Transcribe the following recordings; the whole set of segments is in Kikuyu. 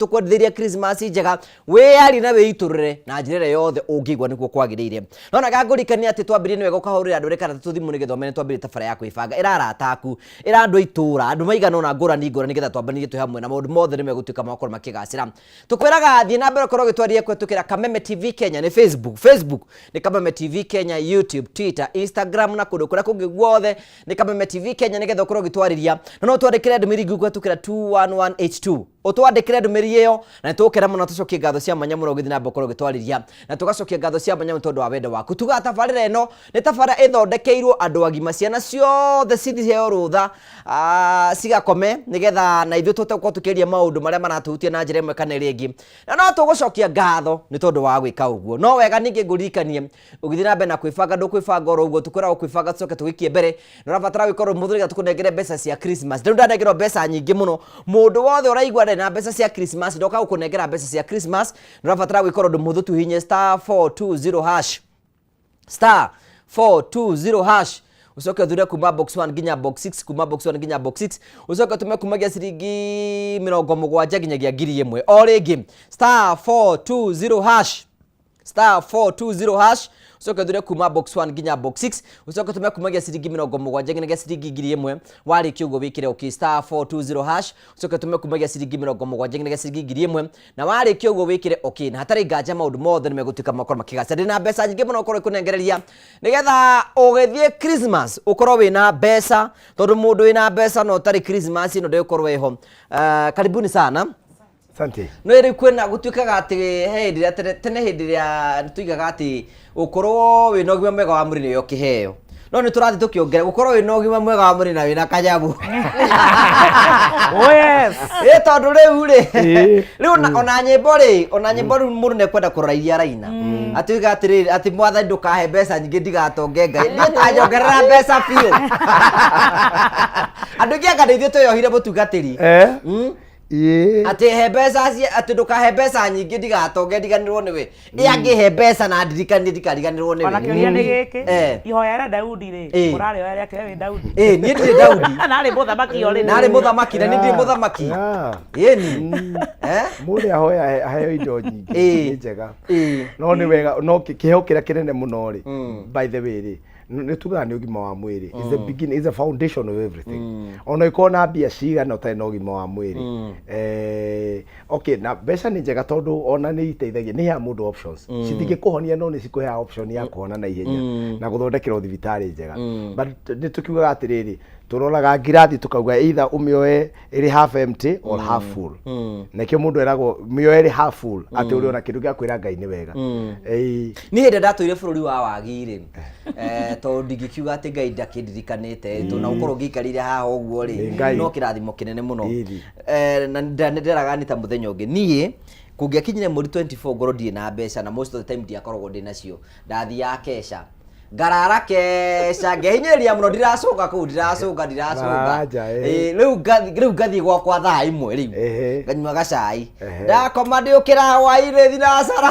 Tũkwendithĩria Christmas njega, wĩyarie na wĩitũrũre na njĩra ĩrĩa yothe ũngĩigua nĩguo kwagĩrĩire. No na ngũririkania atĩ twambĩrĩrie nĩ wega ũkahũrĩra andũ erĩ kana atatũ thimũ nĩgetha ũmere twambĩrĩrie tabarĩra ya kwĩbanga. Ĩra arata aku, ĩra andũ a itũũra, andũ maigana ũna ngũrani ngũrani nĩgetha twambanĩrie twĩ hamwe na maũndũ mothe nĩ megũtuĩka ma gũkorwo makĩgacĩra. Tũkwĩraga thiĩ na mbere ũkorwo ũgĩtwarĩria kũhetũkĩra Kameme TV Kenya nĩ Facebook, Facebook nĩ Kameme TV Kenya, YouTube, Twitter, Instagram na kũndũ kũrĩa kũngĩ guothe nĩ Kameme TV Kenya nĩgetha ũkorwo ũgĩtwarĩria. Na no ũtwandĩkĩre ndũmĩrĩri nguhĩ kũhetũkĩra 21182. Ũtwandĩkĩre ndũmĩrĩri ĩyo na nĩ tũgũkena mũno tũcokie ngatho cia mwanya mũno ũgĩthiĩ na mbere gũkorwo ũgĩtwarĩria na tũgacokia ngatho cia mwanya mũno tondũ wa wendo waku. Tugaga tabarĩra ĩno nĩ tabarĩra ĩthondekeirwo andũ agima, ciana ciothe ciheo rũtha ah, cigakome nĩgetha na ithuĩ tũhote gũkorwo tũkĩaria maũndũ marĩa maratũhutia na njĩra ĩmwe kana ĩrĩa ĩngĩ. Na no tũgũcokia ngatho nĩ tondũ wa gwĩka ũguo. No wega ningĩ ngũririkanie ũgĩthiĩ na mbere na kwĩbanga ndũkwĩbanga oro ũguo tũkwĩragwo kwĩbanga tũcoke tũgĩkie mbere na ũrabatara gwĩka ũndũ mũhũthũ nĩgetha tũkũnengere mbeca cia Christmas rĩu ndanengerwo mbeca nyingĩ mũno mũndũ wothe ũraigua ndarĩ na mbeca cia Christmas ndoka gũkũnengera mbeca cia Christmas na ũrabatara gwĩka ũndũ mũhũthũ tu hihinye star 420 hash star 420 hash ucoke uthure kuma box 1 nginya box 6 kuma box 1 nginya box 6 ucoke utume kumagia ciringi 70 nginyagia 1000 o rĩngĩ star 420 hash star 420 hash ucoke uthure kuma box 1 nginya box 6 ucoke utume kumagia ciringi 70 nginyagia ciringi 1000 warĩkia ũguo wĩkĩre okay star 420 hash ucoke utume kumagia ciringi 70 nginyagia ciringi 1000 na warĩkia ũguo wĩkĩre okay na hatarĩ nganja maũndũ mothe nĩ megũtuĩka makorwo makĩgaca ndĩna mbeca nyingĩ mũno ũkorwo ikũnengereria nĩgetha ũgĩthiĩ Christmas ũkorwo wĩna mbeca tondũ mũndũ wĩna mbeca no ũtarĩ Christmas ĩno ndĩgũkorwo ĩho. Karibuni sana. Asante. No rĩu kwĩna gũtuĩkaga atĩ he hĩndĩ ĩrĩa tene tene hĩndĩ ĩrĩa tuigaga atĩ gũkorwo wĩna ũgima mwega wa mwĩrĩ nĩyo kĩheo no nĩ tũrathiĩ tũkĩongerera gũkorwo wĩna ũgima mwega wa mwĩrĩ na wĩna kanyamũ. Oh yes. Ĩ tondũ rĩu rĩ rĩu ona nyĩmbo rĩ ona nyĩmbo rĩu mũndũ nĩ ekwenda kũrora iria araina atuĩka atĩrĩrĩ atĩ mwathani ndũkahe mbeca nyingĩ ndigatonge Ngai niĩ tanyongerera mbeca biũ andũ aingĩ anga nĩ ithuĩ twĩyohire mũtungatĩri. Eh? Atĩ he mbeca atĩ ndũkahe mbeca nyingĩ ndigatonge ndiganĩrwo nĩwe ĩ angĩhe mbeca na ndirikanie ndikariganĩrwo nĩwe. Ona kĩũria nĩ gĩkĩ. Ihoya rĩa Daudi rĩ, ũrarĩoya rĩake we wĩ Daudi? Ĩ niĩ ndirĩ Daudi. Na arĩ mũthamaki o rĩ. Na arĩ mũthamaki na niĩ ndirĩ mũthamaki. Ĩni. Eh? Mũndũ ahoya aheo indo nyingĩ nĩ njega. No nĩ wega no kĩheo kĩrĩa kĩnene mũno rĩ, by the way rĩ, nĩ tugaga nĩ ũgima wa mwĩrĩ is the beginning, is the foundation of everything. Ona ũngĩkorwo na mbia cigana ũtarĩ na ũgima wa mwĩrĩ, okay, na mbeca nĩ njega tondũ ona nĩ iteithagia, nĩ iheaga mũndũ options. Citingĩkũhonia no nĩ cikũheaga option ya kũhona na ihenya na gũthondekerwo thibitarĩ njega. But nĩ tũkiugaga atĩrĩrĩ, tũroraga ngirathi tũkauga either ũmĩoe ĩrĩ half empty or half full. Nakĩo mũndũ eragwo mĩoe ĩrĩ half full atĩ ũrĩ ona kĩndũ gĩa kwĩra Ngai nĩ wega. Niĩ hĩndĩ ndatũire bũrũri wa wagi rĩ, tondũ ndingĩkiuga atĩ Ngai ndakĩndirikanĩte tondũ na gũkorwo ngĩikarĩire haha ũguo rĩ, Nĩ Ngai. no kĩrathimo kĩnene mũno. Ĩni. Na nderaga nĩ ta mũthenya ũngĩ niĩ kũngĩakinyire mweri 24 ngorwo ndirĩ na mbeca na most of the time ndiakoragwo ndĩ nacio ndathiaga keca ngarara keca ngehinyĩrĩria mũno ndiracũnga kũu ndiracũnga ndiracũnga. Marara nja, Ĩ, rĩu ngathiĩ gwakwa thaa 1 rĩu nganyua gacai ndakoma ndĩũkĩra hwainĩ thinacara.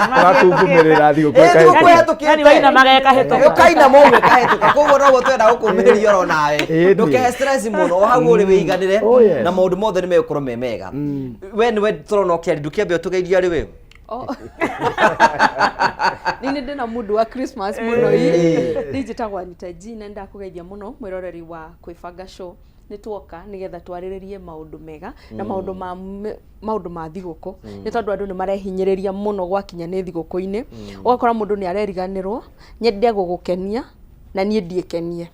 Ũgatungumĩrĩra thigũkũ Ĩ, thigũkũ ĩkahĩtũka. ĩhetũkĩte. Yani waina magekahĩtũka. Ũkaina mũguo ĩkahĩtũka koguo noguo twenda gũkũmĩrĩria oro nawe. Ĩĩ, Ndũkehe stress mũno o hau ũrĩ wĩiganĩre Oh, yes. na maũndũ mothe nĩ megũkorwo me mega. We nĩwe tũrona ũkĩaria ndũkĩambe ũtũgeithie arĩ we. Oh. Niĩ nĩ ndĩna mũndũ wa Christmas mũno ĩ. Niĩ njĩtagwo Anita G na nĩndakũgeithia mũno mwĩroreri wa Kwĩbanga Show. Nĩ tuoka nĩgetha twarĩrĩrie maũndũ mega na maũndũ ma thigũkũ nĩ tondũ andũ nĩ marehinyĩrĩria mũno gwakinya nĩ thigũkũ-inĩ ũgakora mũndũ nĩ areriganĩrwo nyende gũgũkenia na niĩ ndiĩkenie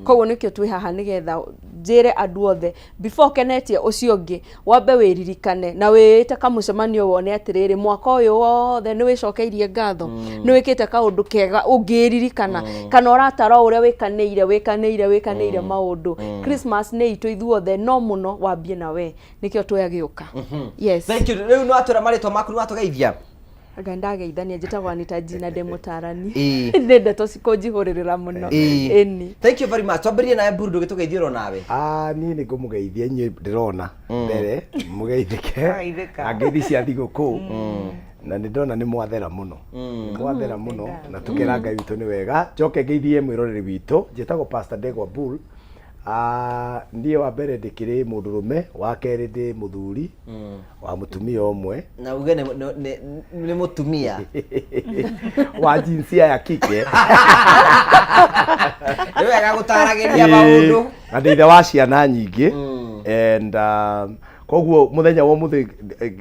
koguo nĩkĩo twĩ haha nĩgetha njĩre andũ othe before ũkenetie ũcio ũngĩ wambe wĩririkane na wĩĩte kamũcemanio wone atĩrĩrĩ mwaka ũyũ wothe nĩ wĩcokeirie ngatho nĩ wĩkĩte kaũndũ kega ũngĩririkana kana ũratara o ũrĩa wĩkanĩire wĩkanĩire wĩkanĩire maũndũ. Christmas nĩ itũ ithuothe no mũno wambie na we nĩkĩo twagĩũka, yes. Thank you. Rĩu nĩ watwĩra marĩtwa maku nĩ watũgeithia. Anga ndageithania njĩtagwo Anita G na ndĩ mũtarani. Ĩĩ. Nĩ ndeto cikũnjihũrĩrĩra mũno. Ĩĩ. Ĩni. Thank you very much. Twambĩrĩrie nawe Mburu ndũgĩtũgeithie oro nawe. Ah, niĩ nĩ ngũmũgeithia inyuĩ ndĩrona mbere mũgeithĩke. Mũgeithĩka. Na ngeithi cia thigũkũ na nĩ ndona nĩ mwathera mũno nĩ mwathera mũno na tũkera Ngai witũ nĩ wega. Njoke ngeithie mwĩroreri witũ njĩtagwo Pastor Ndegwa Bull. Ah, niĩ wa mbere ndĩkĩrĩ mũndũrũme, wa kerĩ ndĩ mũthuri wa mũtumia ũmwe. Na uge nĩ mũtumia. Wa jinsia ya kike. Nĩ wega gũtaragĩria maũndũ. Na ndĩ ithe wa ciana nyingĩ. And koguo mũthenya wa ũmũthĩ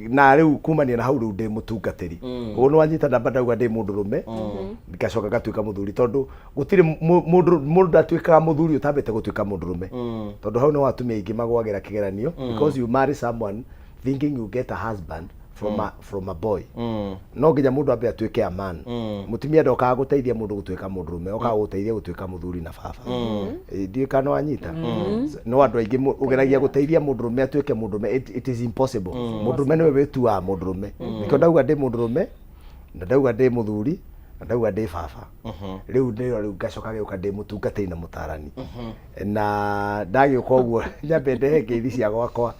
na rĩu kumania na hau rĩu ndĩ mũtungatĩri. Koguo nĩ wanyita namba ndauga ndĩ mũndũrũme, ngacoka ngatuĩka mũthuri tondũ gũtirĩ mũndũ mũndũ ndatuĩkaga mũthuri ũtambĩte gũtuĩka mũndũrũme. Tondũ hau nĩho atumia aingĩ magwagĩra kĩgeranio, because you marry someone thinking you get a husband from a boy. No nginya mũndũ ambe atuĩke a man. Mũtumia ndokaga gũteithia mũndũ gũtuĩka mũndũrũme, okaga gũteithia gũtuĩka mũthuri na baba. Ndiũĩ kana nĩwanyita. No andũ aingĩ ũgeragia gũteithia mũndũrũme atuĩke mũndũrũme, it is impossible. Mũndũrũme nĩwe wĩtuaga mũndũrũme. Nĩkĩo ndauga ndĩ mũndũrũme, na ndauga ndĩ mũthuri, na ndauga ndĩ baba. Rĩu nĩyo rĩu ngacoka gĩũka ndĩ mũtungatĩri na mũtarani. Na ndagĩũka ũguo nyambe ndehe ngeithi cia gwakwa.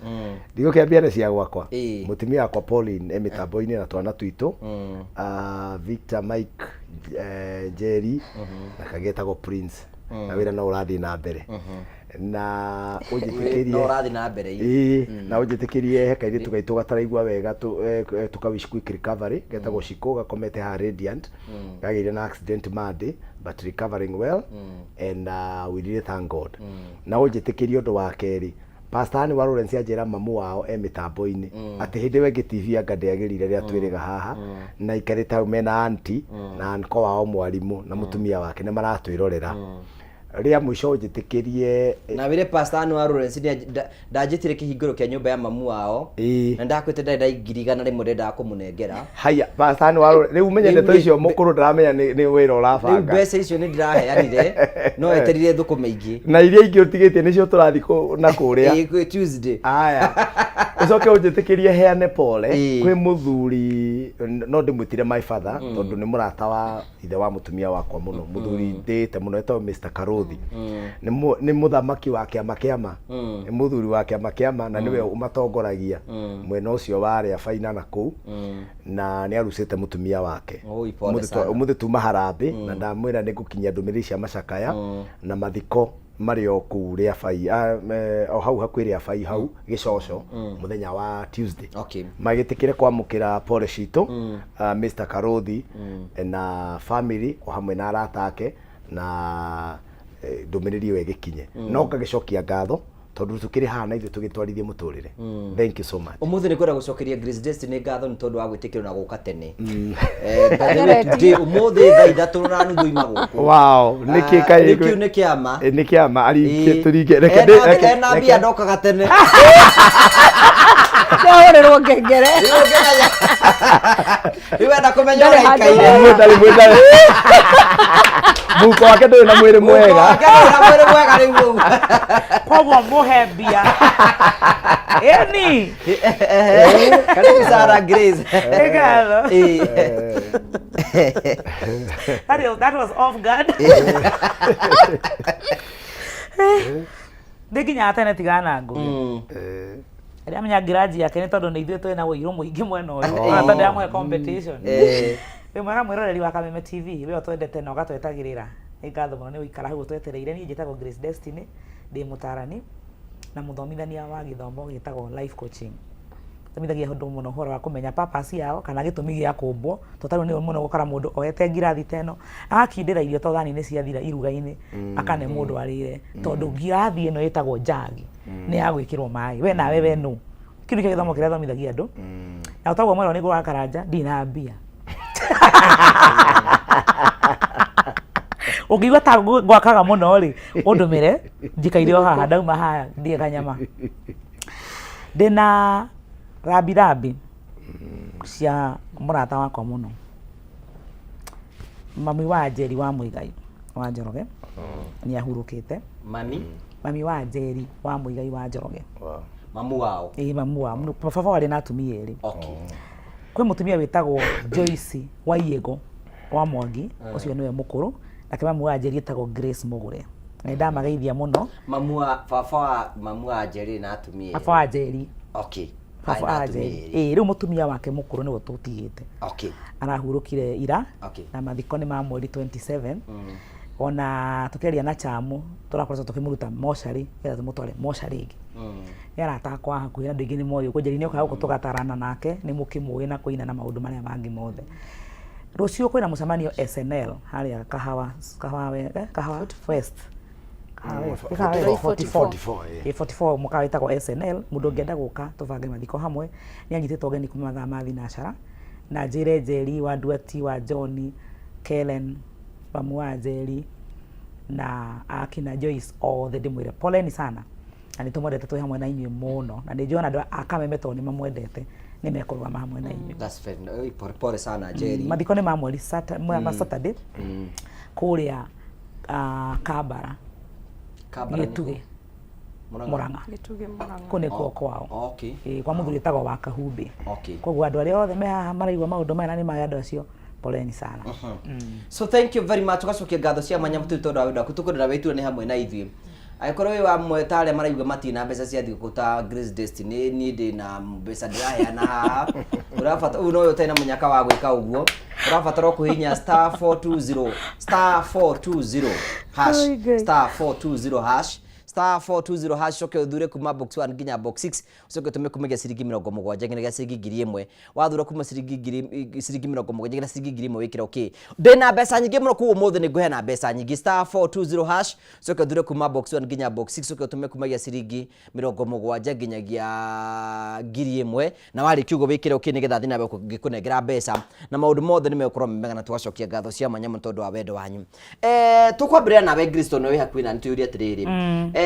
Ndigũkĩambia na cia gwakwa. Mũtumia wakwa Pauline e mĩtambo-inĩ na twana twitũ. Victor, Mike, Jerry na kagetagwo Prince. Na wĩra no ũrathiĩ na mbere. Na ũnjĩtĩkĩrie No ũrathiĩ na mbere. Ĩĩ, na ũnjĩtĩkĩrie he kairĩtu gaitũ gataraigua wega tũka wish quick recovery, getagwo Shiko, gakomete haha Radiant. Kagĩire na accident Monday but recovering well and we really thank God. Na ũnjĩtĩkĩrie ũndũ wa kerĩ, Pastor Anne wa Lawrence anjĩra mamu wao e mĩtambo-inĩ atĩ hĩndĩ ĩyo ĩngĩ TV anga ndĩagĩrire rĩrĩa twĩrĩga haha, na aikarĩte hau mena auntie na uncle wao mwarimũ na mũtumia wake nĩ maratwĩrorera. Rĩa mũico ũnjĩtĩkĩrie Na wĩre Pastor Anne wa Lawrence ndanjĩtire kĩhingũro kĩa nyũmba ya mamu wao. Na ndakwĩte ndarĩ na ngiri igana rĩmwe ndendaga kũmũnengera. Haya, Pastor Anne wa Lawrence, rĩu menye ndeto icio mũkũrũ ndaramenya nĩ wĩra ũrabanga. Rĩu mbeca icio nĩ ndĩraheanire, no eterire thũkũma ingĩ. Na iria ingĩ ũtigĩtie nĩcio tũrathiĩ na kũrĩa. Ĩĩ, kwĩ Tuesday. Aya. Ũcoke ũnjĩtĩkĩrie heane pole kwĩ mũthuri, no ndĩmwĩtire my father, tondũ nĩ mũrata wa ithe wa mũtumia wakwa mũno, mũthuri ndĩĩte mũno, etagwo Mr. Karothi. Nĩ mũthamaki wa kĩama kĩama, nĩ mũthuri wa kĩama kĩama, na nĩwe ũmatongoragia mwena ũcio wa arĩa baina na kũu, na nĩ arucĩte mũtumia wake. Oi, pole sana. Ũmũthĩ tuma harambĩ, na ndamwĩra nĩ ngũkinyia ndũmĩrĩri cia macakaya na mathiko marĩ o kũu rĩa bai, o hau hakuhĩ rĩa bai hau Gĩcoco, mũthenya wa Tuesday. Magĩtĩkĩre kwamũkĩra pole citũ, Mr. Karothi na family o hamwe na arata ake, na ndũmĩrĩri ĩyo ĩgĩkinye. No ngagĩcokia ngatho tondũ tũkĩrĩ haha na ithuĩ tũgĩtwarithie mũtũrĩre. Thank you so much. Ũmũthĩ nĩ kwenda gũcokeria Grace Destiny ngatho nĩ tondũ wa gwĩtĩkĩrwo na gũka tene. By the way, today, ũmũthĩ 3:30 ima gũkũ. Wow, nĩkĩ kaĩ Nĩkĩu nĩ kĩama. Nĩ kĩama, ari tũringe, reke Ena mbia ndokaga tene. Ndahũrĩrwo ngengere. Rĩu ũngĩmenya. Rĩu enda kũmenya Ndarĩ ũrĩa handũ aikaire. Mwĩtari, mwĩtari. Mũhuko wake ndũrĩ na mwĩrĩ mwega. Mũhuko wake ndũrĩ na mwĩrĩ mwega rĩu ũguo. Koguo mũhe mbia. Ĩni. Karibu Sarah Grace. Nĩ ngatho. That was off guard. Nĩ nginyaga tene tigana na ngũgĩ. Rĩrĩa amenya ngiraji yake nĩ tondũ nĩ ithuĩ twĩna ũirũ mũingĩ mwena ũyũ. Ona tondũ ndĩramũhe competition. Wĩ mwega mwĩroreri wa Kameme TV, we ũtwendete na ũgatwetagĩrĩra. Nĩ ngatho mũno nĩ gũikara hau ũtwetereire. Niĩ njĩtagwo Grace Destiny, ndĩ mũtarani na mũthomithania wa gĩthomo gĩtagwo life coaching. Thomithagia andũ mũno ũhoro wa kũmenya purpose yao kana gĩtũmi gĩa kũmbwo, tondũ ta rĩu nĩ ũru mũno gũkora mũndũ oete ngirathi ta ĩno agakindĩra irio to thani nĩ ciathira iruga-inĩ akane mũndũ arĩre, tondũ ngirathi ĩno ĩtagwo njagi nĩ ya gwĩkĩrwo maĩ, we nawe we nũ? Kĩu nĩkĩo gĩthomo kĩrĩa thomithagia andũ. Na ũtaguo mwerwo nĩ ngũraga karanja ndirĩ na mbia. Ũngĩigua ta ngwakaga mũno rĩ, ũndũmĩre njikaire o haha, ndauma haha ndĩe kanyama. Ndĩna rambi rambi cia mũrata wakwa mũno, mami wa Njeri wa Mũigai wa Njoroge nĩ ahurũkĩte. Mami? Mami wa Njeri wa Mũigai wa Njoroge. Wow. Mamu wao? Ĩĩ, mamu wao. Baba warĩ na atumia erĩ. Okay. Kwĩ mũtumia wĩtagwo Joyce Waiyego wa Mwangi, ũcio nĩwe mũkũrũ, nake mamu wa Njeri etagwo Grace Mũgũre. Na nĩndamageithia mũno. Mamu wa baba wa mamu wa Njeri na atumia erĩ. Baba wa Njeri. Okay. Baba wa Njeri. Ĩĩ, rĩu mũtumia wake mũkũrũ nĩwe tũtigĩte. Okay. Arahurũkire ira. Okay. Na mathiko nĩ ma mweri 27. Ona tũkĩaria na Chamu tũrakoretwo tũkĩmũruta mocarĩ nĩgetha tũmũtware mocarĩ ĩngĩ. Nĩ arata akwa a hakuhĩ na andũ aingĩ nĩ moĩ ũguo. Njeri nĩ okaga gũkũ tũgatarana nake, nĩ mũkĩmũĩ na kũina na maũndũ marĩa mangĩ mothe. Rũciũ kwĩna mũcemanio SNL harĩa Kahawa, Kahawa, eh, Kahawa West. Kahawa West. Kahawa West, 44. 44, eh. Ĩ, 44 mũkawa wĩtagwo SNL, mũndũ ũngĩenda gũka tũbange mathiko hamwe, nĩ anyitĩtwo ũgeni kuma mathaa ma thinacara, na njĩre Njeri wa Nduati, wa John, Kellen, mamu wa Njeri, na akina Joyce othe ndĩmwĩre poleni sana, na nĩ tũmwendete twĩ hamwe na inyuĩ mũno, na nĩ njũĩ ona andũ a Kameme tondũ nĩ mamwendete, nĩ mekũrũgama hamwe na inyuĩ. That's very, oi, pole, pole sana Njeri. Mathiko nĩ ma mweri ma Saturday kũrĩa Kambara, Kambara nĩ Gĩtugĩ, kũ? Murang'a. Murang'a. Gĩtugĩ Murang'a. Kũu nĩkuo kwao. Okay. Ĩĩ, kwa mũthuri wĩtagwo wa Kahumbĩ. Okay. Koguo andũ arĩa othe me haha maraigua maũndũ maya na nĩ maya andũ acio, poleni sana. So thank you very much. Tugacokia ngatho cia mwanya mũturi tondũ wa wendo waku, tũkwendera wĩiture nĩ hamwe na ithuĩ. Angĩkorwo wĩ wa mwe ta arĩa maraigua matirĩ na mbeca cia thigũkũ ta Grace Destiny, niĩ ndĩ na mbeca ndĩraheana haha. Ũrabatara, ũyũ nowe ũtarĩ na mũnyaka wa gwĩka ũguo. Ũrabatara o kũhihinya star 420 star 420 hash Oi, Ngai. star 420 hash star 420 hash, ũcoke ũthure kuma box 1 nginya box 6, ũcoke ũtũme kuma gĩa ciringi 70 nginya gĩa ciringi 1000. Wathura kuma ciringi ngiri ciringi 70 nginya ciringi 1000, wĩkĩre okay. Ndĩna mbeca nyingĩ mũno kũu ũmũthĩ, nĩ ngũheana mbeca nyingĩ. Star 420 hash, ũcoke ũthure kuma box 1 nginya box 6, ũcoke ũtũme kuma gĩa ciringi 70 nginyagia 1000, na warĩkia ũguo wĩkĩre okay, nĩgetha thiĩ na mbere ngĩkũnengera mbeca na maũndũ mothe nĩ megũkorwo me mega, na tũgacokia ngatho cia mwanya mũno tondũ wa wendo wanyu. Tũkwambĩrĩria nawe Grace, tondũ wĩ hakuhĩ na nĩ tũyũrie atĩrĩrĩ,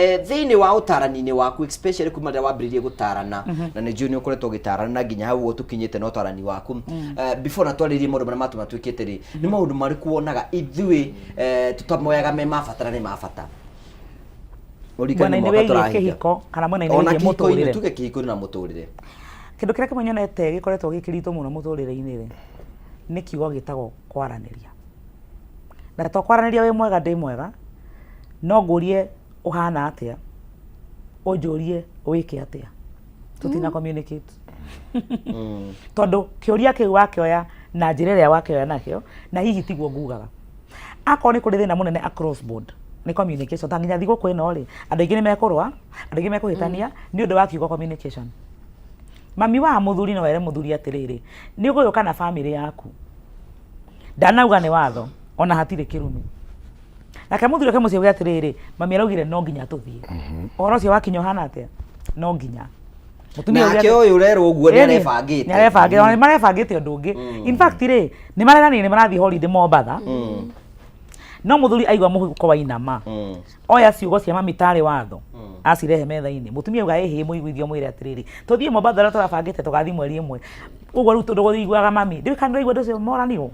thĩinĩ wa ũtarani-inĩ waku, especially kuma rĩrĩa wambĩrĩirie gũtarana, na nĩ njũĩ nĩ ũkoretwo ũgĩtarana na nginya hau ũguo tũkinyĩte na ũtarani waku, before na twarĩrie maũndũ marĩa matũma twĩkĩte rĩ, nĩ maũndũ marĩkũ wonaga ithuĩ tũtamoyaga me ma bata na nĩ ma bata? Ũririkane Mwena-inĩ mwaka wĩgiĩ tũrahinga. kĩhiko kana mwena-inĩ Ona wĩgiĩ kĩhiko-inĩ, mũtũrĩre? tuge kĩhiko-inĩ na mũtũrĩre. Kĩndũ kĩrĩa kĩmwe nyonete gĩkoretwo gĩ kĩritũ mũno mũtũrĩre-inĩ rĩ, nĩ kiugo gĩtagwo kwaranĩria. Na to kwaranĩria wĩ mwega ndĩ mwega, no ngũrie ũhana atĩa, ũnjũrie wĩke atĩa, tũtina communicate. Tondũ kĩũria kĩu wakĩoya na njĩra ĩrĩa wakĩoya nakĩo, na hihi tiguo ngugaga. Akorwo nĩ kũrĩ thĩna mũnene across board, nĩ communication. Ta nginya thigũkũ ĩno rĩ, andũ aingĩ nĩ mekũrũa, andũ aingĩ mekũhĩtania nĩ ũndũ wa kiugo communication. Mami wa mũthuri no ere mũthuri atĩrĩrĩ, nĩ ũgũgĩũka na bamĩrĩ yaku. Ndanauga nĩ watho, ona hatirĩ kĩrumi. Nake mũthuri oke mũciĩ auge atĩrĩrĩ, mami araugire no nginya tũthiĩ. Ũhoro ũcio wakinya ũhana atĩa? No nginya. Mũtumia auge Nake atĩ- ũyũ ũrerwo ũguo nĩ Ĩni, arebangĩte. nĩ arebangĩte, ona nĩ marebangĩte ũndũ ũngĩ. In fact rĩ, nĩ mareranire nĩ marathiĩ holiday Mombatha. No mũthuri aigua mũhuko wainama, oya ciugo cia mami tarĩ watho, acirehe metha-inĩ. Mũtumia auga ĩhĩ, mũiguithio mwĩre atĩrĩrĩ, tũthiĩ Mombatha ũrĩa tũrabangĩte tũgathiĩ mweri ĩmwe. Ũguo rĩu ndũiguaga mami, ndiũĩ kana ndũraigua ũndũ ũcio moranirwo.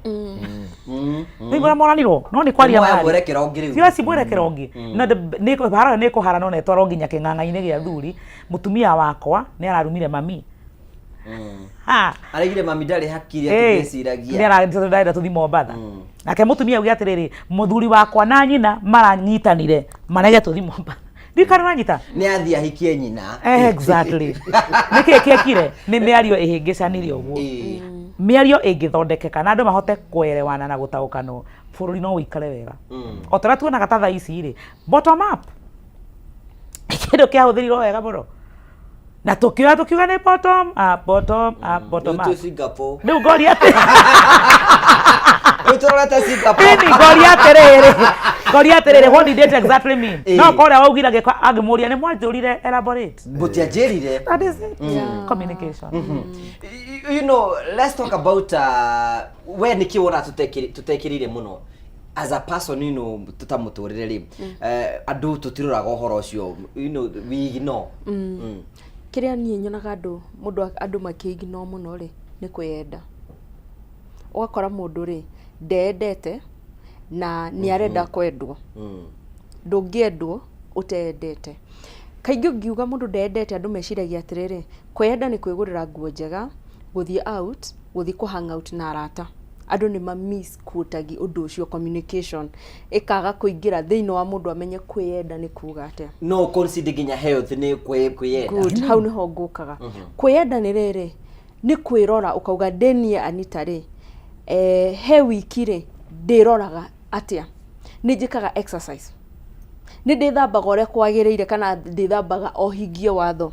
Ndũraigua ũrĩa moranirwo, no nĩ kwaria Nĩ moya mararia. mwerekera ũngĩ rĩu. Tiga ci mwerekera ũngĩ. No nĩ haro nĩ kũhara no netwarwo nginya kĩng'ang'a-inĩ gĩa athuri. Mũtumia wakwa nĩ ararumire mami. Ha. Araigire mami ndarĩ hakiri Ĩĩ, atĩ nĩ ndarenda tũthiĩ Mombatha. Nake mũtumia auge atĩrĩrĩ, mũthuri wakwa na nyina maranyitanire marege tũthiĩ Mombatha. Ndiũĩ kana ũranyita. Nĩ athiĩ ahikie nyina. Exactly. Nĩkĩ kĩekire? Nĩ mĩario ĩhĩngĩcanire ũguo. Mĩario ĩngĩthondekeka na andũ mahote kũerewana na gũtaũkanwo, bũrũri no ũikare wega. O ta ũrĩa tuonaga ta thaa ici rĩ, bottom up kĩndũ kĩahũthĩrirwo wega mũno na tũkĩoya tũkiuga nĩ bottom up, bottom up, bottom Rĩu twĩ up. Singapore. Rĩu ngoria atĩ Rĩu tũrorete Singapore. Ĩni ngoria atĩrĩrĩ, what did it exactly mean? No korĩa waugire angĩko angĩmũria nĩ mwanjũrire, elaborate. Mũtianjĩrire. That is it. Communication. Let's talk about we nĩkĩ wona tũtekĩrĩire mũno as a person, tũtamũtũrĩre rĩ, andũ tũtiroraga ũhoro ũcio, we ignore. Kĩrĩa niĩ nyonaga andũ mũndũ andũ makĩignore mũno rĩ, nĩ kwĩyenda. Ũgakora mũndũ rĩ, ndeyendete na nĩ arenda kwendwo. Ndũngĩendwo ũteyendete. Kaingĩ ũngiuga mũndũ ndeyendete, andũ meciragia atĩrĩrĩ, kwĩyenda nĩ kwĩgũrĩra nguo njega, gũthiĩ out, gũthiĩ kũ hang out na arata. Andũ nĩ ma misquotagi ũndũ ũcio, communication ĩkaga kũingĩra thĩinĩ wa mũndũ amenye kwĩyenda nĩ kuga atĩa. No consider nginya health nĩ kwĩyenda. Good, hau nĩho ngũkaga. Kwĩyenda nĩ rĩrĩ, nĩ kwĩrora ũkauga ndĩ niĩ Anita rĩ, he wiki rĩ, ndĩroraga atĩa? Nĩ njĩkaga exercise? Nĩ ndĩthambaga ũrĩa kwagĩrĩire kana ndĩthambaga o hingie watho?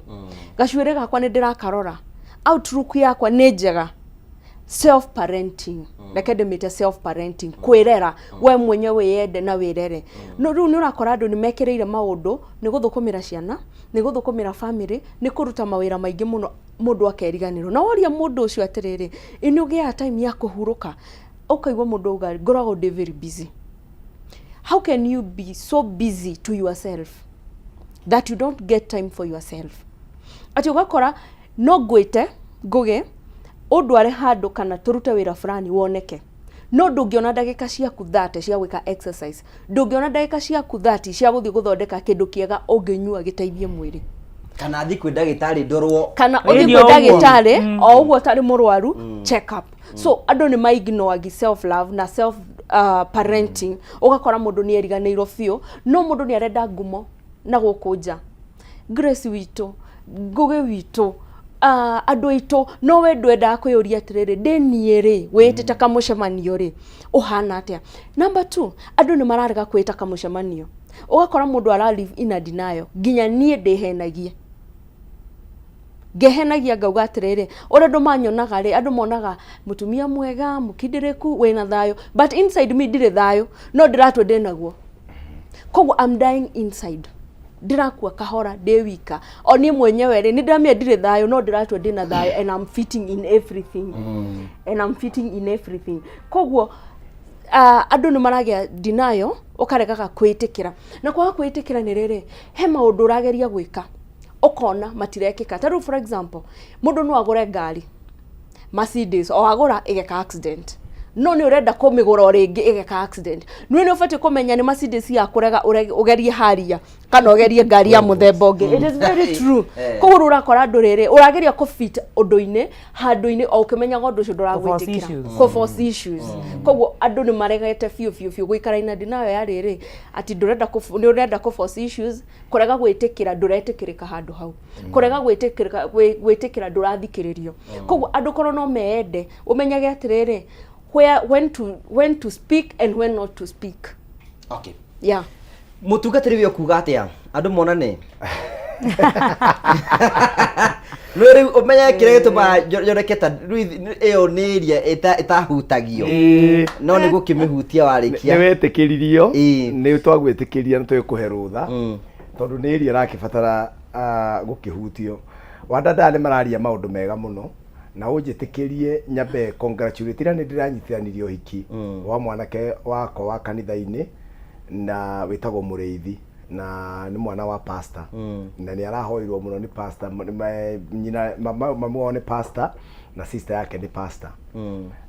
Gacuĩrĩ gakwa nĩ ndĩrakarora? Outlook yakwa nĩ njega? Self parenting, reke ndĩmĩte self parenting, kwĩrera we mwenyewe, wĩyende na wĩrere. No rĩu nĩ ũrakora andũ nĩ mekĩrĩire maũndũ, nĩ gũthũkũmĩra ciana, nĩ gũthũkũmĩra family, nĩ kũruta mawĩra maingĩ mũno, mũndũ akeriganĩrwo. Na woria mũndũ ũcio atĩrĩrĩ, ĩ nĩ ũgĩaga time ya kũhurũka? Ũkaigua mũndũ auga, "Ngoragwo ndĩ very busy." How can you be so busy to yourself that you don't get time for yourself? Atĩ ũgakora no ngwĩte ngũgĩ ũndware handũ kana tũrute wĩra fulani woneke, no ndũngĩona ndagĩka ciaku 30 cia gwĩka exercise, ndũngĩona ndagĩka ciaku 30 cia gũthiĩ gũthondeka kĩndũ kĩega ũngĩnyua gĩteithie mwĩrĩ. Kana thiĩ kwĩ ndagĩtarĩ ndorwo. Kana Ĩĩ, ũthiĩ nĩ kwĩ ũguo. ndagĩtarĩ o ũguo ũtarĩ mũrwaru, check up. So andũ nĩ maignoagi self love na self parenting. Ũgakora mũndũ nĩ eriganĩirwo biũ, no mũndũ nĩ arenda ngumo na gũkũ nja, Grace witũ, Ngũgĩ witũ, andũ aitũ. No we ndwendaga kwĩyũria atĩrĩrĩ, ndĩ niĩ rĩ, wĩtĩte kamũcemanio rĩ, ũhana atĩa? Number two, andũ nĩ mararega kwĩta kamũcemanio. Ũgakora mũndũ ara live in a denial. Nginya niĩ ndĩhenagie, ngehenagia ngauga atĩrĩrĩ, ũrĩa andũ manyonaga rĩ, andũ monaga mũtumia mwega, mũkindĩrĩku, wĩna thayũ, but inside me ndirĩ thayũ, no ndĩratua ndĩ naguo. Koguo I'm dying inside, ndĩrakua kahora ndĩ wika o niĩ mwenyewe rĩ, nĩ ndĩramenya ndirĩ thayũ, no ndĩratua ndĩ na thayũ and I'm fitting in everything, and I'm fitting in everything. Koguo andũ nĩ maragĩa denial, ũkaregaga kwĩtĩkĩra, na kwaga kwĩtĩkĩra nĩ rĩrĩ, he maũndũ ũrageria gwĩka ũkona matirekĩka. Ta rĩu, for example, mũndũ no agũre ngari Mercedes, o agũra ĩgeka accident, no nĩ ũrenda kũmĩgũra o rĩngĩ, ĩgeka accident. Nĩ nĩ ũbatiĩ kũmenya nĩ Mercedes ya kũrega, ũgerie haria kana ũgerie ngari ya mũthemba ũngĩ. It is very true. Koguo rĩu ũrakora andũ rĩrĩ, ũrageria kũ fit ũndũ-inĩ handũ-inĩ o ũkĩmenyaga ũndũ ũcio ndũragwĩtĩkĩra. Issues. Kũ force issues. Koguo andũ nĩ maregete biũ biũ biũ gũikara ina denial ya rĩrĩ, atĩ ndũrenda nĩ ũrenda kũ force issues, kũrega gwĩtĩkĩra ndũretĩkĩrĩka handũ hau, kũrega gwĩtĩkĩrĩka, gwĩtĩkĩra ndũrathikĩrĩrio. Koguo andũ korwo no meende, ũmenyage atĩrĩrĩ, where when to speak and when not to speak. Yeah. Mũtungatĩri, we ũkuga atĩa andũ monane no rĩu ũmenye kĩrĩa gĩtũmaga nyoneke ta rĩu ĩyo nĩ ĩria ĩtahutagio, no nĩ gũkĩmĩhutia warĩkia. Nĩ wetĩkĩririo. Nĩ twagwĩtĩkĩria na twĩkũhe rũtha, tondũ nĩ ĩria ĩrakĩbatara gũkĩhutio. Wandanda nĩ mararia maũndũ mega mũno, na ũnjĩtĩkĩrie nyambe congratulate ira nĩ ndĩranyitithanirie ũhiki wa mwanake wakwa wa kanitha-inĩ na wĩtagwo Mũrĩithi, na nĩ mwana wa pastor, na nĩ arahoirwo mũno nĩ pastor. Nyina mami wao nĩ pastor na sister yake nĩ pastor,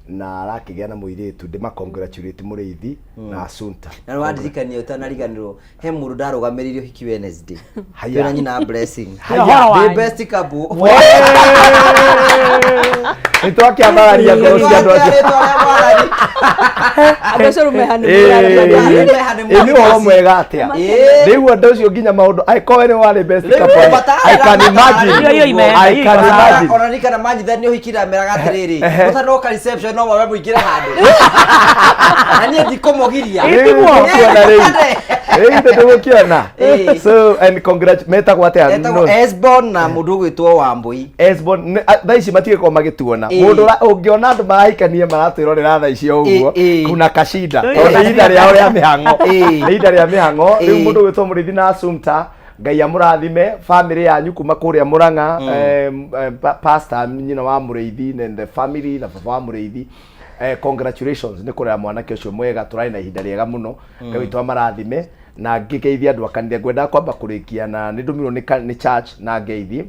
na arakĩgĩa na mũirĩtu. Ndĩma congratulate Mũrĩithi na Asunta. Na nĩ wandirikania, ũtanariganĩrwo, he mũndũ ndarũgamĩrĩire ũhiki Wednesday. Haya. Twĩna nyina Blessing. Haya. Ũhoro The wanyu. best couple. Nĩ twakĩambararia ngoro cia andũ acio. Rĩtwa rĩa Mwathani. Andũ acio rĩu meha Ĩ, nĩ ũhoro mwega atĩa? Rĩu andũ acio nginya maũndũ angĩkorwo we nĩ warĩ best Rĩu couple, matara- I can imagine. Iyo, iyo ime- I iyo can iko sawa. imagine. Ona ririkana manyithanio ũhiki ndameraga atĩrĩrĩ, mũtanoka reception no mawe mũingĩre handũ na niĩ ndikũmũgiria. Rĩu Ĩtiguo. tũgũkĩona rĩu. Rĩu ithe tũgũkĩona. So and congrat metagwo atĩa? Etagwo No. Esbon na mũndũ ũgwĩtwo Wambui. Esbon, thaa ici matigĩkorwo magĩtuona. Mũndũ ũngĩona andũ marahikania maratwĩrorera thaa ici o ũguo, kuna kashinda, tondũ nĩ ihinda rĩao rĩa mĩhang'o. Nĩ ihinda rĩa mĩhang'o. Rĩu mũndũ ũgwĩtwo Mũrĩithi na Assumpta, Ngai amũrathime family yanyu kuma kũrĩa Mũrang'a, pastor nyina wa Mũrĩithi and the family na baba wa Mũrĩithi. Congratulations nĩ kũrera mwanake ũcio mwega. Tũrarĩ na ihinda rĩega mũno. Ngai witũ amarathime. Na ngĩgeithia andũ a kanitha, ngwendaga kwamba kũrĩkia na nĩ ndũmirwo nĩ church na ngeithi,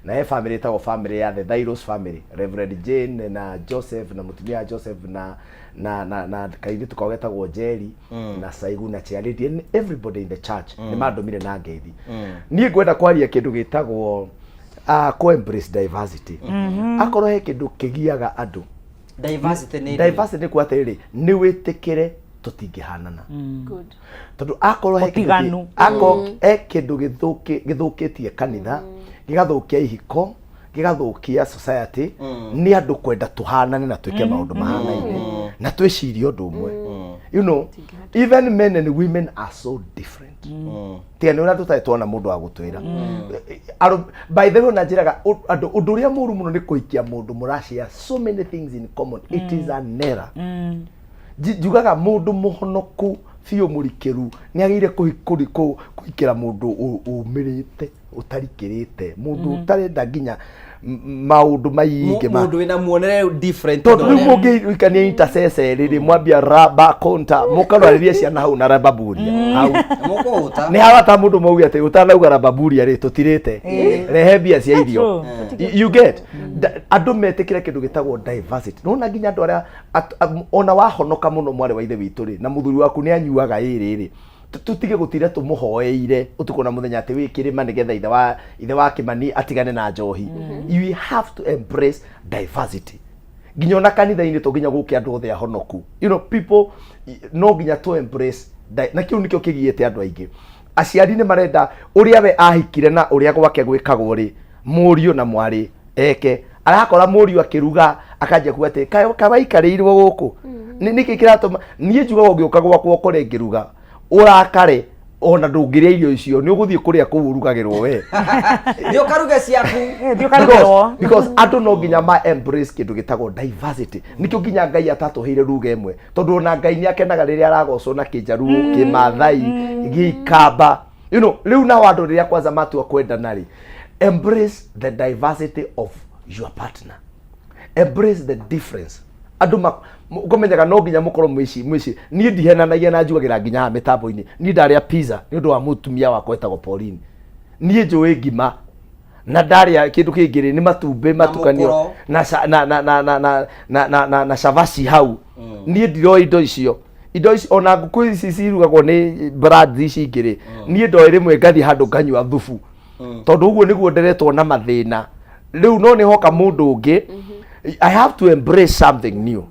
na he family ĩtagwo family ya the Thairos family, Reverend Jane na Joseph na mũtumia wa Joseph na kairĩtu kao getagwo Jerry na Saigu na Charity and everybody in the church nĩ mandũmire na ngeithi. Niĩ ngwenda kwaria kĩndũ gĩtagwo kũ embrace diversity. Akorwo he kĩndũ kĩgiaga andũ, Diversity nĩ diversity nĩ kuga atĩrĩrĩ, nĩ wĩtĩkĩre tũtingĩhanana. Good. Tondũ akorwo he kĩndũ Ũtiganu. akorwo he kĩndũ gĩthũkĩtie kanitha, gĩgathũkia ihiko, gĩgathũkia society, nĩ andũ kwenda tũhanane na twĩke maũndũ mahanaine na twĩcirie ũndũ ũmwe. Even men and women are so different. Tiga nĩ ũrĩa tũtarĩ tuona mũndũ wa gũtwĩra. By the way, ona njĩraga andũ ũndũ ũrĩa mũru mũno nĩ kũhikia mũndũ mũrashare so many things in common. It is an error. Njugaga mũndũ mũhonoku biũ mũrikĩru nĩ agĩrĩire kũhikĩra mũndũ ũmĩrĩte, ũtarikĩrĩte, mũndũ ũtarenda nginya maũndũ maingĩ ma Mũndũ wĩna muonere different. Tondũ rĩu mũngĩhikania intercessor rĩrĩ mwambia raba konta mũkarwarĩria ciana hau na rababuria hau. Mũkũhũta. Nĩ harata mũndũ mauge atĩ ũtanauga rababuria rĩ, tũtirĩte, rehe mbia cia irio. You get? Andũ metĩkĩre kĩndũ gĩtagwo diversity. Nona nginya andũ arĩa ona wahonoka mũno, mwarĩ wa ithe witũ rĩ, na mũthuri waku nĩ anyuaga ĩrĩ rĩ, tũtige gũtinda tũmũhoeire ũtukũ na mũthenya atĩ wĩ kĩrĩma nĩgetha ithe wa Kĩmani atigane na njohi. You have to embrace diversity. Nginya ona kanitha-inĩ to nginya gũke andũ othe ahonoku. People no nginya to embrace na kĩu nĩkĩo kĩgiĩte andũ aingĩ. Aciari nĩ marenda ũrĩa we ahikire na ũrĩa gwake gwĩkagwo rĩ, mũriũ na mwarĩ eke arakora mũriũ akĩruga akanjia kuga atĩ kawaikarĩirwo gũkũ. Nĩ nĩkĩ kĩratũma niĩ njugaga ũngĩũka gwakwa ũkore ngĩruga ũrakare, ona ndũngĩrĩa irio icio, nĩ ũgũthiĩ kũrĩa kũu ũrugagĩrwo we. Thiĩ ũkaruge ciaku. Thiĩ ũkarugĩrwo. Because andũ no nginya ma embrace kĩndũ gĩtagwo diversity. Nĩkĩo nginya Ngai atatũheire ruga ĩmwe, tondũ ona Ngai nĩ akenaga rĩrĩa aragocwo na kĩnjaruo, kĩmathai, gĩikamba. Rĩu nao andũ rĩrĩa kwanza matua kwendana rĩ, embrace the diversity of your partner, embrace the difference. Andũ ũkũmenyaga no nginya mũkorwo mwĩci mwĩci. Niĩ ndihenanagia na njugagĩra nginya haha mĩtambo-inĩ, niĩ ndarĩa pizza nĩ ũndũ wa mũtumia wakwa wĩtagwo Pauline. Niĩ njũĩ ngima na ndarĩa kĩndũ kĩngĩ rĩ, nĩ matumbĩ matukanio mũkũro. Na na na na na na na na na na cabaci hau. Niĩ ndiroĩ indo ici ona ngũkũ ici cirugagwo nĩ brands ici ingĩ rĩ, niĩ ndoĩ rĩmwe ngathiĩ handũ nganyua thubu, tondũ ũguo nĩguo nderetwo na mathĩna. Rĩu no nĩ hoka mũndũ ũngĩ, I have to embrace something new.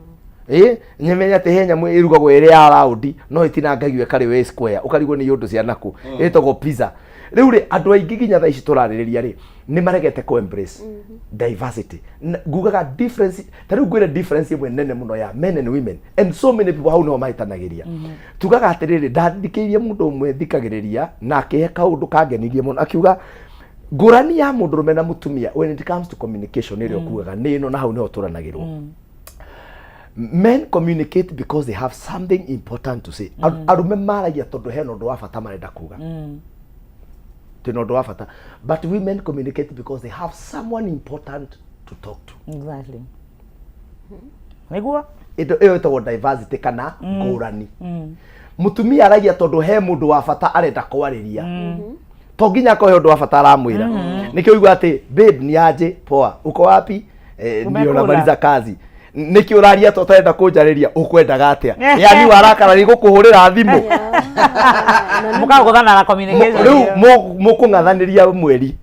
Nyemenye atĩ he nyamũ ĩrugagwo ĩrĩ ya round no ĩtinangagio ĩkarĩo ĩ square, ũkarigwo nĩ ũndũ cia nakũ, ĩtagwo pizza. Rĩu rĩ, andũ aingĩ nginya thaa ici tũrarĩrĩria rĩ, nĩ maregete kũ embrace diversity. Ngugaga difference ta rĩu ngwĩre difference ĩmwe nene mũno ya men and women, and so many people hau nĩho mahĩtanagĩria. Tugaga atĩrĩrĩ, ndathikĩrĩirie mũndũ ũmwe thikagĩrĩria na akĩhe kaũndũ kangenirie mũno, akiuga ngũrani ya mũndũrũme na mũtumia when it comes to communication ĩrĩa ũkugaga nĩ ĩno, na hau nĩho tũranagĩrwo. Men communicate because they have something important to say. Arũme maragia tondũ hena ũndũ wa bata marenda kuga, twĩna ũndũ wa bata, but women communicate because they have someone important to talk to. Exactly, nĩguo. Ĩyo ĩtagwo diversity kana ngũrani. Mũtumia aragia tondũ he mũndũ wa bata arenda kwarĩria, to nginya akorwo he ũndũ wa bata aramwĩra. Nĩkĩo ũigua atĩ, "Babe, ni aje?" "Poa, uko wapi?" "Eh, ndio Umekula?" namaliza kazi." "Nĩkĩ ũraria to ũtarenda kũnjarĩria? Ũkwendaga atĩa?" Yani warakara nĩ gũkũhũrĩra thimũ. Mũkagũthana na communication. Rĩu mũkũng'athanĩria mweri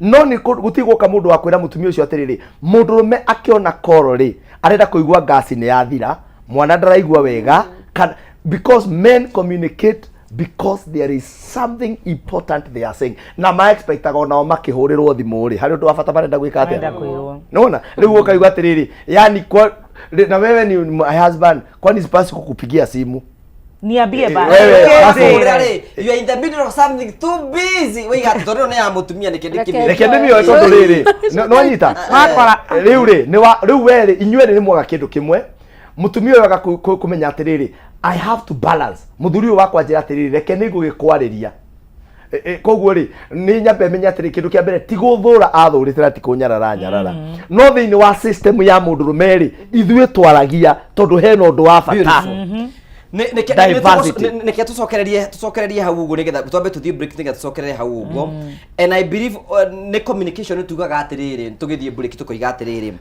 no nĩ gũtirĩ gũka mũndũ wa kwĩra mũtumia ũcio atĩrĩrĩ, mũndũrũme akĩona koro rĩ, arenda kũigua ngasi nĩ yathira, mwana ndaraigua wega kana, because men communicate because there is something important they are saying, na ma expectaga onao makĩhũrĩrwo thimũ rĩ, harĩ ũndũ wa bata marenda gwĩka Marenda atĩa. kwĩrwo. Naona rĩu ũkaigua atĩrĩrĩ, yani kwa na wewe ni my husband, kwani sipasi kukupigia simu? Niambie basi. Wewe, basi. Kũhũrĩra rĩ, you are in the middle of something, too busy. Waiga atĩ tondũ ĩno nĩ ya mũtumia, nĩkĩ ndĩkĩmĩoe? Reke ndĩmĩoe tondũ rĩrĩ no nyita Wakora. Rĩu rĩ, nĩ wa rĩu we rĩ, inyuĩ rĩ, nĩ mwaga kĩndũ kĩmwe. Mũtumia ũyũ aga kũmenya atĩrĩrĩ, I have to balance. Mũthuri ũyũ wakwa njĩra atĩrĩrĩ, reke nĩ ngũgĩkwarĩria. Koguo rĩ, nĩ nyambe menye atĩrĩ, kĩndũ kĩa mbere ti gũthũra athũrĩte na ti kũnyarara nyarara, no thĩinĩ wa system ya mũndũrũme rĩ, ithuĩ twaragia tondũ hena ũndũ wa bata. Diversity. Nĩke tũcokererie hau ũguo nĩgetha twambe tũthiĩ break, nĩgetha tũcokerere hau ũguo. And I believe nĩ communication. Tugaga atĩrĩrĩ, tũgĩthiĩ break tũkoiga atĩrĩrĩ,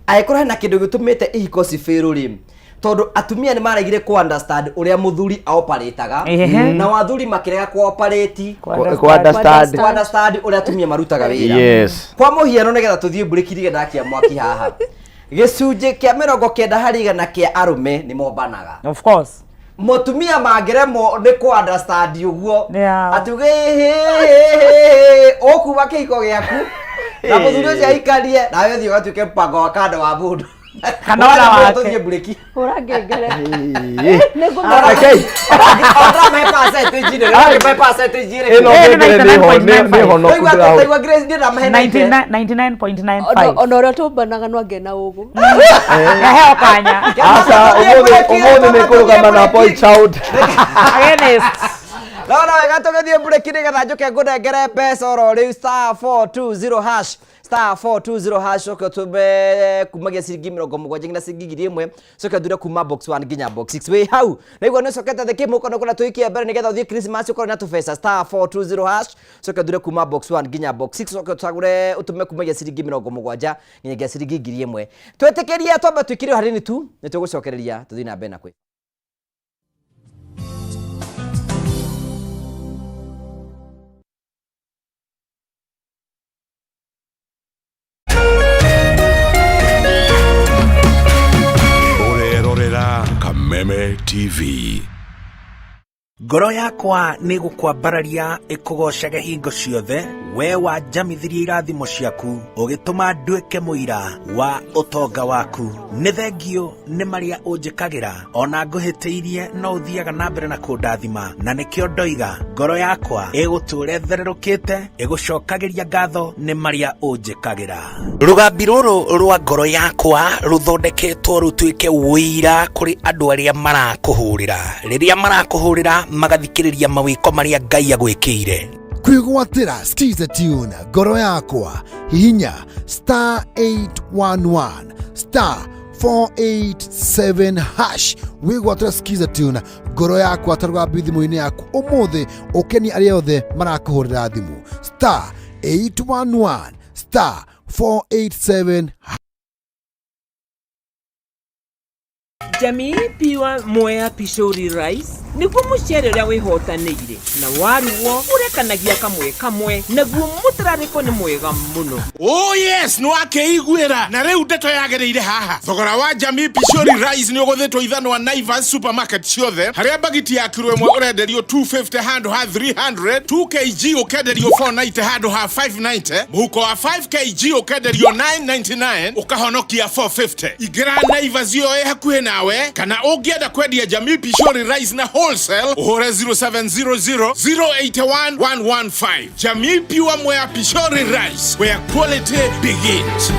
angĩkorwo hena kĩndũ gĩtũmĩte ihiko cibĩrũ rĩ, tondũ atumia nĩ maregire ku understand ũrĩa mũthuri aoparĩtaga, na athuri makĩrega ku operate Ku understand. Ku understand ũrĩa atumia marutaga wĩra. Kwa mũhiano, nĩgetha tũthiĩ break nĩgetha ndakia mwaki haha, gĩcunjĩ kĩa 90% kĩa arũme nĩ mombanaga. Of course. Mũtumia mangĩremwo nĩ kũ understand ũguo, atuge ũkuma kĩhiko gĩaku na mũthuri ũcio aikarie nawe ũthiĩ ũgatuĩke mũbango wa kando wa mũndũ. Kana ona wake. Tũthiĩ mburĩki. Hũra ngengere. Ĩĩ. Nĩngũmera. Rekei. Ũramahe percentage rĩ, ũramahe percentage rĩ. Ĩno Eh, ngengere nĩ ho- nĩ- nĩ honoku Taigua ndĩrahũra. taigua Grace ndiĩ ndamahe 90. 99.95. Ona ũrĩa tũmbanaga no angĩ na ũgũ. Yaheo kanya. Aca, ũmũthĩ ũmũthĩ nĩ kũrũgama na boy child. Against. Naona wega tũgĩthiĩ mburĩki nĩgetha njũke ngũnengere mbeca oro rĩu star 420 hash star 420 hash ũke ũtũme kumagia ciringi 70 nginya ciringi 1000 coke ũthure kuma box 1 nginya box 6 wĩ hau naigua nĩ ũcokete thĩ kĩmũko na kũrĩa tũikie mbere nĩgetha ũthiĩ Christmas ũkorwo na tũbeca star 420 hash coke ũthure kuma box 1 nginya box 6 coke ũcagũre ũtũme kumagia ciringi 70 nginyagia ciringi 1000 twĩtĩkĩrie twambe tũikire o hanini tu nĩ tũgũcokereria tũthiĩ na mbere na kwĩ Ũrerorera Kameme TV. Ngoro yakwa nĩ gũkwambararia ĩkũgocage hingo ciothe, we wanjamithirie irathimo ciaku, ũgĩtũma nduĩke mũira wa ũtonga waku. Nĩ thengio nĩ marĩa ũnjĩkagĩra, ona ngũhĩtĩirie no ũthiaga na mbere na kũndathima, na nĩkĩo ndoiga ngoro yakwa ĩgũtũũra ĩthererũkĩte, ĩgũcokagĩria ngatho nĩ marĩa ũnjĩkagĩra. Rũgambi rũrũ rwa ngoro yakwa rũthondeketwo rũtuĩke ũira kũrĩ andũ arĩa marakũhũrĩra, rĩrĩa marakũhũrĩra magathikĩrĩria mawĩko marĩa Ngai agwĩkĩire. Kwĩgwatĩra Skiza Tune ngoro yakwa hihinya star 811 star 487 hash wĩgwatĩra Skiza Tune ngoro yakwa ta rũgambi thimũ-inĩ yaku ũmũthĩ ũkenie arĩa othe marakũhũrĩra thimũ star 811 star 487. Jamii Pure Mwea Pishori Rice nĩguo mũcere ũrĩa wĩhotanĩire na warugwo ũrekanagia kamwe kamwe naguo mũtararĩko nĩ mwega mũno. Oh yes, nĩ wakĩiguĩra na rĩu ndeto yagĩrĩire haha. Thogora wa Jamii Pishori Rice nĩ ũgũthĩtwo ithanwa Naivas supermarket ciothe, harĩa bagiti ya kiro ĩmwe ũrenderio 250 handũ ha 300, 2 kg ũkenderio 490 handũ ha 590, mũhuko wa 5 kg ũkenderio 999 ũkahonokia 450. Ingĩra Naivas ĩyo ĩ hakuhĩ nawe, kana ũngĩenda kwendia Jamii Pishori Rice na wholesale ũhũre 0700 081 115. Jamii Pure Mwea Pishori Rice, where quality begins.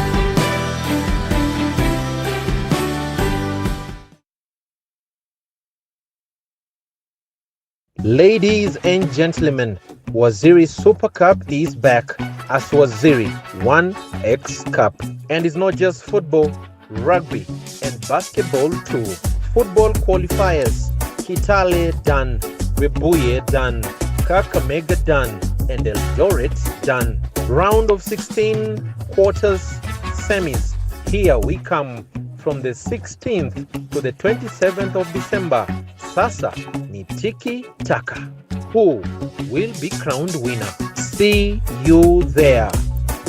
Ladies and gentlemen, Waziri Super Cup is back as Waziri 1X Cup. And it's not just football, rugby, and basketball too. Football qualifiers, Kitale done, Webuye done, Kakamega done, and Eldoret done. Round of 16, quarters, semis. Here we come from the 16th to the 27th of December. Sasa ni tiki taka. Who will be crowned winner? See you there.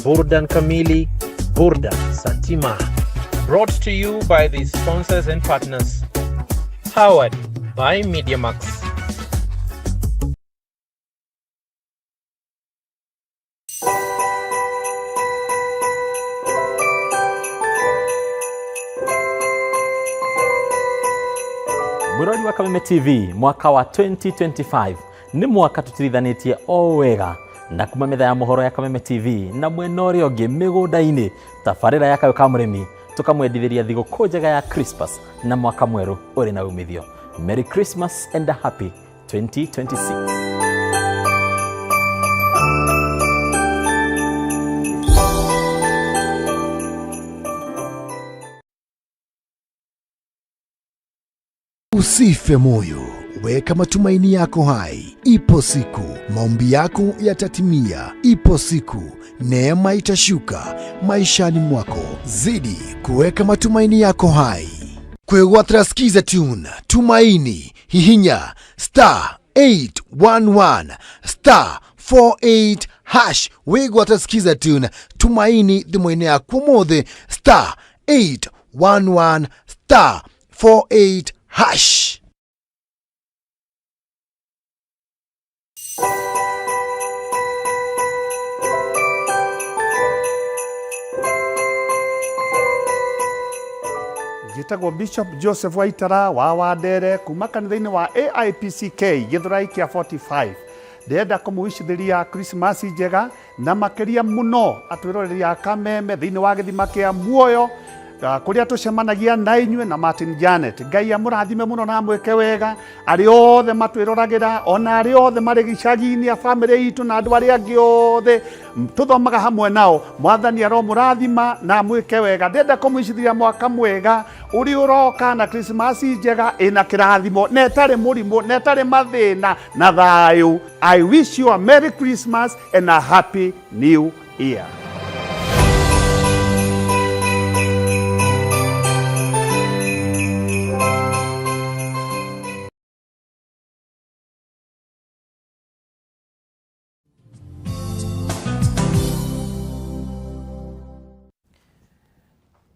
Burdan Kamili, Burdan Satima. Brought to you by the sponsors and partners. Powered by MediaMax. Mwirori wa Kameme TV mwaka wa 2025 nĩ mwaka tũtirithanĩtie o wega na kuma metha ya mohoro ya Kameme TV na mwena ũrĩa ũngĩ mĩgũnda-inĩ tabarĩra ya kayũ ka mũrĩmi tũkamwendithĩria thigũkũ njega ya Christmas na mwaka mwerũ ũrĩ na umithio. Merry Christmas and a happy 2026. Usife moyo, weka matumaini yako hai. Ipo siku maombi yako yatatimia. Ipo siku neema itashuka maishani mwako. Zidi kuweka matumaini yako hai. Kwĩgwatĩra Skiza Tune Tumaini, hihinya star 811 star 48 hash wĩgwatĩra Skiza Tune Tumaini thimũ-inĩ yaku ũmũthĩ star 811 star 48 hash. Njĩtagwo Bishop Joseph Waitara wa Wandere kuma kanitha-inĩ wa AIPCK Gĩthũrai kĩa 45. Ndĩrenda kũmũwicithĩria Christmas njega na makĩria mũno atwĩroreri a Kameme thĩinĩ wa gĩthima kĩa muoyo kũrĩa tũcemanagia na inyuĩ na Martin Janet. Ngai amũrathime mũno na amwĩke wega arĩa othe matwĩroragĩra ona arĩa othe marĩ gĩcagi-inĩ a bamĩrĩ itũ na andũ arĩa angĩ othe tũthomaga hamwe nao. Mwathani aromũrathima na amwĩke wega. Ndĩrenda kũmwicithĩria mwaka mwega ũrĩa ũroka na Krismasi njega ĩna kĩrathimo na ĩtarĩ mũrimũ na ĩtarĩ mathĩna na thayũ. I wish you a Merry Christmas and a Happy New Year.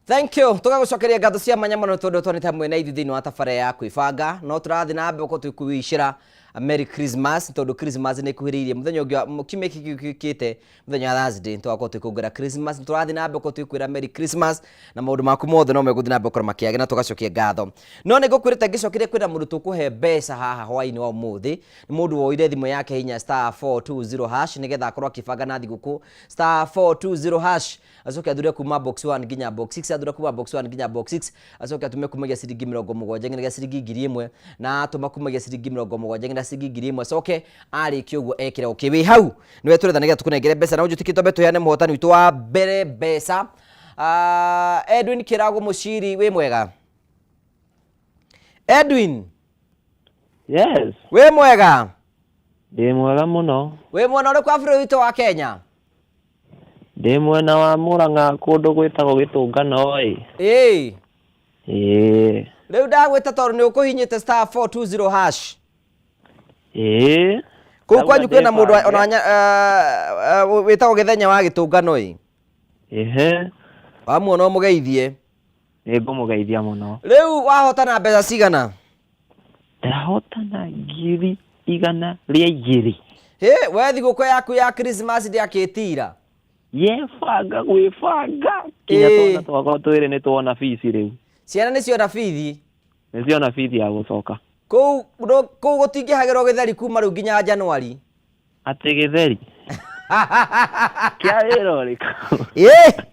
Thank you. Tũgagũcokeria ngatho cia mwanya mũno tondũ twanĩte hamwe na ithuĩ thĩinĩ wa tabarĩra ya kwĩbanga. No tũrathiĩ na mbere gũkorwo tũkĩwicĩra Merry Christmas tondũ Christmas nĩ ĩkuhĩrĩirie. Mũthenya ũngĩ wa kiumia gĩkĩ gĩũkĩte mũthenya wa Thursday tũgakorwo tũgĩkũngũĩra Christmas. Nĩ tũrathiĩ na mbere gũkorwo tũgĩkwĩra Merry Christmas na maũndũ maku mothe no megũthiĩ na mbere gũkorwo makĩagĩra na tũgacokia ngatho. No nĩ ngũkwĩrĩte ngĩcokire kwĩna mũndũ tũkũhe mbeca haha hwaĩ-inĩ wa ũmũthĩ. Nĩ mũndũ woire thimũ yake hinya star 420 hash nĩgetha akorwo akĩbanga na thigũkũ star 420 hash acoke athure kuma box 1 nginya box 6 athure kuma box 1 nginya box 6 acoke atume kumagia ciringi 70 nginyagia ciringi 1000 na atũma kumagia ciringi 70 nginya ciringi 1000 acoke arĩkia ũguo ekĩre okay wĩ hau nĩwe tũretha nĩgetha tũkũnengere mbeca na ũnjũtĩkĩte twambe tũheane mũhotani witũ wa mbere mbeca. Edwin Kĩrago Mũciri wĩ mwega? Edwin. Yes. Wĩ mwega? Ndĩ mwega mũno. Wĩ mwena ũrĩkũ wa bũrũri witũ wa Kenya? Ndĩ mwena wa Murang'a kũndũ gwĩtagwo Gĩtũngano ĩ. Ĩĩ. Ĩĩ. Rĩu ndagwĩta tondũ nĩ ũkũhinyĩte star 420 hash. Ĩĩ. Kũu kwanyu kwĩna mũndũ ona wĩtagwo Gĩthenya wa Gĩtũngano ĩ. Ĩhĩ. Wamuona ũmũgeithie. Nĩngũmũgeithia mũno. Rĩu wahotana mbeca cigana? Ndahotana 200,000. Hĩ, we thigũkũ yaku ya Christmas ndĩakĩtira? Yebanga gwĩbanga kinya twana twakwa twĩrĩ nĩ tuona bici rĩu. Ciana nĩ ciona bithi? Nĩ ciona bithi ya gũcoka. Kũu kũu gũtingĩhagĩrwo gĩtheri kuma rĩu nginya Januari? Atĩ gĩtheri? Kĩa wĩra ũrĩkũ? Ĩ!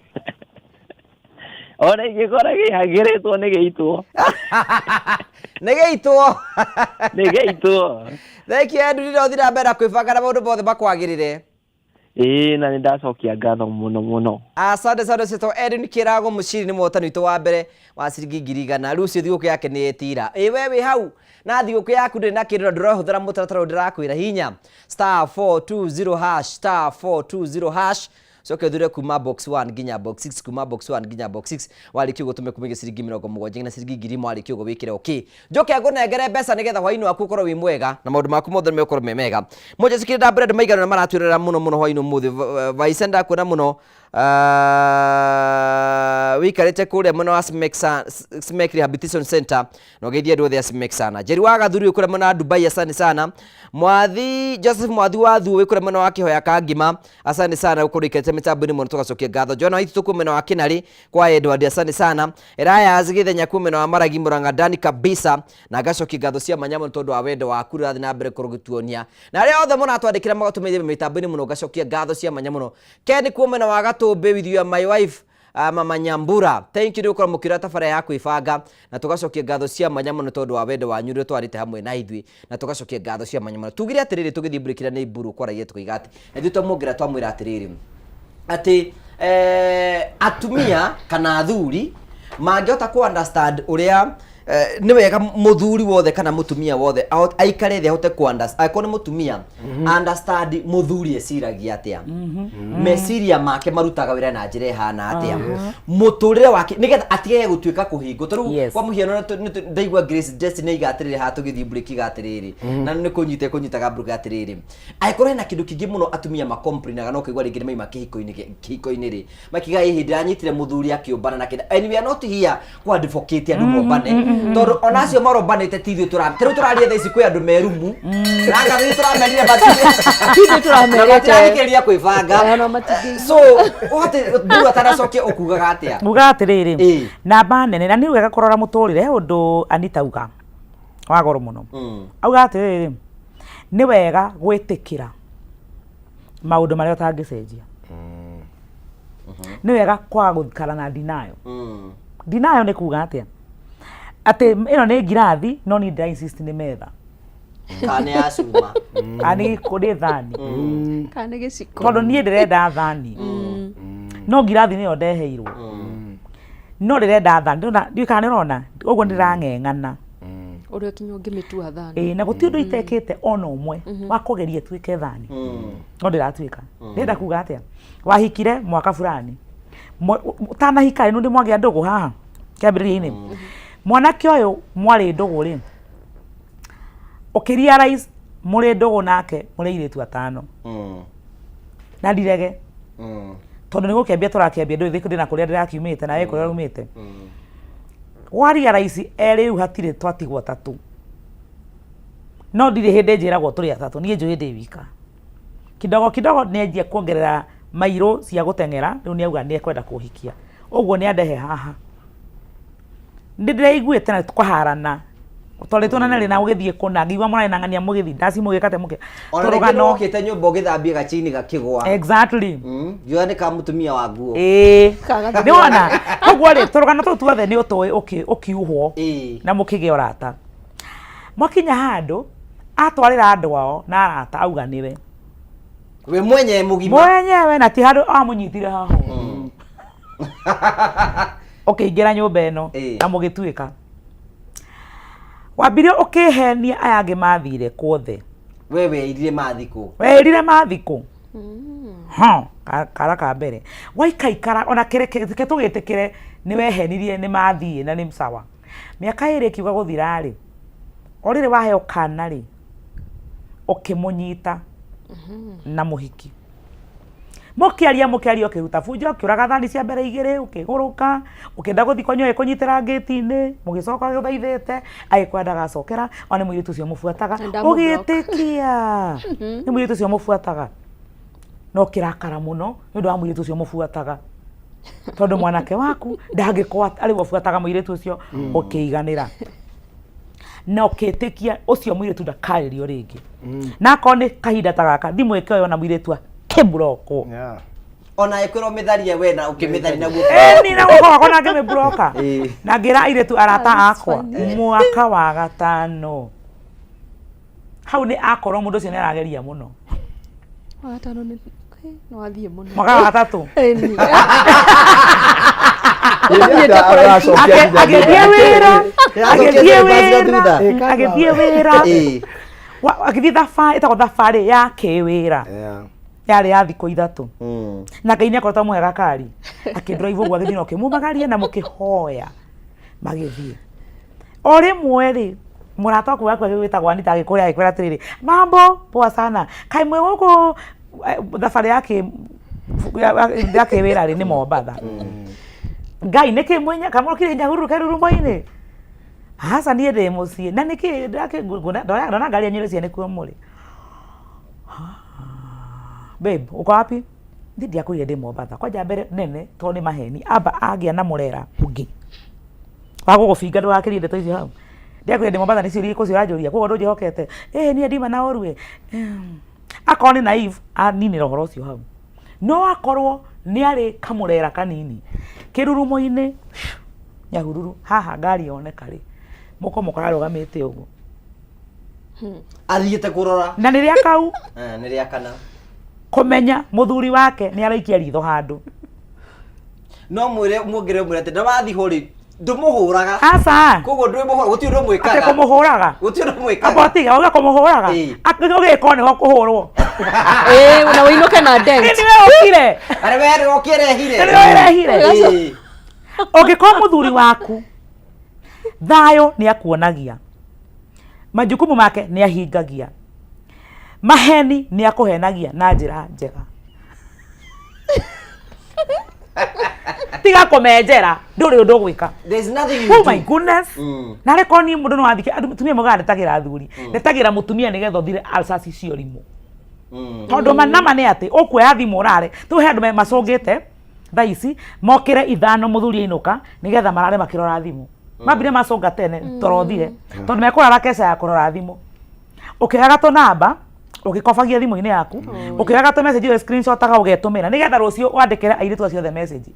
Ona ingĩkora gĩhagĩrĩtwo nĩ gĩitwo. Nĩ gĩitwo. Nĩ gĩitwo. Thank you Edwin, no ũthiĩ na mbere na kwĩbanga na maũndũ mothe makwagĩrĩre. Ĩĩ na nĩ ndacokia ngatho mũno mũno. Asante sana ũcio Edwin Kĩrago Mũciri nĩ mũhotani witũ wa mbere wa ciringi 100,000. Rĩu ũcio thigũkũ yake nĩ ĩtira. Ĩ we wĩ hau na thigũkũ yaku ndĩrĩ na kĩndũ na ndũrahũthĩra mũtaratara ũyũ ndĩrakwĩra hinya star 420 hash star 420 hash coke ũthure kuma box 1 nginya box 6 kuma box 1 nginya box 6 warĩkia ũguo tũme kumagia ciringi 70 nginya ciringi 1000 warĩkia ũguo wĩkĩre okay. Njoke ngũnengere mbeca nĩgetha hwaĩ-inĩ waku ũkorwo wĩ mwega na maũndũ maku mothe nĩmegũkorwo me mega. Mũnjĩtĩkĩrie ndambũre andũ maigana ũna maratwĩrorera mũno mũno hwaĩ-inĩ ũmũthĩ. Vaisa ndakuona mũno wĩikarĩte kũrĩa mwena wa Smek Rehabilitation Center na ũgeithie andũ othe a Smek sana. Njeri wa Gathuri wĩ kũrĩa mwena wa Dubai asante sana. Mwathi Joseph Mwathi wa Thuo wĩ kũrĩa mwena wa Kĩhoya Kangima asante sana gũkorwo ũikarĩte mĩtambo-inĩ mũno tũgacokia ngatho. Joana Waititu kũu mwena wa Kĩnarĩ kwa Edward asante sana. Elias Githenya kũu mwena wa Maragi Murang'a ndani kabisa na ngacokia ngatho cia mwanya mũno tondũ wa wendo waku ũrathiĩ na mbere gũkorwo ũgĩtuonia. Na arĩa othe mũratwandĩkĩra mũgatũmĩria mĩtambo-inĩ mũno ngacokia ngatho cia mwanya mũno. Ken kuo mwena wa Gatũmbĩ with your my wife Mama Nyambura. Thank you nĩ gũkorwo mũkĩũra tabarĩra ya kwĩbanga na tũgacokia ngatho cia mwanya mũno tondũ wa wendo wanyu ũrĩa twarĩte hamwe na ithuĩ na tũgacokia ngatho cia mwanya mũno. Tugire atĩrĩrĩ tũgĩthiĩ break na nĩ Mburu kwaragia tũkoiga atĩ na ithuĩ twamwongera twamwĩra atĩrĩrĩ atĩ atumia kana athuri mangĩhota ku understand ũrĩa nĩ wega mũthuri wothe kana mũtumia wothe aikare thĩ ahote ku understand angĩkorwo nĩ mũtumia understand mũthuri eciragia atĩa, meciria make marutaga wĩra na njĩra ĩhana atĩa, mũtũrĩre wake nĩgetha atigage gũtuĩka kũhingwo. Tarĩu kwa mũhiano ndaigua Grace Destiny aiga atĩrĩrĩ haha tũgĩthiĩ break iga atĩrĩrĩ na nĩ kũnyita kũnyitaga break atĩrĩrĩ angĩkorwo hena kĩndũ kĩngĩ mũno atumia makomplainaga na ũkaigua rĩngĩ nĩ maima kĩhiko-inĩ rĩ makiga ĩ hĩndĩ anyitire mũthuri akĩũmbana na kĩndũ, and we are not here ku advocate andũ mombane. Tondũ ona acio marombanĩte ti ithuĩ tũra tarĩu tũraria thaa ici kwĩ andũ me rumu na anga ithuĩ tũramerire Ti ithuĩ tũramerĩte. na matirathikĩrĩria kwĩbanga. Ona matingĩigua. So ũhate nduru atanacokia ũkugaga atĩa? Nguga atĩrĩrĩ, namba nene na nĩ wega kũrora mũtũrĩre. He ũndũ Anita uga wa goro mũno. Auga atĩrĩrĩ, nĩ wega gwĩtĩkĩra maũndũ marĩa ũtangĩcenjia. Nĩ wega kwaga gũikara na denial. Denial nĩ kuga atĩa? Atĩ ĩno nĩ ngirathi no niĩ ndĩra insist nĩ metha. Kana nĩ ya cuma. Kana nĩ nĩ thani. Kana nĩ gĩciko. Tondũ niĩ ndĩrenda thani no ngirathi nĩyo ndeheirwo, no ndĩrenda thani. Ndĩrona, ndiũĩ kana nĩ ũrona ũguo ndĩrang'eng'ana. Ũrĩa kinya ũngĩmĩtua thani. Ĩĩ, na gũtirĩ ũndũ itekĩte ona ũmwe wa kũgeria ĩtuĩke thani no ndĩratuĩka. Ndĩrenda kuga atĩa? Wahikire mwaka fulani, ũtanahika rĩ, nĩ mwagĩa ndũgũ haha kĩambĩrĩria-inĩ. Mwanake ũyũ mwarĩ ndũgũ rĩ, ũkĩ realize mũrĩ ndũgũ nake mũrĩ airĩtu atano. Na ndirege tondũ nĩ gũkĩambia tũrakĩambia, ndũĩ thĩ ndĩna kũrĩa ndĩrakiumĩte na we kũrĩa umĩte. Wa realize erĩ rĩu hatirĩ, twatigwo atatũ. No ndirĩ hĩndĩ njĩragwo tũrĩ atatũ, niĩ njũĩ ndĩ wika. Kidogo kidogo nĩ anjia kuongerera mairũ cia gũteng'era. Rĩu nĩ auga nĩ ekwenda kũhikia, ũguo nĩ andehe haha. Nĩ ndĩraiguĩte na tũkaharana twarĩtwo na nerĩ na ũgĩthiĩ kũna ngĩigua mũrarĩ na ng'ania mũgĩthiĩ ndaci mũgĩka atĩa mũkĩ Ona rĩngĩ tũrũgano. nĩwokĩte nyũmba ũgĩthambia gachini gakĩgwa. Exactly. Ngiuga nĩ ka mũtumia wa nguo. Ĩĩ. Kaga nĩ wona koguo rĩ, tũrũgano tũu tuothe nĩ ũtũĩ ũkiuhwo na mũkĩgĩa ũrata. Mwakinya handũ atwarĩra andũ ao na arata auga nĩwe. We mwenyewe mũgima. Mwenyewe, na ti handũ amũnyitire haha ũkĩingĩra nyũmba ĩno na mũgĩtuĩka wambire ũkĩhenia aya angĩ mathire kuothe. We weirire mathikũ. Werire mathikũ ha kara ka mbere waikaikara ona kĩreke tũgĩtĩkĩre nĩ wehenirie nĩ mathiĩ na nĩ sawa. Mĩaka 2 ĩkiuga gũthira rĩ, o rĩrĩ waheo kana rĩ, ũkĩmũnyita na mũhiki mũkĩaria mũkĩaria, ũkĩruta bunjo, ũkĩũraga thani cia mbere igĩrĩ, ũkĩgũrũka, ũkĩenda gũthiĩ kwanyu, ũgĩkũnyitĩra ngĩti-inĩ, mũgĩcoka ũthaithĩte agĩkwenda ndagacokera. Ona nĩ mũirĩtu ũcio mũbuataga. Ndamũ-block. Ũgĩtĩkia nĩ mũirĩtu ũcio mũbuataga no ũkĩrakara mũno nĩ ũndũ wa mũirĩtu ũcio mũbuataga, tondũ mwanake waku ndangĩkorwo arĩ we ũbuataga mũirĩtu ũcio. Ũkĩiganĩra na ũkĩtĩkia ũcio mũirĩtu ndakarĩrio rĩngĩ, na akorwo nĩ kahinda ta gaka thimũ ĩkĩoywo na mũirĩtu akĩmburokwo. Ona ĩkwĩrwo mĩtharie we na ũkĩmĩtharia na guoko. Ĩni na guoko gwakwa na ngĩmĩburoka na ngĩra airĩtu arata akwa. Mwaka wa gatano hau nĩ akorwo mũndũ ũcio nĩ arageria mũno. Wa gatano nĩ nĩ wathiĩ mũno. Mwaka wa gatatũ. Ĩni. Athiĩte kũraihu. Agĩthiĩ wĩra, agĩthiĩ Ĩracokia wĩra, thutha. Agĩthiĩ wĩra. Agĩthiĩ thabarĩ ĩtagwo thabarĩ ya kĩwĩra, yarĩ ya thikũ 3, na Ngai nĩ akoretwo amũhe gakari akĩndrive ũguo agĩthiĩ na ũkĩmumagaria na mũkĩhoya magĩthiĩ. O rĩmwe rĩ, mũrata waku waku agĩgwĩtagwo Anita agĩkũrĩa agĩkwĩra atĩrĩrĩ, "Mambo poa sana, kaĩ mwĩ gũkũ thabarĩ ya kĩ ya kĩwĩra rĩ nĩ Mombatha Ngai nĩkĩ mwĩnya kamũrokire Nyahururu kerurumo-inĩ?" Aca, niĩ ndĩ mũciĩ. Na nĩkĩ ndona ngari yanyu ĩrĩ nĩkuo mũrĩ? "Babe, uko wapi?" "Niĩ ndiakwĩrire ndĩ Mombatha." Kwanja mbere nene tondũ nĩ maheni amba agĩa na mũrera ũngĩ wa gũgũbinga ndũgakĩrie ndeto icio hau. "Ndiakwĩrire ndĩ Mombatha, nĩ ciũria irĩkũ ũcio ũranjũria? Koguo ndũnjĩhokete?" "Ĩĩ, niĩ ndima na ũru ĩ." Akorwo nĩ naive aninĩra ũhoro ũcio hau, no akorwo nĩ arĩ kamũrera kanini kĩrurumo-inĩ Nyahururu haha ngari yoneka rĩ, mũko mũkarũgamĩte ũguo. Athiĩte kũrora. Na nĩ rĩa kau. Eh, nĩ rĩa kana. Kũmenya mũthuri wake nĩ araikia ritho handũ. No mwĩre muongerere mwĩre atĩ ndawathi ho rĩ, ndũmũhũraga. Aca. Koguo ndwĩ mũhũra, gũtirĩ ũndũ mwĩkaga. Atĩ kũmũhũraga? Gũtirĩ ũndũ mwĩkaga. Amba ũtige uge kũmũhũraga. Ũgĩkorwo nĩho kũhũrwo. Ĩĩ, na ũinũke na dent. Nĩ we ũkire. Arĩ we nĩwe ũkĩrehire. Nĩwe ũrehire. Ũngĩkorwo mũthuri waku thayũ nĩ akuonagia, majukumu make nĩ ahingagia, maheni nĩ akũhenagia na njĩra njega. Tiga kũmenjera, ndũrĩ ũndũ ũgwĩka. There's nothing you Oh do. my goodness. Narĩ korwo niĩ mũndũ no athike, andũ mũtumia moigaga ndetagĩra athuri. Ndetagĩra mũtumia nĩgetha ũthire ulcers cia ũrimũ. Tondũ ma nama nĩ atĩ ũkuoya thimũ ũrare. Rĩu he andũ macũngĩte thaa ici mokĩre ithano mũthuri ainũka nĩgetha marare makĩrora thimũ. Mambire macũnga tene toro ũthire. Tondũ mekũrara keca ya kũrora thimũ. Ũkĩoyaga tũnamba ũgĩkobagia thimũ-inĩ yaku, ũkĩoyaga tũ message ũgĩ screenshotaga ũgetũmĩra nĩgetha rũciũ wandĩkĩre airĩtu acio othe message.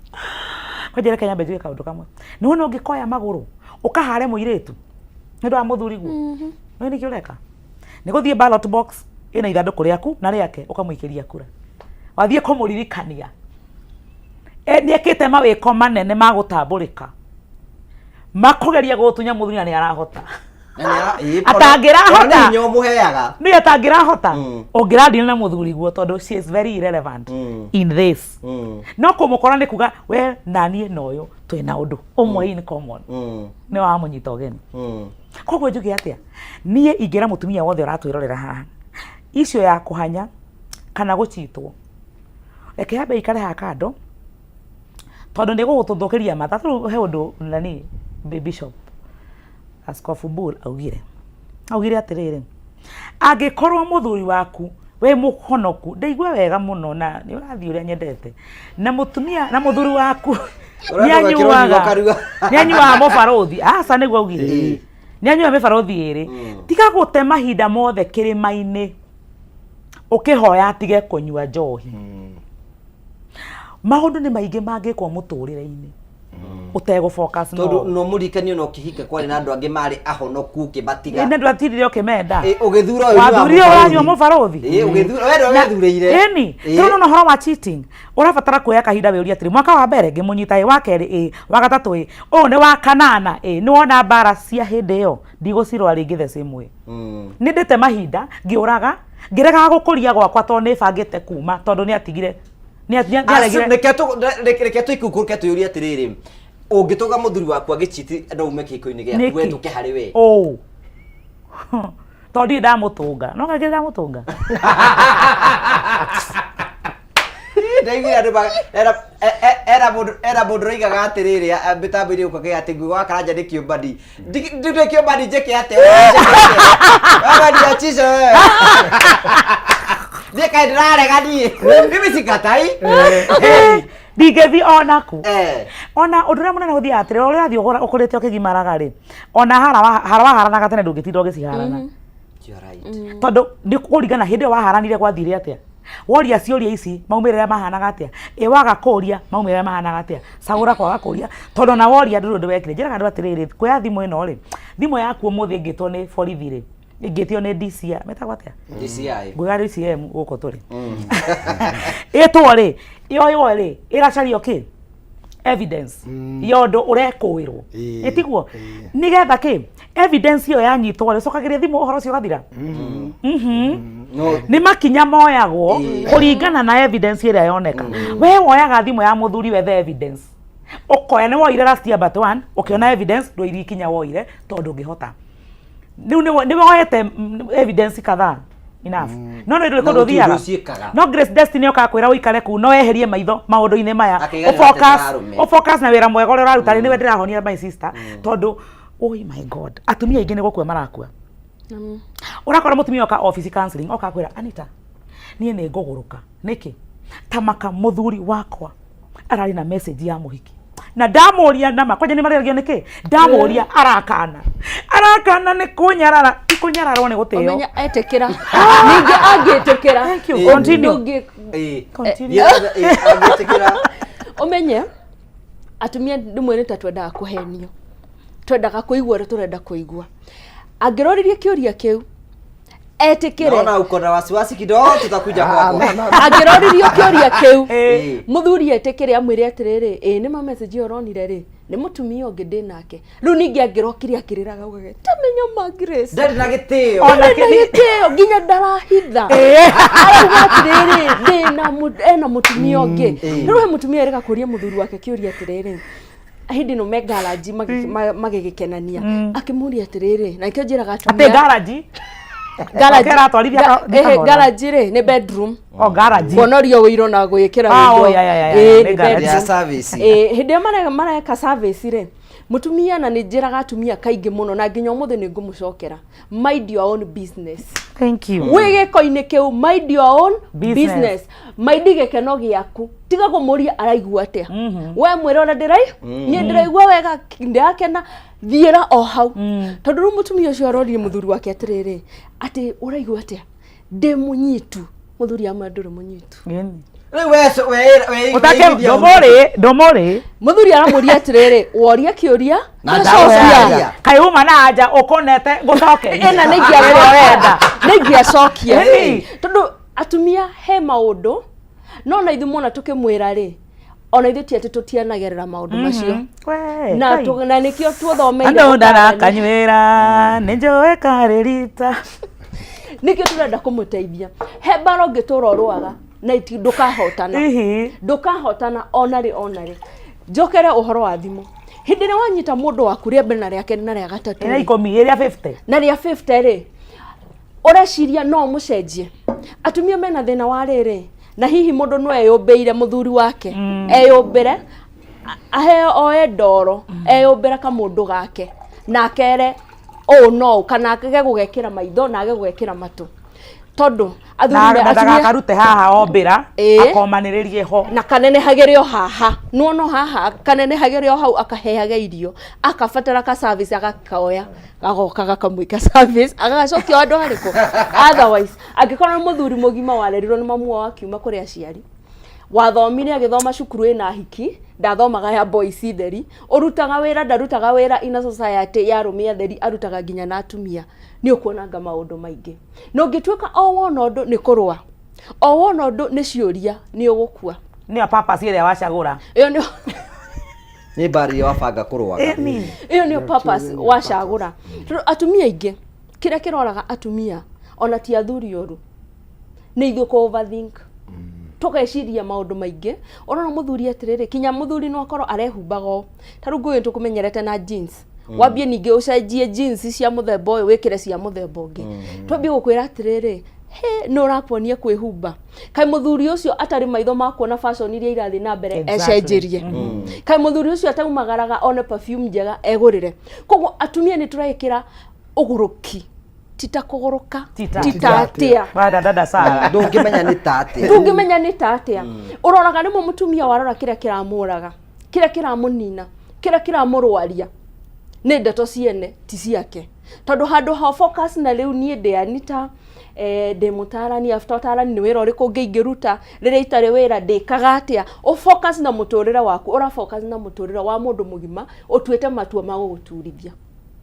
Kwanja reke nyambe njuge kaũndũ kamwe. Nĩ wona ũngĩkoya magũrũ ũkahare mũirĩtu nĩ ũndũ wa mũthuri guo. Nĩ nĩkĩ ũreka? Nĩ gũthiĩ ballot box ĩna ithandũkũ rĩaku na rĩake ũkamũikĩria kura. Wathiĩ kũmũririkania. Nĩ ekĩte mawĩko manene ma gũtambũrĩka. Makũgeria gũgũtunya mũthuri na nĩ arahota. Na nĩ ara- ĩĩ, Atangĩrahota. ona nĩ hinya ũmũheaga. Nĩ atangĩrahota. Ũngĩradini na mũthuri guo tondũ she is very irrelevant in this. No kũmũkora nĩ kuga we na niĩ na ũyũ twĩna ũndũ ũmwe in common. Nĩ wamũnyita ũgeni. Koguo njuge atĩa? Niĩ ingĩra mũtumia wothe ũratwĩrorera haha, icio ya kũhanya kana gũchitwo, reke yambe ĩikare haha kando, tondũ nĩ gũgũtũthũkĩria mathaa. Rĩu he ũndũ nani Bishop Askofu Bull augire. Augire atĩrĩrĩ, angĩkorwo mũthuri waku wĩ mũhonoku, ndaigua wega mũno na nĩ ũrathiĩ ũrĩa nyendete, na mũtumia na mũthuri waku Ũrenda nĩ gwĩkĩrwo ngingo anyuaga kanua. nĩ anyuaga mũbarũthi, aca nĩguo augire, nĩ anyuaga mĩbarũthi ĩrĩ, tiga gũte mahinda mothe kĩrĩma-inĩ ũkĩhoya atige kũnyua njohi. Maũndũ nĩ maingĩ mangĩkwo mũtũrĩre-inĩ ũtegũ focus no Tondũ no mũririkanie ona ũkĩhika kwarĩ na andũ angĩ marĩ ahonoku ũkĩmatiga. Ĩ, ndwatirire ũkĩmenda. Ĩ, ũgĩthura ũyũ ũnyuaga Wathurire ũranyua mũbarũthi. mũbarũthi. Ĩ, ũgĩthura we nĩwe wethurĩire. Ĩni, Ĩ. tondũ nona ũhoro wa cheating, ũrabatara kuoya kahinda wĩũrie atĩrĩ, mwaka wa mbere ngĩmũnyita ĩ, wa kerĩ ĩ, wa gatatũ ĩ, ũyũ nĩ wa kanana ĩ, nĩ wona mbara cia hĩndĩ ĩyo ndigũcirora rĩngĩ the same way. Nĩ ndĩte mahinda ngĩũraga, ngĩregaga gũkũria gwakwa tondũ nĩ bangĩte kuma tondũ nĩ atigire nĩ aregire. Reke tũikũrũke twĩyũrie atĩrĩrĩ, ũngĩtũga mũthuri waku agĩchiti no ume kĩhiko-inĩ gĩaku Nĩkĩ? we tũke harĩ we. Ũũ. Tondũ ndirĩ ndamũtũnga. No kaingĩ ndamũtũnga. Ndaiguire andũ era mũndũ era mũndũ ũroigaga atĩrĩrĩ mĩtambo-inĩ gũkũ kĩ atĩ ngui wa karanja nĩ kĩũmbani. Ndĩ kĩũmbani njĩke atĩa? Wewe niachishe wewe. Niĩ kaĩ ndĩrarega niĩ. Mimi sikatai. Ndingĩthiĩ onaku. Ona ũndũ ũrĩa mũnene ũthiaga atĩrĩ, ũrĩa ũrathiĩ ũkũrĩte ũkĩgimaraga rĩ, ona hara waharanaga tene ndũngĩtinda ũgĩciharana. Tondũ nĩ kũringana hĩndĩ ĩyo waharanire gwathire atĩa. Woria ciũria ici maumĩrĩra mahanaga atĩa. Ĩ waga kũria maumĩrĩra mahanaga atĩa. Cagũra kwaga kũria tondũ ona woria ndũrĩ ũndũ wekire. Njĩraga andũ atĩrĩrĩ, kuoya thimũ ĩno rĩ, thimũ yaku ũmũthĩ ĩngĩtwo nĩ borithi rĩ, ĩngĩtio nĩ DCI, metagwo atĩa? DCI. Nguga DCM gũkũ tũrĩ. Ĩtwo rĩ, yoywo rĩ, ĩgacario kĩ? Evidence ya ũndũ ũrekũĩrwo. Ĩtiguo? Nĩgetha kĩ? Evidence ĩyo yanyitwo rĩ, ũcokagĩria thimũ ũhoro ũcio ũgathira. Nĩ makinya moyagwo kũringana na evidence ĩrĩa yoneka. We woyaga thimũ ya mũthuri wethe evidence. Ũkoya nĩ woire last year but one, ũkĩona evidence ndwoire ikinya woire tondũ ndũngĩhota. Rĩu nĩ woete evidence kadhaa enough. No nĩ ndũrĩ Na kũndũ gũtirĩ ũndũ ũthiaga. ũciĩkaga. No Grace Destiny okaga kwĩra ũikare kũu no weherie maitho maũndũ-inĩ maya. Akĩiganĩra Ũfocus, atĩ arũme. ũfocus na wĩra mwega ũrĩa ũraruta rĩ nĩwe ndĩrahonia my sister tondũ oh my God atumia aingĩ nĩ gũkua marakua. Ũrakora mũtumia oka office counseling oka kwĩra Anita niĩ nĩ ngũgũrũka nĩkĩ tamaka mũthuri wakwa ararĩ na message ya mũhiki na ndamũria nama kwanja nĩ marĩragio nĩkĩ ndamũria arakana arakana nĩ kũnyarara ti kũnyararwo nĩ gũtĩo Ũmenya etĩkĩra ningĩ angĩtĩkĩra Thank you. Continue. Ndũngĩ- Continue. Angĩtĩkĩra ũmenye atumia rĩmwe nĩ ta twendaga kũhenio twendaga kũigua ũrĩa tũrenda kũigua angĩroririe kĩũria kĩu etĩkĩre Naona uko na wasiwasi kidogo, tutakuja kwako. angĩroririo kĩũria kĩu Eh. mũthuri etĩkĩre amwĩre atĩrĩrĩ ĩ nĩ ma message ĩyo ũronire rĩ nĩ mũtumia ũngĩ ndĩ nake rĩu ningĩ angĩrokire akĩrĩraga augage tamenya ma Grace Ndarĩ na gĩtĩo. Ndarĩ na gĩtĩo nginya ndarahitha arauga atĩrĩrĩ ndĩna ena mũtumia ũngĩ rĩu he mũtumia erĩga kũria mũthuri wake kĩũria atĩrĩrĩ hĩndĩ ĩno me garage magĩgĩkenania akĩmũria atĩrĩrĩ na nĩkĩo njĩraga atĩ atumia garaji Garage- Kĩratwarithia kahora. garage rĩ nĩ bedroom O garage. kuonorio wĩiro na gwĩkĩra Ah, window. oh, ya, ya, ya, ya, Ĩĩ, nĩ nĩ garage. bedroom. Ya service. Ĩĩ, hĩndĩ ĩrĩa mareka service rĩ mũtumia na nĩ njĩraga atumia kaingĩ mũno na nginya ũmũthĩ nĩ ngũmũcokera mind your own business. Thank you. Wĩ gĩko-inĩ kĩu, mind your own Business. business, mind gĩkeno gĩaku, tiga kũmũria araigua atĩa. We mwĩre ũrĩa ndĩrai niĩ ndĩraigua wega, ndĩrakena, thiĩra o hau. Tondũ rĩu mũtumia ũcio arorie mũthuri wake atĩrĩrĩ, atĩ ũraigua atĩa, ndĩ mũnyitu. Mũthuri amwe, ndũrĩ mũnyitu. Rĩu we Ũtake ndũmũrĩ, ndũmũrĩ. Mũthuri aramũria atĩrĩrĩ, woria kĩũria Na ngacokia. ndacokia. Kaĩ uma na anja ũkũnete gũcokeria. Ĩna nĩ Ũrenda. ingĩacokia Ĩĩ. tondũ atumia he maũndũ no na ithuĩ mona tũkĩmwĩra rĩ, ona ithuĩ ti atĩ tũtianagerera maũndũ macio. We, Na Ngai. na nĩkĩo tuothomeire Andũ ũtarani. ndarakanyuĩra nĩ njũĩ karĩ rita. Nĩkĩo tũrenda kũmũteithia. He mbara ũngĩtũra ũrũaga na iti ndũkahotana. Ihi. Ndũkahotana ona rĩ, ona rĩ. Njokere ũhoro wa thimũ, hĩndĩ ĩrĩa wanyita mũndũ waku rĩa mbere na rĩa kerĩ na rĩa gatatũ Ĩrĩa rĩ, 10, ĩrĩa 50. Na rĩa 50 rĩ, ũreciria no ũmũcenjie. Atumia mena thĩna wa rĩrĩ, na hihi mũndũ no eyũmbĩire mũthuri wake, eyũmbĩre aheo oe ndoro, eyũmbĩre kamũndũ gake na akere ũũ no ũũ, kana age gũgekĩra maitho na age gũgekĩra matũ, tondũ athuri Na na atumia ndagakarute haha ombĩra. Ĩĩ. Akomanĩrĩrie ho. Na kanenehagĩre o haha, nĩwona haha kanenehagĩre o hau, akaheage irio, akabatara ka service agakaoya, gagoka gakamwĩka service, agagacokia o handũ harĩkũ. Otherwise angĩkorwo nĩ mũthuri mũgima warerirwo nĩ mamu wao akiuma kũrĩ aciari, wathomire agĩthoma cukuru ĩna hiki, ndathomaga ya boys theri, ũrutaga wĩra, ndarutaga wĩra ina society ya arũme atheri, arutaga nginya na atumia, nĩ ũkuonanga maũndũ maingĩ. Na ũngĩtuĩka o wona ũndũ nĩ kũrũa, o wona ũndũ nĩ ciũria, nĩ ũgũkua. Nĩyo purpose ĩrĩa wacagũra. Ĩyo nĩyo Nĩ mbara iria wabanga kũrũaga. Ĩni. Ĩyo nĩyo purpose wacagũra. Tondũ atumia aingĩ, kĩrĩa kĩroraga atumia ona ti athuri ũru, nĩ ithuĩ kũ overthink, tũgeciria maũndũ maingĩ. Ũrona mũthuri atĩrĩrĩ, kinya mũthuri no akorwo arehumbaga ũũ, ta rĩu ngũĩ tũkũmenyerete na jeans, wambie ningĩ ũcenjie jeans cia mũthemba ũyũ wĩkĩre cia mũthemba ũngĩ, twambie gũkwĩra atĩrĩrĩ, he nĩ ũrakuonia kwĩhumba. Kaĩ mũthuri ũcio atarĩ maitho ma kuona fashion iria irathiĩ na mbere ecenjerie? Kaĩ mũthuri ũcio ataumagaraga one perfume njega egũrĩre? Koguo atumia nĩ tũrekĩra ũgũrũki, tita kũgũrũka. Tita. Tita atĩa? Wada dada Sara. Ndũngĩmenya nĩ ta atĩa. Ndũngĩmenya nĩ ta atĩa. Ũroraga rĩmwe mũtumia, warora kĩrĩa kĩramũraga, kĩrĩa kĩramũnina, kĩrĩa kĩramũrwaria nĩ ndeto ciene ti ciake, tondũ handũ ha focus na rĩu niĩ ndĩ Anita, ndĩ mũtarani, after ũtarani nĩ wĩra ũrĩkũ ũngĩ ingĩruta rĩrĩa itarĩ wĩra, ndĩkaga atĩa, ũ focus na mũtũrĩre waku, ũra focus na mũtũrĩre wa mũndũ mũgima ũtuĩte matua ma gũgũturithia.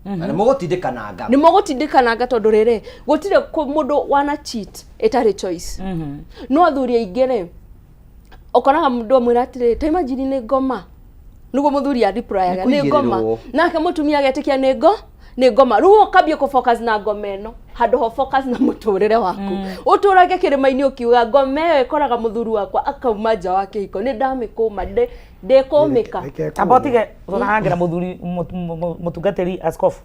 Na nĩ mũgũtindĩkananga. Nĩ mũgũtindĩkananga, tondũ rĩrĩ gũtirĩ mũndũ wana cheat ĩtarĩ choice. No athuri aingĩ rĩ, ũkoraga mũndũ amwĩra atĩrĩrĩ, ta imagine nĩ ngoma, nĩguo mũthuri areplyga Nĩ nĩ ngoma. kũigĩrĩrwo. Nake mũtumia agetĩkia nĩ ngo nĩ ngoma. Rĩu ũkambia kũ focus na ngoma ĩno handũ ho focus na mũtũrĩre waku, ũtũrage kĩrĩma-inĩ ũkiuga ngoma ĩyo ĩkoraga mũthuri wakwa akauma nja wa kĩhiko, nĩ ndamĩkũma, ndĩkũmĩka. Tamba ũtige ũtanangĩra mũthuri mũtungatĩri askofu.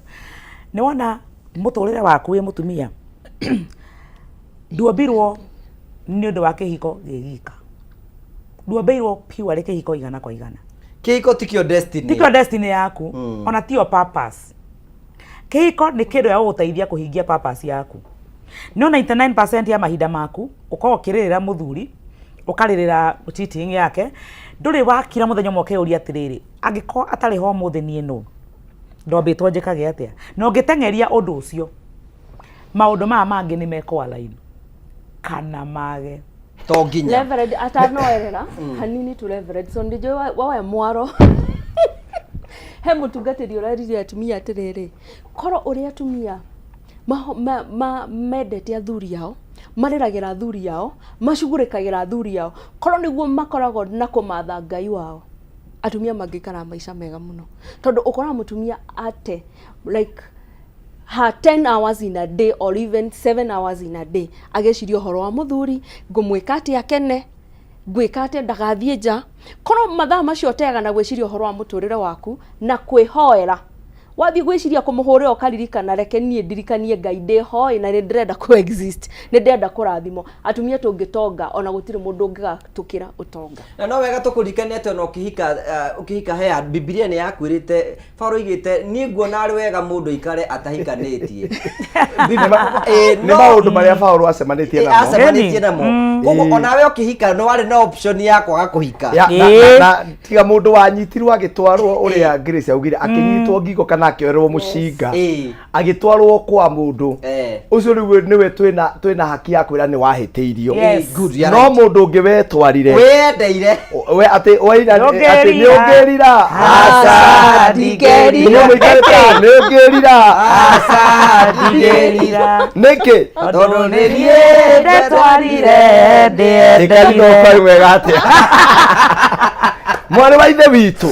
Nĩ wona mũtũrĩre waku wĩ mũtumia, nduombirwo nĩ ũndũ wa kĩhiko gĩ gika, nduombĩirwo purely kĩhiko 100%. Kĩhiko tikĩo destiny. Tikĩo destiny yaku. Ona tiyo purpose. Kĩhiko nĩ kĩndũ gĩa gũgũteithia kũhingia purpose yaku. No 99% ya mahinda maku ũkoragwo ũkĩrĩrĩra mũthuri, ũkarĩrĩra cheating yake. Ndũrĩ wakira mũthenya ũmwe ũkeyũria atĩrĩrĩ, angĩkorwo atarĩ ho ũmũthĩ, niĩ nũ ndombĩtwo njĩkage atĩa? Na ũngĩteng'eria ũndũ ũcio, maũndũ maya mangĩ nĩ mekũ align kana mage. To nginya. Reverend atanoerera hanini tu, Reverend, so ndijũĩ woe mwaro he mũtungatĩri ũreririe atumia atĩrĩrĩ, korwo ũrĩa atumia mendete athuri ao, marĩragĩra athuri ao, macugurĩkagĩra athuri ao, korwo nĩguo makoragwo na kũmatha Ngai wao, atumia mangĩikara maica mega mũno. Tondũ ũkoraga mũtumia ate like her 10 hours in a day or even 7 hours in a day agĩciria ũhoro wa mũthuri, ngũmwĩka atĩa akene, ngwĩka atĩa ndagathiĩ nja. Korwo mathaa macio ũteaga na gwĩciria ũhoro wa mũtũrĩre waku na kwĩhoera. Wathiĩ gwĩciria kũmũhũrĩra ũkaririkana, reke niĩ ndirikanie Ngai ndĩhoĩ na nĩ ndĩrenda kũ exist, nĩ ndĩrenda kũrathimwo. Atumia tũngĩtonga ona gũtirĩ mũndũ ũngĩgatũkĩra ũtonga. Na no wega tũkũririkanie atĩ ona ũkĩhika ũkĩhika hea Bibilia nĩ yakwĩrĩte Paulo oigĩte niĩ nguona arĩ wega mũndũ aikare atahikanĩtie. Nĩ maũndũ marĩa Paulo acemanĩtie namo. Acemanĩtie namo. Koguo onawe ũkĩhika nĩ warĩ na option ya kwaga kũhika. Ya, na tiga mũndũ wanyitirwo agĩtwarwo ũrĩa Grace augire akĩnyitwo ngingo kana akĩoerwo mũcinga agĩtwarwo kwa mũndũ ũcio rĩu nĩwe twĩna twĩna haki ya kwĩra nĩ wahĩtĩirio. Yes. Good, you are no right. mũndũ ũngĩ wetwarire Wĩyendeire. We atĩ waina atĩ nĩ ũngĩrira. Aca, ndingĩrira. Inyuĩ mũikarĩte nĩ ũngĩrira. Aca, ndingĩrira. Nĩkĩ? Tondũ nĩ niĩ ndetwarire ndĩyendeire. Ĩkai wega atĩa mwarĩ wa ithe witũ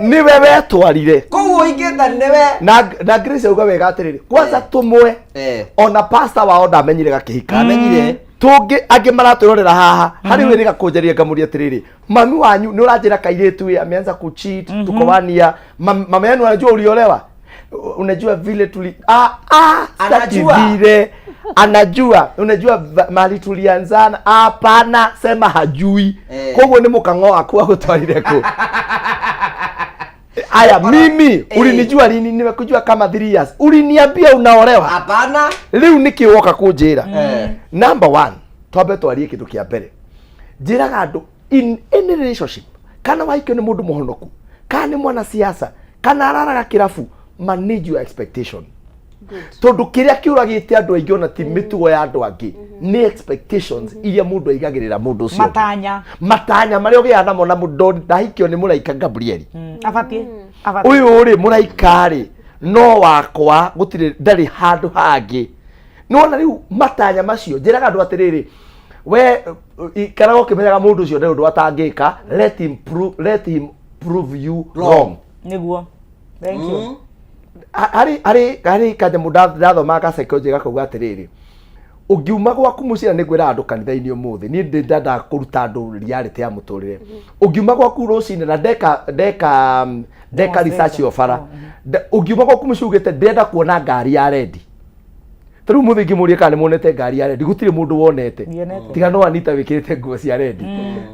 nĩwe wetwarire. Koguo ingĩta nĩwe. Na Grace auga wega atĩrĩrĩ, kwanza tũmwe ona pastor wao ndamenyire gakĩhika. Ndamenyire. Tũngĩ angĩ maratwĩrorera haha harĩ wĩrĩ gakũnjaria ngamũria atĩrĩrĩ, mami wanyu nĩ ũranjĩra kairĩtu ĩ ameanza kucheat tuko one year. Mama yenu anajua uliolewa? Unajua vile tuli ah, ah, sitaki Anajua. vile anajua, unajua mahali tulianzana? Hapana, sema hajui. Koguo nĩ mũkang'o waku agũtwarire kũ? Aya, mimi ulinijua lini? Nimekujua kama 3 years. Uliniambia unaolewa? Hapana. Rĩu nĩkĩ woka kũnjĩra? Number one, twambe twarie kĩndũ kĩa mbere. Njĩraga andũ in any relationship, kana wahikio nĩ mũndũ mũhonoku, kana nĩ mwanasiasa, kana araraga kĩrabu, manage your expectation. Tondũ kĩrĩa kĩũragĩte andũ aingĩ ona ti mĩtugo ya andũ angĩ, nĩ expectations iria mũndũ aigagĩrĩra mũndũ ũcio ũngĩ. Matanya. Matanya marĩa ũgĩaga namo na mũndũ ndahikio nĩ mũraika Gabrieli. Abatiĩ. Abatiĩ. Ũyũ rĩ mũraika rĩ no wakwa, gũtirĩ ndarĩ handũ hangĩ. Nĩwona rĩu matanya macio njĩraga andũ atĩrĩrĩ, we ikaraga ũkĩmenyaga mũndũ ũcio ndarĩ ũndũ atangĩka. Let him prove you wrong. Nĩguo. Thank you. Harĩ kanyamũ ndathomaga ka psychology gakauga atĩrĩrĩ, ũngiuma gwaku mũciĩ, na nĩngwĩra andũ kanitha-inĩ ũmũthĩ, niĩ ndĩ ndendaga kũruta andũ reality ya mũtũrĩre. Ũngiuma gwaku rũcinĩ na ndeka research yo bara, ũngiuma gwaku mũciĩ ugĩte ndĩrenda kuona ngari ya rendi, ta rĩu mũthĩ ingĩmũria kana nĩ muonete ngari ya rendi, gũtirĩ mũndũ wonete. Ndionete. Tiga no Anita wĩkĩrĩte nguo cia rendi.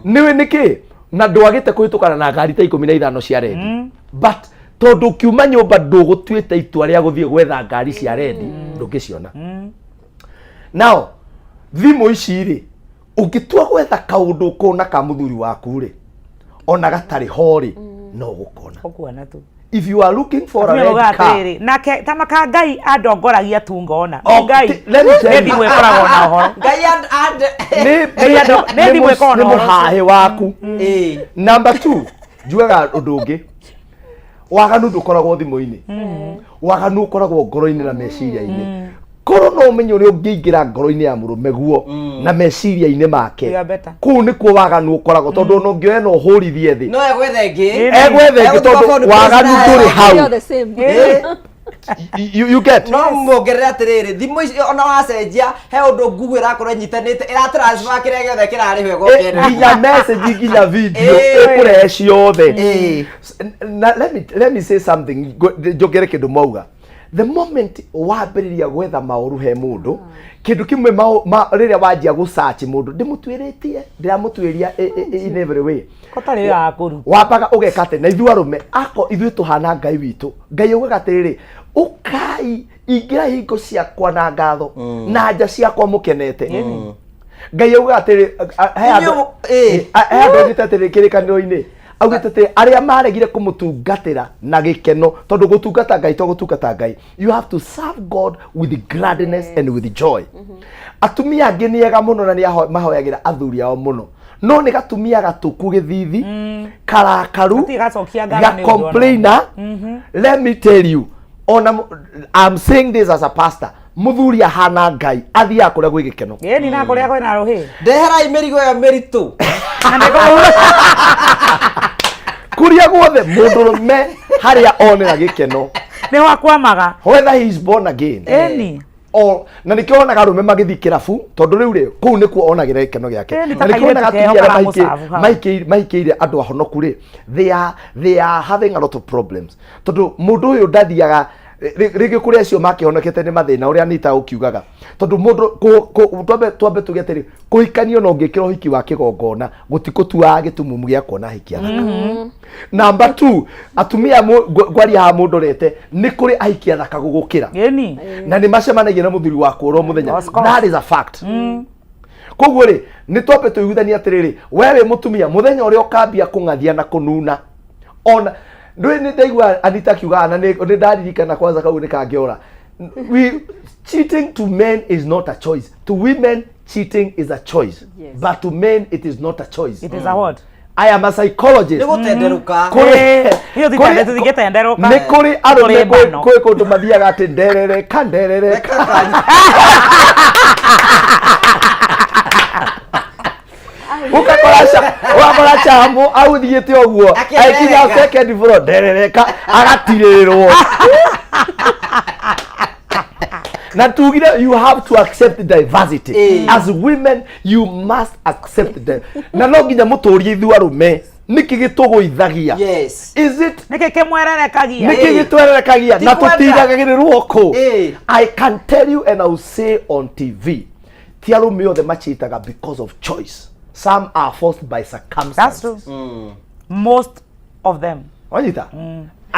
Nĩwe nĩkĩ na ndwagĩte kũhĩtũkana na ngari ta 15 cia rendi, but tondũ ũkiuma nyũmba ndũgũtuĩte itua rĩa gũthiĩ gwetha ngari cia rendi, ndũngĩciona. Now thimũ ici rĩ, ũngĩtua gwetha kaũndũ ũkona ka mũthuri waku rĩ, ona gatarĩ ho rĩ, no ũgũkona. Ũkuona tu. If you are looking for a Atumia red maugaga car, atĩrĩrĩ, nake ta maka Ngai andongoragia tu ngona. Oh, Ngai let me tell nĩ you. thimũ ĩkoragwo na ũhoro. Ngai nĩ Nĩ thimũ ĩkoragwo na nĩ ũhoro ũcio. mũhahĩ waku. Number 2, njugaga ũndũ ũngĩ, waganu ndũkoragwo thimũ-inĩ, waganu ũkoragwo ngoro-inĩ na meciria-inĩ. Korwo no ũmenye ũrĩa ũngĩingĩra ngoro-inĩ ya mũrũme guo na meciria-inĩ make, You are better. kũu nĩkuo waganu ũkoragwo, tondũ ona ũngĩoya na ũhũrithie thĩ, No egwetha ĩngĩ. Egwetha ĩngĩ, tondũ waganu ndũrĩ hau. You're the same. You get? No muongerere atĩrĩrĩ, thimũ ici ona wacenjia he ũndũ Google ĩrakorwo ĩnyitanĩte ĩratransfer kĩrĩa gĩothe kĩrarĩhwo ĩgoke. Nginya message, nginya video, ĩkũrehe ciothe. Na let me say something, njongere kĩndũ mwauga. The moment wambĩrĩria gwetha maũru he mũndũ, kĩndũ kĩmwe rĩrĩa wanjia gũsearch mũndũ, ndĩmũtuĩrĩtie, ndĩramũtuĩria in every way. Kotarĩ wĩra wa kũruta. Wambaga ũgeka atĩ na ithuĩ arũme ako ithuĩ tũhana Ngai witũ. Ngai augaga atĩrĩrĩ, ũkai ingĩra hingo ciakwa na ngatho na nja ciakwa mũkenete. Ngai augaga atĩrĩ, he andũ he andũ augĩte atĩrĩ kĩrĩkanĩro-inĩ, augĩte atĩ arĩa maregire kũmũtungatĩra na gĩkeno, tondũ gũtungata Ngai to gũtungata Ngai, you have to serve God with gladness and with joy. Atumia angĩ nĩ ega mũno na nĩ mahoyagĩra athuri ao mũno, no nĩ gatumia gatũku gĩthithi, karakaru, Gatirĩ gacokia ngatho nĩ ũndũ ona ũmwe. ga-complainer. Let me tell you, ona I'm saying this as a pastor, mũthuri ahana Ngai athiaga kũrĩa gwĩ gĩkeno. Ĩni na kũrĩa kwĩna rũhĩ. Ndeherai mĩrigo ĩyo mĩritũ. Kũrĩa guothe mũndũrũme harĩa onera gĩkeno nĩho akwamaga. Whether he is born again Ĩni. O na nĩkĩo wonaga arũme magĩthiĩ kĩrabu, tondũ rĩu rĩ, kũu nĩkuo onagĩra gĩkeno gĩake. Ĩĩ, nĩ ta Na nĩkĩo wonaga kairĩtu keho atumia arĩa karamũcabu hau. mahikĩire andũ ahonoku rĩ, they are having a lot of problems, tondũ mũndũ ũyũ ndathiaga rĩngĩ kũrĩ acio makĩhonokete nĩ mathĩna ũrĩa Anita ũkiugaga, tondũ mũndũ twambe tuge atĩrĩ, kũhikanio no ũngĩkĩra ũhiki wa kĩgongona gũtikũtuaga gĩtumumu gĩa kuona ahiki athaka. Number two, atumia ngwaria haha mũndorete, nĩ kũrĩ ahiki athaka gũgũkĩra Ĩni. na nĩ macemanagia na mũthuri waku oro mũthenya. Of course. That is a fact. Koguo rĩ, nĩ twambe tũiguithanie atĩrĩrĩ, we wĩ mũtumia, mũthenya ũrĩa ũkambia kũng'athia na kũnuna, ona ndũĩ nĩ ndaigua Anita akiugaga na nĩ ndaririkana kwanza kau nĩ kangĩora. We cheating, to men is not a choice, to women cheating is a choice. But to men it is not a choice. It is a what? I am a psychologist. Nĩ gũtenderũka. Hiyo tũtingĩtenderũka. Nĩ kũrĩ arũme Kũrĩ mbano. kwĩ kũndũ mathiaga atĩ nderereka nderereka, ũgakora chamu authiĩte ũguo Akĩendereka. aikinya second floor, nderereka, agatirĩrwo. Na tugire you have to accept diversity. As women you must accept them, na no nginya mũtũrie ithuĩ arũme nĩkĩ gĩtũgũithagia. Is it Nĩkĩ kĩmwererekagia? Nĩkĩ gĩtwererekagia Ti na kwenda. tũtiragĩrĩrwo kũ? I can tell you and I will say on TV, ti arũme othe machitaga because of choice. Some are forced by That's circumstances. true. Most of them. Wanyita?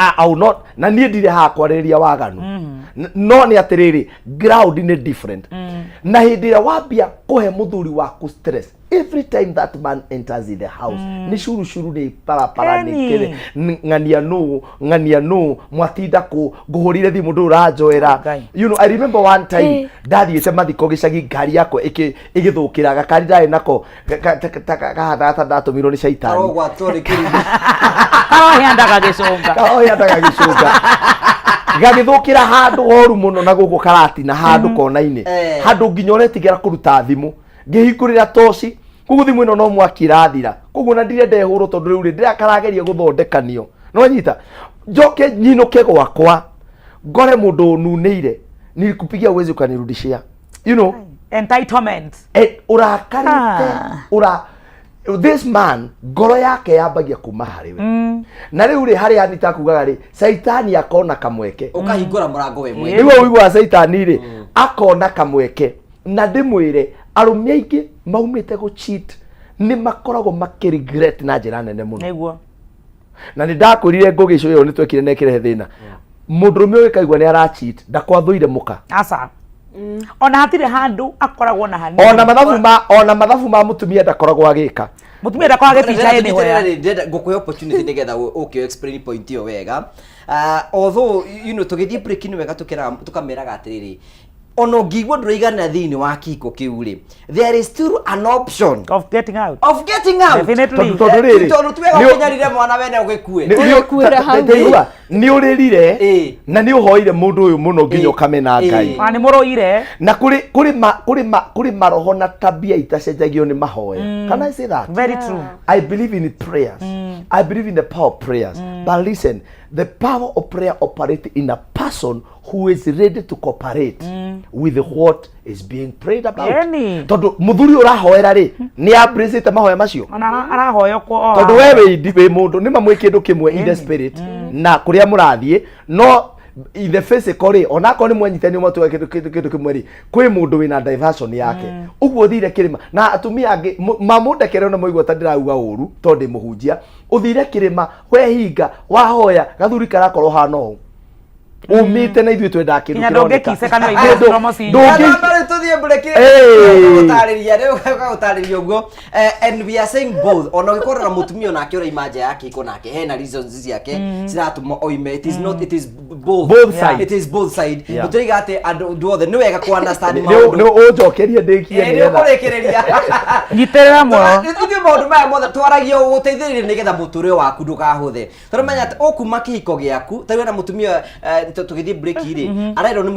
I will not, na niĩ ndirĩ haha kwarĩrĩria waganu. No nĩ atĩrĩrĩ, ground nĩ different, na hĩndĩ ĩrĩa wambia kũhe mũthuri waku stress every time that man enters in the house, nĩ curu curu, nĩ parapara, nĩ Eni. kĩrĩ ng'ania nũ ng'ania nũ mwatinda kũ, ngũhũrire thimũ ndũ ũranjoera. I remember one time ndathiĩte mathiko gĩcagi, ngari yakwa ĩgĩthũkĩra, gakari ndarĩ nako kahanaga ta ndatũmirwo nĩ caitani. Karogwatwo nĩ kĩrimũ. Karohĩandaga gĩcũnga. Karohĩandaga gĩcũnga, gagĩthũkĩra handũ horu mũno na gũkũ karatina handũ kona-inĩ, handũ nginya ũretigĩra kũruta thimũ. Ngĩhingũrĩra toci, koguo thimũ ĩno no mwaki ĩrathira, koguo na ndirenda ĩhũrwo tondũ rĩu rĩ ndĩrakarageria gũthondekanio. No nyita njoke nyinũke gwakwa ngore mũndũ ũnunĩire, nilikupigia uwezi ukanirudishia. Entitlement. Ũrakarĩte ũra this man ngoro yake yambagia kuma harĩ we. Na rĩu rĩ, harĩa Anita kugaga rĩ, caitani akona kamweke. Ũkahingũra mũrango we mwene. Nĩguo ũiguaga caitani rĩ akona kamweke. Na ndĩmwĩre, arũme aingĩ maumĩte gũ cheat nĩ makoragwo makĩregret na njĩra nene mũno. Nĩguo. Na nĩ ndakwĩrire ngũgĩ icio ĩyo nĩ twekire na ĩkĩrehe thĩna. Mũndũrũme ũyũ kaigua nĩ ara cheat, ndakwathũire mũka. Aca, ona hatirĩ handũ akoragwo na hanini. Ona mathabu ma mũtumia ndakoragwo agĩka. Mũtumia ndakoragwo agĩtinda anywhere. Ndĩrenda ngũkũhe opportunity nĩgetha ũke explain point ĩyo wega. Although tũgĩthiĩ break nĩ wega tũkameraga atĩrĩrĩ, ona ũngĩigua ndũraigana thĩinĩ wa kĩhiko kĩu rĩ, there is still an option of getting out. Of getting out. Definitely. Tondũ rĩrĩ, tondũ ti wega ũkĩnyarire mwana wene ũgĩkue. Taigua, nĩ ũrĩrire na nĩ ũhoire mũndũ ũyũ mũno nginya ũkamena Ngai. Ona nĩ mũrũire. Na kũrĩ maroho na tabia itacenjagio nĩ mahoya. Can I say that? Very true. I believe in prayers. I believe in the power of prayers. But listen, the power of prayer operates in a person who is ready to cooperate with what is being prayed about. Ĩni. Tondũ mũthuri ũrahoera rĩ, nĩ embracĩte mahoya macio. Ona arahoywo kwo o. Tondũ we wĩ mũndũ nĩ mamwĩ kĩndũ kĩmwe in the spirit na kũrĩa mũrathiĩ, no in the physical rĩ, onakorwo nĩ mwanyitanio mwatuga kĩndũ kĩmwe rĩ, kwĩ mũndũ wĩna diversion yake. Ũguo ũthire kĩrĩma na atumia angĩ mamũndekere ona maigua ta ndĩrauga ũru tondũ ndĩ mũhunjia. Ũthire kĩrĩma, wehinga, wahoya, gathuri karakorwo hana ũũ umĩte na ithuĩ twendaga kĩndũ Nginya kĩroneka. ndũngĩkiceka nĩ waigua ciromo cinyu. Rĩu tũthiĩ break. Hey. Gũtarĩria rĩu gũtarĩria ũguo. And we are saying both, ona ũgĩkorwo na mũtumia onake ũraima nja ya kĩhiko nake hena reasons ciake ciratũma oime. It is not, it is both. Both side. It is both side. Tũtirauga atĩ andũ othe nĩ wega ku understand Nĩ maũndũ. ũnjokerie ndĩkie. Nĩ ũkũrĩkĩrĩria. Nyitĩrĩra muoyo. Ithuĩ maũndũ maya mothe twaragia gũteithĩrĩria nĩgetha mũtũrĩre waku ndũkahũthe, tondũ menya atĩ ũkuma kĩhiko gĩaku ta rĩu hena mũtumia, tũgĩthiĩ break rĩ, arerwo nĩ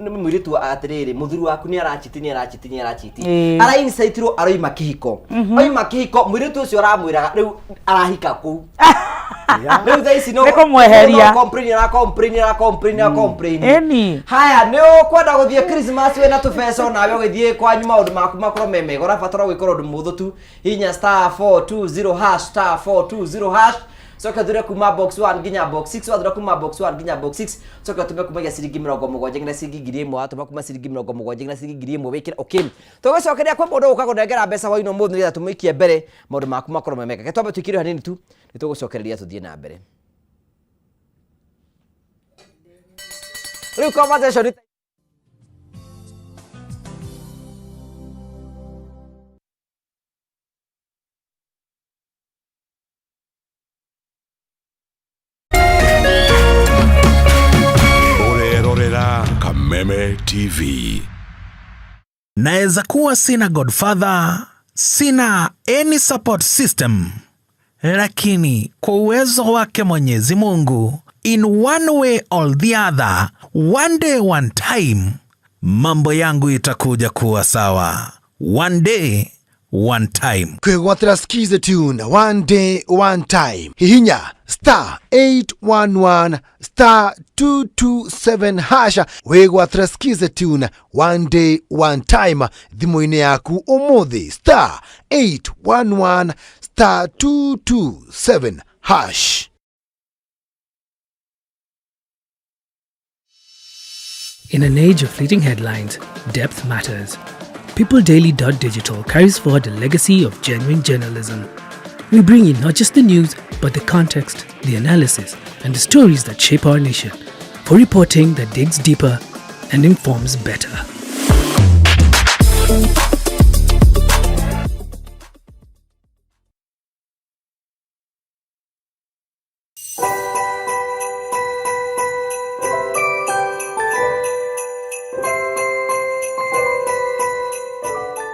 mũirĩtu atĩrĩrĩ. Atĩrĩrĩ, mũthuri waku nĩ arachiti, nĩ arachiti, nĩ arachiti. Ĩĩ. Arainicaitirwo aroima kĩhiko. Oima kĩhiko, mũirĩtu ũcio aramwĩraga rĩu arahika kũu. Rĩu thaa ici no Nĩ kũmweheria. no complain, ara complain, ara complain, ara complain. Ĩni. Haya, nĩ ũkwenda gũthiĩ Christmas wĩna tũbeca onawe ũgĩthiĩ kwanyu maũndũ maku makorwo me mega, ũrabatara gwĩkora ũndũ mũhũthũ tu. Hinya star 420 hash, star 420 hash, coke ũthure kuma box 1 nginya box 6. Wathura kuma box 1 nginya box 6, coke ũtũme kumagia ciringi 70 nginya ciringi 1000. Watũma kuma ciringi 70 nginya ciringi 1000, wĩkĩre okay. Tũgũcokeria kwĩ mũndũ ũka kũnengera mbeca hwainĩ ũmũthĩ nĩgetha tũmũikie mbere maũndũ maku makorwo me mega. Reke twambe tũikire hanini tu, nĩ tũgũcokereria tũthiĩ na mbere rĩu conversation. Ũrerorera Kameme TV. Naweza kuwa sina godfather, sina any support system, lakini kwa uwezo wake Mwenyezi Mungu, in one way or the other, one day one time, mambo yangu itakuja kuwa sawa. One day one time. Kwĩgwatĩra Skiza tune one day one time, hihinya star 811 star 227 hasha, wĩgwatĩra Skiza tune one day one time thimũ-inĩ yaku ũmũthĩ, star 811 star 227 hash. In an age of fleeting headlines, depth matters. PeopleDaily.digital carries forward a legacy of genuine journalism. We bring you not just the news, but the context, the analysis, and the stories that shape our nation. For reporting that digs deeper and informs better.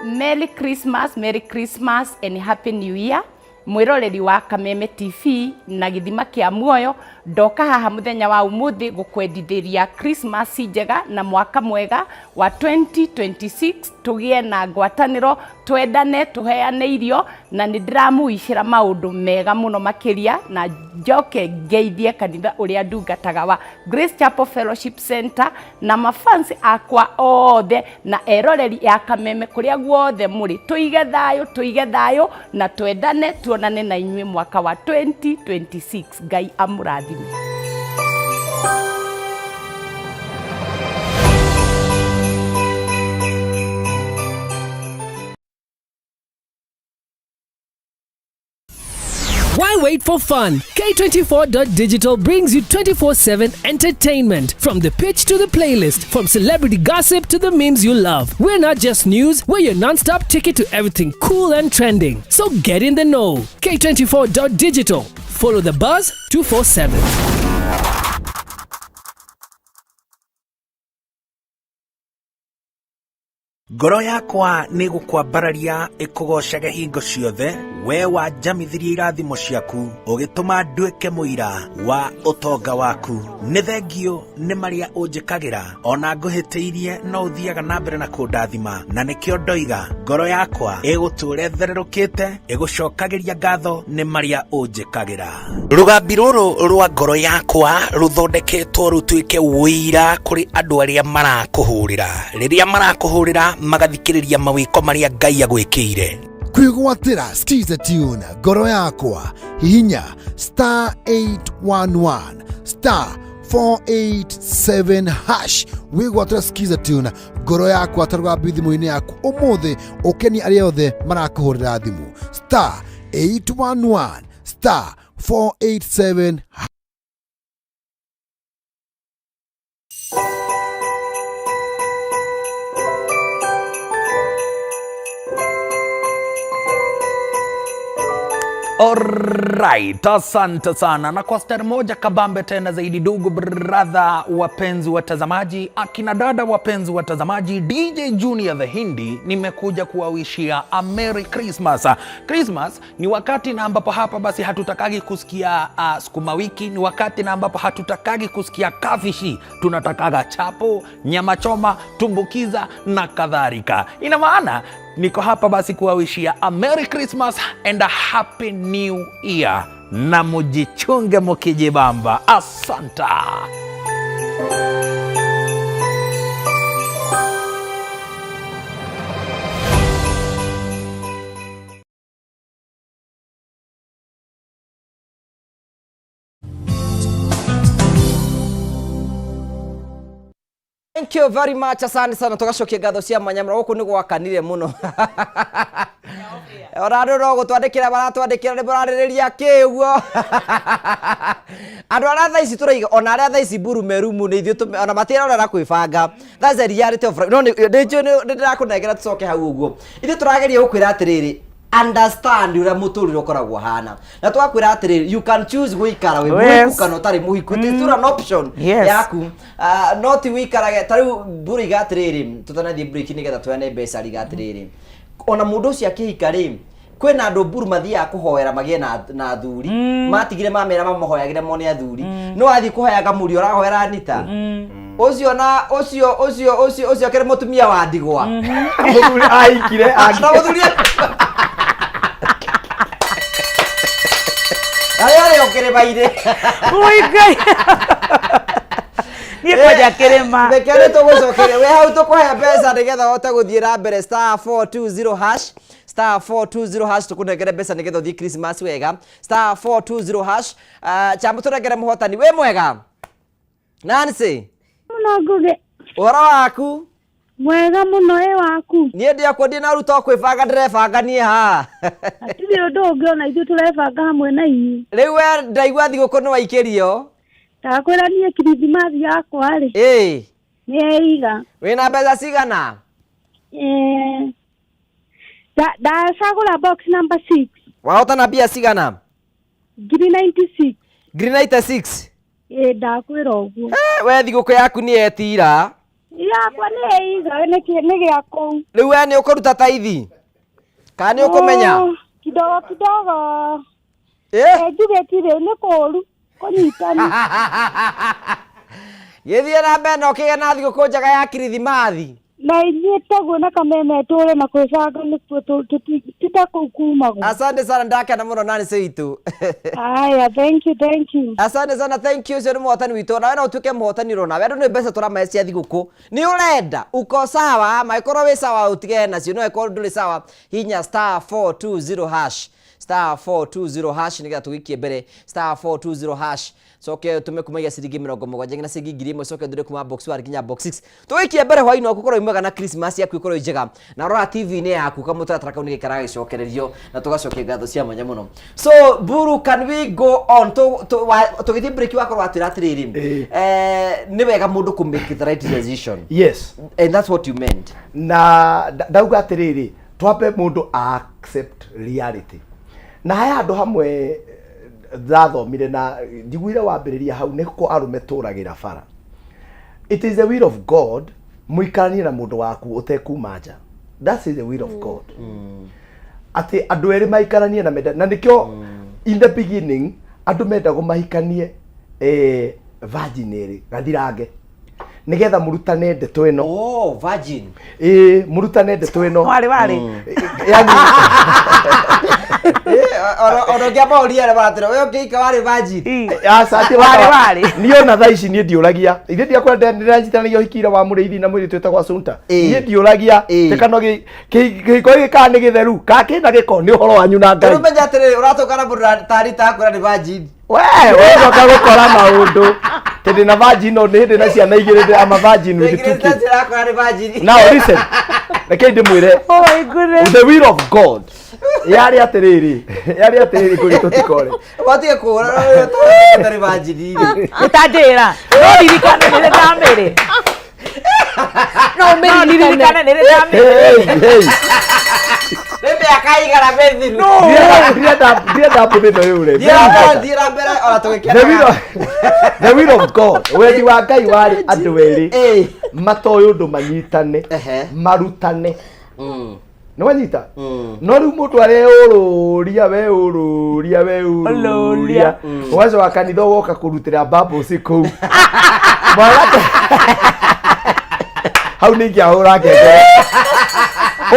Merry Christmas, Merry Christmas and Happy New Year. Mwiroreri wa Kameme TV na githima kia muoyo, ndoka haha muthenya wa umuthi gukwendithiria Christmas njega na mwaka mwega wa 2026. Tugie na ngwataniro, twendane, tuheane irio, na nĩ ndĩramũicĩra maũndũ mega mũno makĩria. Na njoke ngeithie kanitha ũrĩa ndungataga wa Grace Chapel Fellowship Center na mafansi akwa othe na eroreri ya Kameme kũrĩa guothe mũrĩ. Tũige thayũ, tũige thayũ na twendane, tuonane na inyuĩ mwaka wa 2026. Ngai amũrathime. Why wait for fun? K24.digital brings you 24/7 entertainment. From the pitch to the playlist, from celebrity gossip to the memes you love. We're not just news, we're your non stop ticket to everything cool and trending. So get in the know. K24.digital. Follow the buzz 247. Ngoro yakwa nĩ gũkwambararia ĩkũgocage hingo ciothe, we wanjamithirie irathimo ciaku ũgĩtũma nduĩke mũira wa ũtonga waku. Nĩ thengio nĩ marĩa ũnjĩkagĩra, ona ngũhĩtĩirie no ũthiaga na mbere na kũndathima, na nĩkĩo ndoiga ngoro yakwa ĩgũtũũra ĩthererũkĩte ĩgũcokagĩria ngatho nĩ marĩa ũnjĩkagĩra. Rũgambi rũrũ rwa ngoro yakwa rũthondeketwo rũtuĩke ũira kũrĩ andũ arĩa marakũhũrĩra, rĩrĩa marakũhũrĩra magathikĩrĩria mawĩko marĩa Ngai agwĩkĩire. Kwĩgwatĩra Skiza tune ngoro yakwa, hihinya star 811 star 487 hash, wĩgwatĩra Skiza tune ngoro yakwa ta rũgambi thimũ-inĩ yaku ũmũthĩ, ũkenie arĩa othe marakũhũrĩra thimũ, star 811 star 487. Alright, asante sana. Na kwa stari moja kabambe tena zaidi, ndugu brother, wapenzi watazamaji, akina dada wapenzi watazamaji, DJ Junior the Hindi nimekuja kuwawishia a Merry Christmas. Christmas ni wakati na ambapo hapa basi hatutakagi kusikia sukuma wiki, ni wakati na ambapo hatutakagi kusikia kafishi, tunatakaga chapo, nyama choma, tumbukiza na kadhalika. Ina maana niko hapa basi kuwawishia a Merry Christmas and a Happy New Year, na mujichunge mukijibamba. Asanta. Thank you very much, asante sana. Tugacokia ngatho cia mwanya mũno. Gũkũ nĩ gwakanire mũno, ona andũ no gũtwandĩkĩra maratwandĩkĩra, nĩ mũrarĩrĩria kĩ ũguo? Andũ arĩa thaa ici tũraiga, ona arĩa thaa ici mburu merumu nĩ ithuĩ ona matirarora kwĩbanga. That's the reality of life. No nĩ njũĩ nĩ ndĩrakũnengera, tũcoke hau ũguo. Ithuĩ tũrageria gũkwĩra atĩrĩrĩ, understand ũrĩa mũtũrĩre ũkoragwo hana, na twakwĩra atĩrĩrĩ, you can choose gũikara wĩ mũhiku kana ũtarĩ mũhiku. It is still an option yaku. Ah, no ti wĩikarage ta rĩu mburu iga atĩrĩrĩ, tũtanathiĩ break nĩgetha tuoyane mbeca, riga atĩrĩrĩ, ona mũndũ ũcio akĩhika rĩ, kwĩna andũ mburu mathiaga kũhoera magĩe na athuri. Matigire mamera mamahoyagĩre mone athuri, no athiĩ kũhoyaga mũriũ ũrahoera Anita ũcio na ũcio ũcio ũcio ũcio akĩrĩ mũtumia wa ndigwa. Mũthuri ahikire. Na mũthuri arĩa arĩa ũkĩrĩmaire. Ui Ngai. Niĩ kwanja kĩrĩma. Reke nĩ tũgũcokeria wĩ hau, tũkũhe mbeca nĩgetha ũhote gũthiĩ na mbere, *420#, *420#, tũkũnengere mbeca nĩgetha ũthiĩ Christmas wega, *420#. Chamba tũnengere mũhotani. Wĩ mwega, Nancy? Mũno, Ngũgĩ. Ũhoro waku? Mwega mũno, ĩ waku? Niĩ ndĩokuo, ndĩ na ruta kwĩbanga, ndĩrebanga niĩ haha. Hatirĩ ũndũ ũngĩ, ona ithuĩ tũrebanga hamwe na inyuĩ. Rĩu we ndaigua thigũkũ nĩ waikĩrio. Ndakwĩra niĩ kirithimathi yakwa rĩ, nĩ eiga. Wĩna mbeca cigana? Ndacagũra box number 6. Wahotana mbia cigana? Ngiri 96. Ngiri 96? Ĩ, ndakwĩra ũguo. Eh, we thigũkũ yaku nĩ yetira. Yakwa nĩ eiga, nĩ gĩa kũu. Rĩu we nĩ ũkũruta taithi kana nĩ ũkũmenya? Oh, kidogo kidogo. Njuge tirĩ nĩ kũũru kũnyitana. Gĩthiĩ na mbere na ũkĩgĩa na thigũkũ njega ya kirithimathi. Na inyuĩ taguo, na Kameme tũre na kwĩbanga nĩkuo ti ta kũu kumagwo. Asante sana, ndakena mũno Nancy witũ. Haya, thank you, thank you. Asante sana, thank you. Ũcio nĩ mũhotani witũ, nawe no ũtuĩke mũhotani ro nawe. Andũ nĩ mbeca tũramahe cia thigũkũ, nĩ ũrenda uko sawa, mangĩkorwo wĩ sawa ũtigane nacio, no ĩkorwo ndũrĩ sawa, hinya *420#, *420# nĩgetha tũgĩikie mbere, *420# coke ũtũme kumagia ciringi 70 nginya ciringi 1000, coke ũthire kuma box 1 nginya box 6, tũgĩikie mbere hwainĩ waku ũkorwo wĩ mwega na Christmas yaku ĩkorwo ĩ njega. Na rora TV-inĩ yaku kamũtaratara kau nĩ gĩikaraga gĩcokererio, na tũgacokia ngatho cia mwanya mũno. So Buru, can we go on? Tũgĩthiĩ break wakorwo watwĩra atĩrĩrĩ, nĩ wega mũndũ kũ make the right decision. Yes. And that's what you meant. Na ndauga atĩrĩrĩ, twambe mũndũ a accept reality, na haya handũ hamwe ndathomire na njiguire wambĩrĩria hau nĩ kũ arũme tũragĩra bara. It is the will of God mũikaranie na mũndũ waku ũtekuma nja. That is the will of God, atĩ andũ erĩ maikaranie na menda, na nĩkĩo in the beginning andũ mendagwo mahikanie virgin ĩrĩ gathirange nĩgetha mũrutane ndeto ĩno. Oh, virgin. Ĩĩ, mũrutane ndeto ĩno. Warĩ warĩ. Yani Ona ũngĩamba ũria arĩa maratwĩra we ũngĩika warĩ virgin. Aca, atĩ Warĩ warĩ. Niĩ ona thaa ici niĩ ndiũragia ithe ndiakwenda ndĩranyitanagio ũhiki-inĩ wa mũrĩithi na mũirĩtu wĩtagwo Asunta. Niĩ ndiũragia tĩkano kĩhiko gĩkĩ kana nĩ gĩtheru kana kĩna gĩko, nĩ ũhoro wanyu na Ngai. Rĩu menya atĩrĩrĩ, ũratũngana mũndũ ta Rita akwĩra nĩ virgin. We ũcoka gũkora maũndũ tondũ na virgin, no nĩ hĩndĩ na ciana igĩrĩ I'm a virgin with two kids. Akwĩra nĩ virgin. Now listen, reke ndĩmwĩre. Oh my goodness. The will of God yarĩ atĩrĩrĩ kũrĩ tũtikore. Watige kũhũra nĩ virgin. Ũtanjĩra. No ririkane nĩ ndamĩrĩ. No No ririkane nĩ ndamĩrĩ. Hey, hey. Rĩu mĩaka igana mĩthiru Ndirenda mbũthĩ ĩno yũre. Thiĩ na mbere ona The will tũgĩkenaga. The will of God, wendi wa Ngai warĩ andũ erĩ matoĩ ũndũ manyitane, marutane. Nĩ wanyita? No rĩu mũndũ areũrũria, weũrũria, weũrũria, ũgacoka kanitha ũgoka kũrutĩra bubbles kũu. Mwanake hau nĩ ingĩahũra ngengere.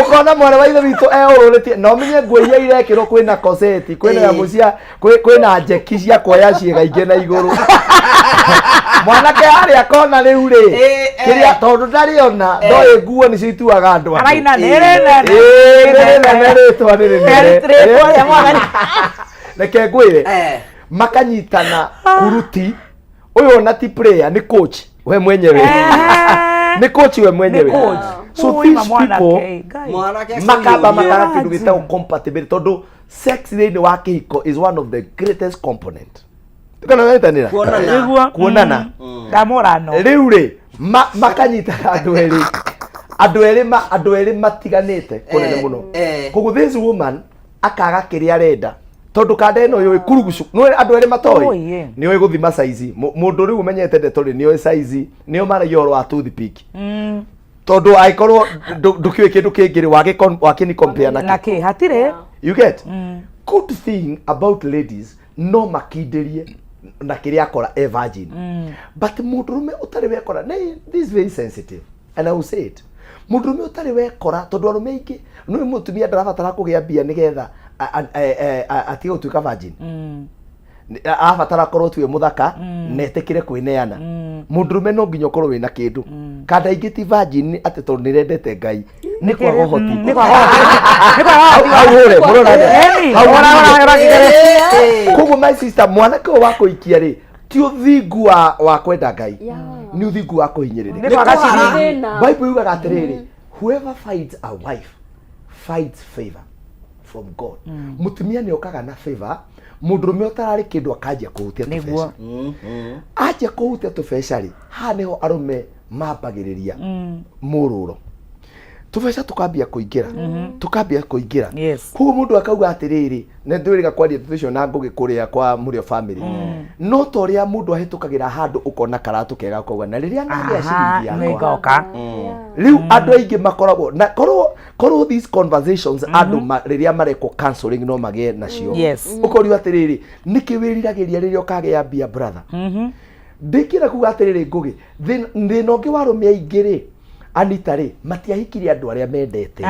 Ũkona mwana wa ithe witũ eũrũrĩtie, na ũmenye nguo iria irekĩrwo kwĩna koseti, kwĩna nyamũ cia kwĩna njeki cia kuoya ciĩga ingĩ na igũrũ. Mwanake harĩa kona rĩu rĩ, kĩrĩa tondũ ndarĩ ona ndoĩ nguo nĩcio ituaga andũ andũ. Araina, "Nĩ rĩnene." Ĩĩ, nĩ rĩnene rĩtwa nĩ rĩnene. Rĩtwa rĩa Mwathani. Reke ngwĩre, makanyitana kuruti. Ũyũ ona ti player, nĩ coach we mwenyewe, nĩ coach we mwenyewe. Nĩ coach. So Ui, these mamwanake, people Ngai. Mwanake makamba makaga Imagine. kĩndũ gĩtagwo compatibility, tondũ sex thĩinĩ wa kĩhiko is one of the greatest component. Tukana wetanĩra Kuonana. Nĩguo. Kuonana. Ndamũrano. Rĩu rĩ, makanyitana andũ erĩ, andũ erĩ matiganĩte kũnene mũno. Koguo this woman akaga kĩrĩa arenda tondũ kanda ĩno yũĩ kurugucu nĩ andũ erĩ matoĩ. Ũĩ. Nĩ ũĩ gũthima saizi. Mũndũ rĩu ũmenyete ndeto rĩ, nĩ ũĩ saizi, nĩo maragia ũhoro wa toothpick, tondũ angĩkorwo ndũkĩũĩ kĩndũ kĩngĩ rĩ, wakĩni compare na Na kĩ? kĩ hatirĩ. You get? Good thing about ladies, no makindĩrie na kĩrĩa akora e virgin, but mũndũrũme ũtarĩ wekora, this is very sensitive and I will say it, mũndũrũme ũtarĩ wekora, tondũ arũme aingĩ nĩ mũtumia ndarabatara kũgĩa mbia nĩgetha atige gũtuĩka virgin. Arabatara akorwo tuwe mũthaka na etĩkĩre kwĩneana. Mũndũrũme no nginya ũkorwo wĩna kĩndũ. Kanda ingĩ ti virgin atĩ tondũ nĩrendete Ngai, nĩ kwaga ũhoti. Nĩ kwaga ũhoti. Nĩ kwaga ũhoti. Hau hũre mũrora. Ĩni. Hau Ora, ora, ora, hũre. Koguo my sister, mwanake ũyũ wa kũikia rĩ, ti ũthingu wa kwenda Ngai, nĩ ũthingu wa kũhinyĩrĩrĩka. Nĩ kwaga ciringi. Bible yugaga atĩrĩrĩ, whoever finds a wife finds favor from God. Mũtumia nĩ okaga na favor, mũndũrũme ũtararĩ kĩndũ akanjia kũhutia Nĩguo. tũbeca. Anjia kũhutia tũbeca rĩ, haha nĩho arũme mambagĩrĩria mũrũro, tũbeca tũkambia kũingĩra, tũkambia kũingĩra. Koguo mũndũ akauga atĩrĩrĩ, nĩ ndwĩrĩga kwaria ndeto icio na Ngũgĩ kũrĩa kwa Mũrĩo family, no ta ũrĩa mũndũ ahĩtũkagĩra handũ ũkona karatũ kega ũkauga na rĩrĩa ngagĩa ciringi yakwa Nĩngoka. Rĩu andũ aingĩ makoragwo na korwo these conversations andũ rĩrĩa marekwo counseling no magĩe nacio. Ũkorio atĩrĩrĩ, nĩkĩ wĩriragĩria rĩrĩa ũkagĩa mbia, brother? Ndĩkĩra kuga atĩrĩrĩ, Ngũgĩ, thĩna ũngĩ wa arũme aingĩ rĩ, Anita rĩ, matiahikirie andũ arĩa mendete,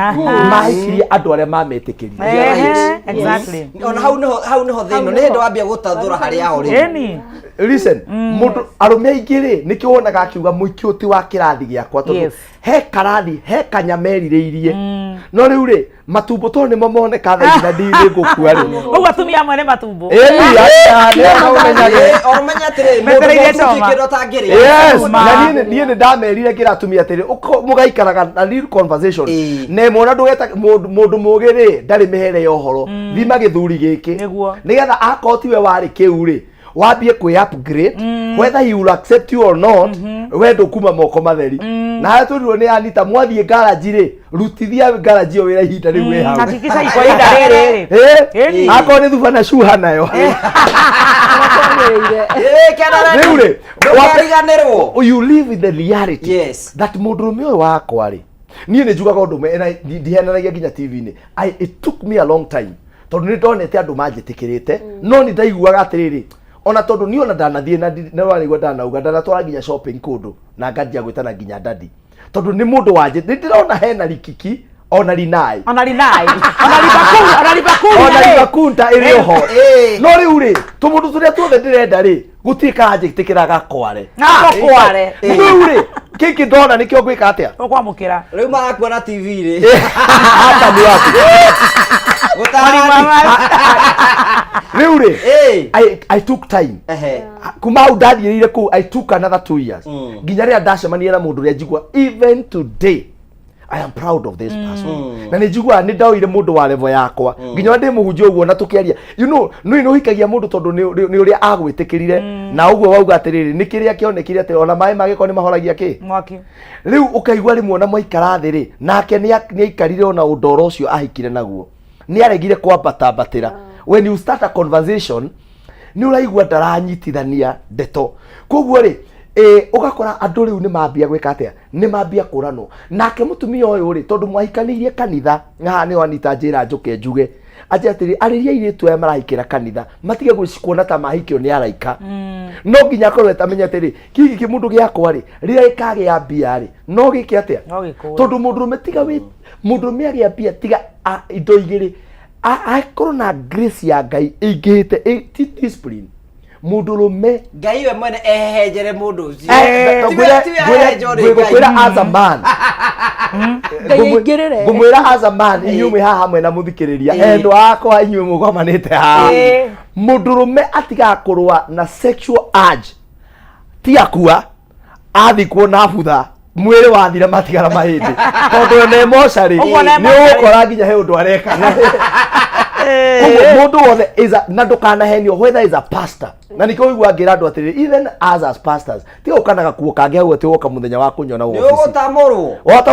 mahikirie andũ arĩa mametĩkĩrire. Ehe, exactly. Ona hau niho, hau niho thĩna nĩ hĩndĩ wambia gũtathũra harĩa ho rĩ. Ĩni. Listen, mũndũ arũme aingĩ rĩ, nĩkĩo wonaga akiuga mũikĩ ũyũ ti wa kĩrathi gĩakwa, tondũ he karathi, he kanya merirĩirie, no rĩu rĩ, matumbo tondũ nĩmo moneka thaa ici na ndirĩ ngũkua rĩ. Ũguo atumia amwe nĩ matumbo. Ĩni, aca, nĩ ũmenyage. Ũmenye atĩrĩ, mũndũ Metereire mũtu choma. kĩndũ atangĩrĩa. Yes, na niĩ nĩ ndamerire ngĩra atumia atĩrĩ, mũgaikaraga na real conversation na ĩmwe, ona ndũgeta mũndũ mũgĩ rĩ, ndarĩ mĩhere ya ũhoro, thima gĩthuri gĩkĩ Nĩguo. nĩgetha akorwo tiwe warĩ kĩu rĩ, wambie kwĩ upgrade, whether he will accept you or not, we ndũkuma moko matheri. Na harĩa twĩrirwo nĩ Anita, mwathiĩ ngaraji rĩ, rutithia ngaraji ĩyo wĩra ihinda rĩu wĩ hau. Hakikisha iko ihinda rĩrĩ rĩ. Eh, akorwo nĩ thuba na cuha nayo. Rĩu rĩ, Ndũkariganĩrwo. You live in the reality Yes. that mũndũrũme ũyũ wakwa rĩ, niĩ nĩ njugaga ũndũ ũmwe na ndihenanagia nginya TV-inĩ. It took me a long time tondũ nĩ ndonete andũ manjĩtĩkĩrĩte, no nĩ ndaiguaga atĩrĩrĩ, ona tondũ niĩ ona ndanathiĩ na nĩ warĩgua ndanauga ndanatwara nginya shopping kũndũ na nganjia gwĩtana nginya daddy, tondũ nĩ mũndũ wanjĩ nĩ ndĩrona hena rikiki ona rinai. Ona rinai. Ona Liverpool, ona Liverpool. Ona rĩ. Liverpool ta ĩrĩ oho. Ĩĩ. No rĩu rĩ, tũmũndũ tũrĩa tuothe ndĩrenda rĩ, gũtirĩ karanjĩtĩkĩra gakware. Gakware. Rĩu rĩ, gĩkĩ ndona nĩkĩo ngwĩka atĩa? Ũkwamũkĩra. Rĩu marakuona TV rĩ. Hata nĩ waku. Gũtarani. Rĩu rĩ, Ĩĩ. I took time. Ehe. Kuma hau ndathiĩrĩire kũu, I took another 2 years nginya rĩrĩa ndacemanirie na mũndũ ũrĩa njigua even today I am proud of this person, na nĩ njiguaga nĩ ndoire mũndũ wa level yakwa nginya ona ndĩ mũhunjia ũguo na tũkĩaria, nĩ nĩ ũhikagia mũndũ tondũ nĩ ũrĩa agwĩtĩkĩrire na ũguo wauga atĩrĩrĩ, nĩ kĩrĩa kĩonekire atĩ ona maĩ magĩkorwo nĩ mahoragia kĩ Mwaki. Rĩu ũkaigua rĩmwe ona mwaikara thĩ rĩ, nake nĩ aikarire ona ũndoro ũcio ahikire naguo. Nĩ aregire kwambatambatĩra. When you start a conversation, nĩ ũraigua ndaranyitithania ndeto. Koguo rĩ, ũgakora andũ rĩu nĩ mambia gwĩka atĩa? Nĩ mambia kũranwo. Nake mũtumia ũyũ rĩ, tondũ mwahikanĩirie kanitha, na haha nĩho Anita njĩra njũke njuge atĩ atĩrĩ, arĩria airĩtu aya marahikĩra kanitha matige kuona ta mahikio nĩ araika. No nginya akorwo atamenya atĩrĩ, kĩgĩ kĩmũndũ gĩakwa rĩ, rĩrĩa gĩkagĩa mbia rĩ, no gĩke atĩa? No gĩkũre. Tondũ mũndũrũme tiga wĩ mũndũrũme agĩa mbia tiga indo igĩrĩ, akorwo na grace ya Ngai ĩingĩhĩte, ti discipline. Mũndũrũme Ngai we mwene ehehenjere mũndũ ũcio. Tiwe ahehenjwo nĩ Ngai. Ngwĩra as a man. Ngai aingĩrĩre. Ngũmwĩra as a man, inyuĩ mwĩ haha hamwe na mũthikĩrĩria, endwa akwa, inyuĩ mũgomanĩte haha, mũndũrũme atigaga kũrũa na sexual urge ti akua athikwo na butha, mwĩrĩ wathira matigara mahĩndĩ, tondũ ona emocarĩ Ũguo na nĩ emocarĩ. ũgũkora nginya he ũndũ areka. Koguo mũndũ wothe is a, na ndũkanahenio whether is a pastor, na nĩkĩo ũigua ngĩra andũ atĩrĩrĩ, even us as pastors, tiga ũka na gakuo kangĩ hau atĩ woka mũthenya wa kũnyona Nĩ wobici ũgũtamũrwo. Wahota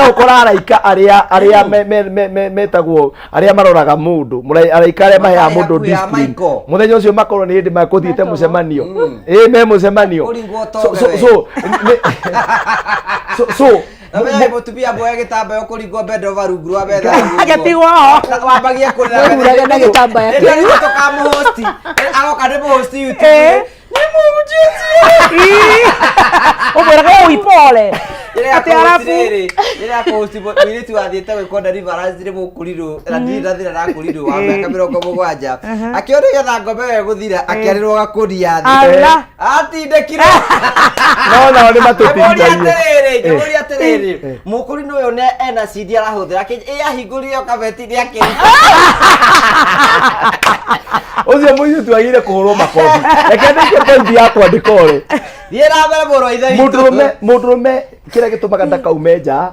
gũkora araika arĩa metagwo arĩa maroraga mũndũ, araika arĩa maheaga Matarĩ mũndũ hakuhĩ ya discipline, Michael. mũthenya ũcio makorwo nĩ hĩndĩ makũthiĩte mũcemanio, ĩ me mũcemanio. Ũringwo So- toge so we. so nĩ- so so Namenya mũtumia mboya gĩtambaya ũkũringwo bend over rungu rwa metha. Agĩtigwo ho. Wambagie kũrĩra. Wehurage na gĩtambaya kĩu. Rĩrĩa tũkamũhosti. Agoka nĩ mũhosti YouTube. Nĩ mũhunjĩtie. Ũmwĩraga ũi pole. Rĩrĩa Atĩ arabu. akũhostire rĩ, rĩrĩa akũhosti mũirĩtu wathiĩte gwĩkwo deliverance nĩ mũkũrirũ, na ndirĩ na thĩna na kũrirũ wa mĩaka 70. Akĩona nĩgetha ngombe ĩyo ĩgũthira, akĩarĩrwo gakũnia thĩ. Ala. Atindĩkirwo. No nao nĩ Ngĩmũria matũtindithagia. atĩrĩrĩ, ngĩmũria atĩrĩrĩ, mũkũrinũ ũyũ nĩ ena CD arahũthĩra, ĩ ahingũrire o kabeti nĩ akĩruta. Ũcio mũirĩtu agĩrĩire kũhũrwo makobi. Reke ndĩkie point yakwa ndĩkore. Thiĩ na mbere mũrũ wa ithe witũ. Mũndũrũme kĩrĩa gĩtũmaga ndakaume nja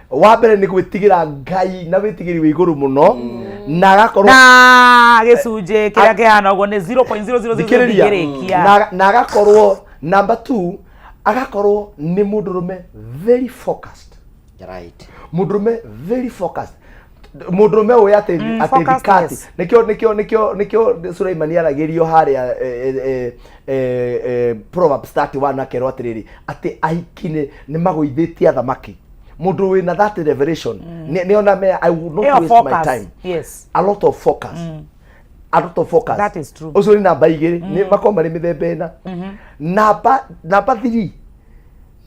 wa mbere nĩ gwĩtigĩra Ngai na wĩtigĩri wĩ igũrũ mũno, na agakorwo Na gĩcunjĩ kĩrĩa kĩhana ũguo nĩ 0.000 thikĩrĩria ndingĩrĩkia. Na agakorwo number 2, agakorwo nĩ mũndũrũme very focused. Mũndũrũme very focused, mũndũrũme ũĩ atĩ atĩ Focused, thikati yes. Nĩkĩo Suleimani aragĩrio harĩa Proverbs 31, akerwo atĩrĩrĩ, atĩ ahiki nĩ magũithĩtie athamaki. Mũndũ wĩna that revelation nĩ ona me I will not Ĩyo waste my focus, time. Yes. A lot of focus, a lot of focus. That is true. Ũcio nĩ namba 2, nĩ makorwo marĩ mĩthemba 4. Namba 3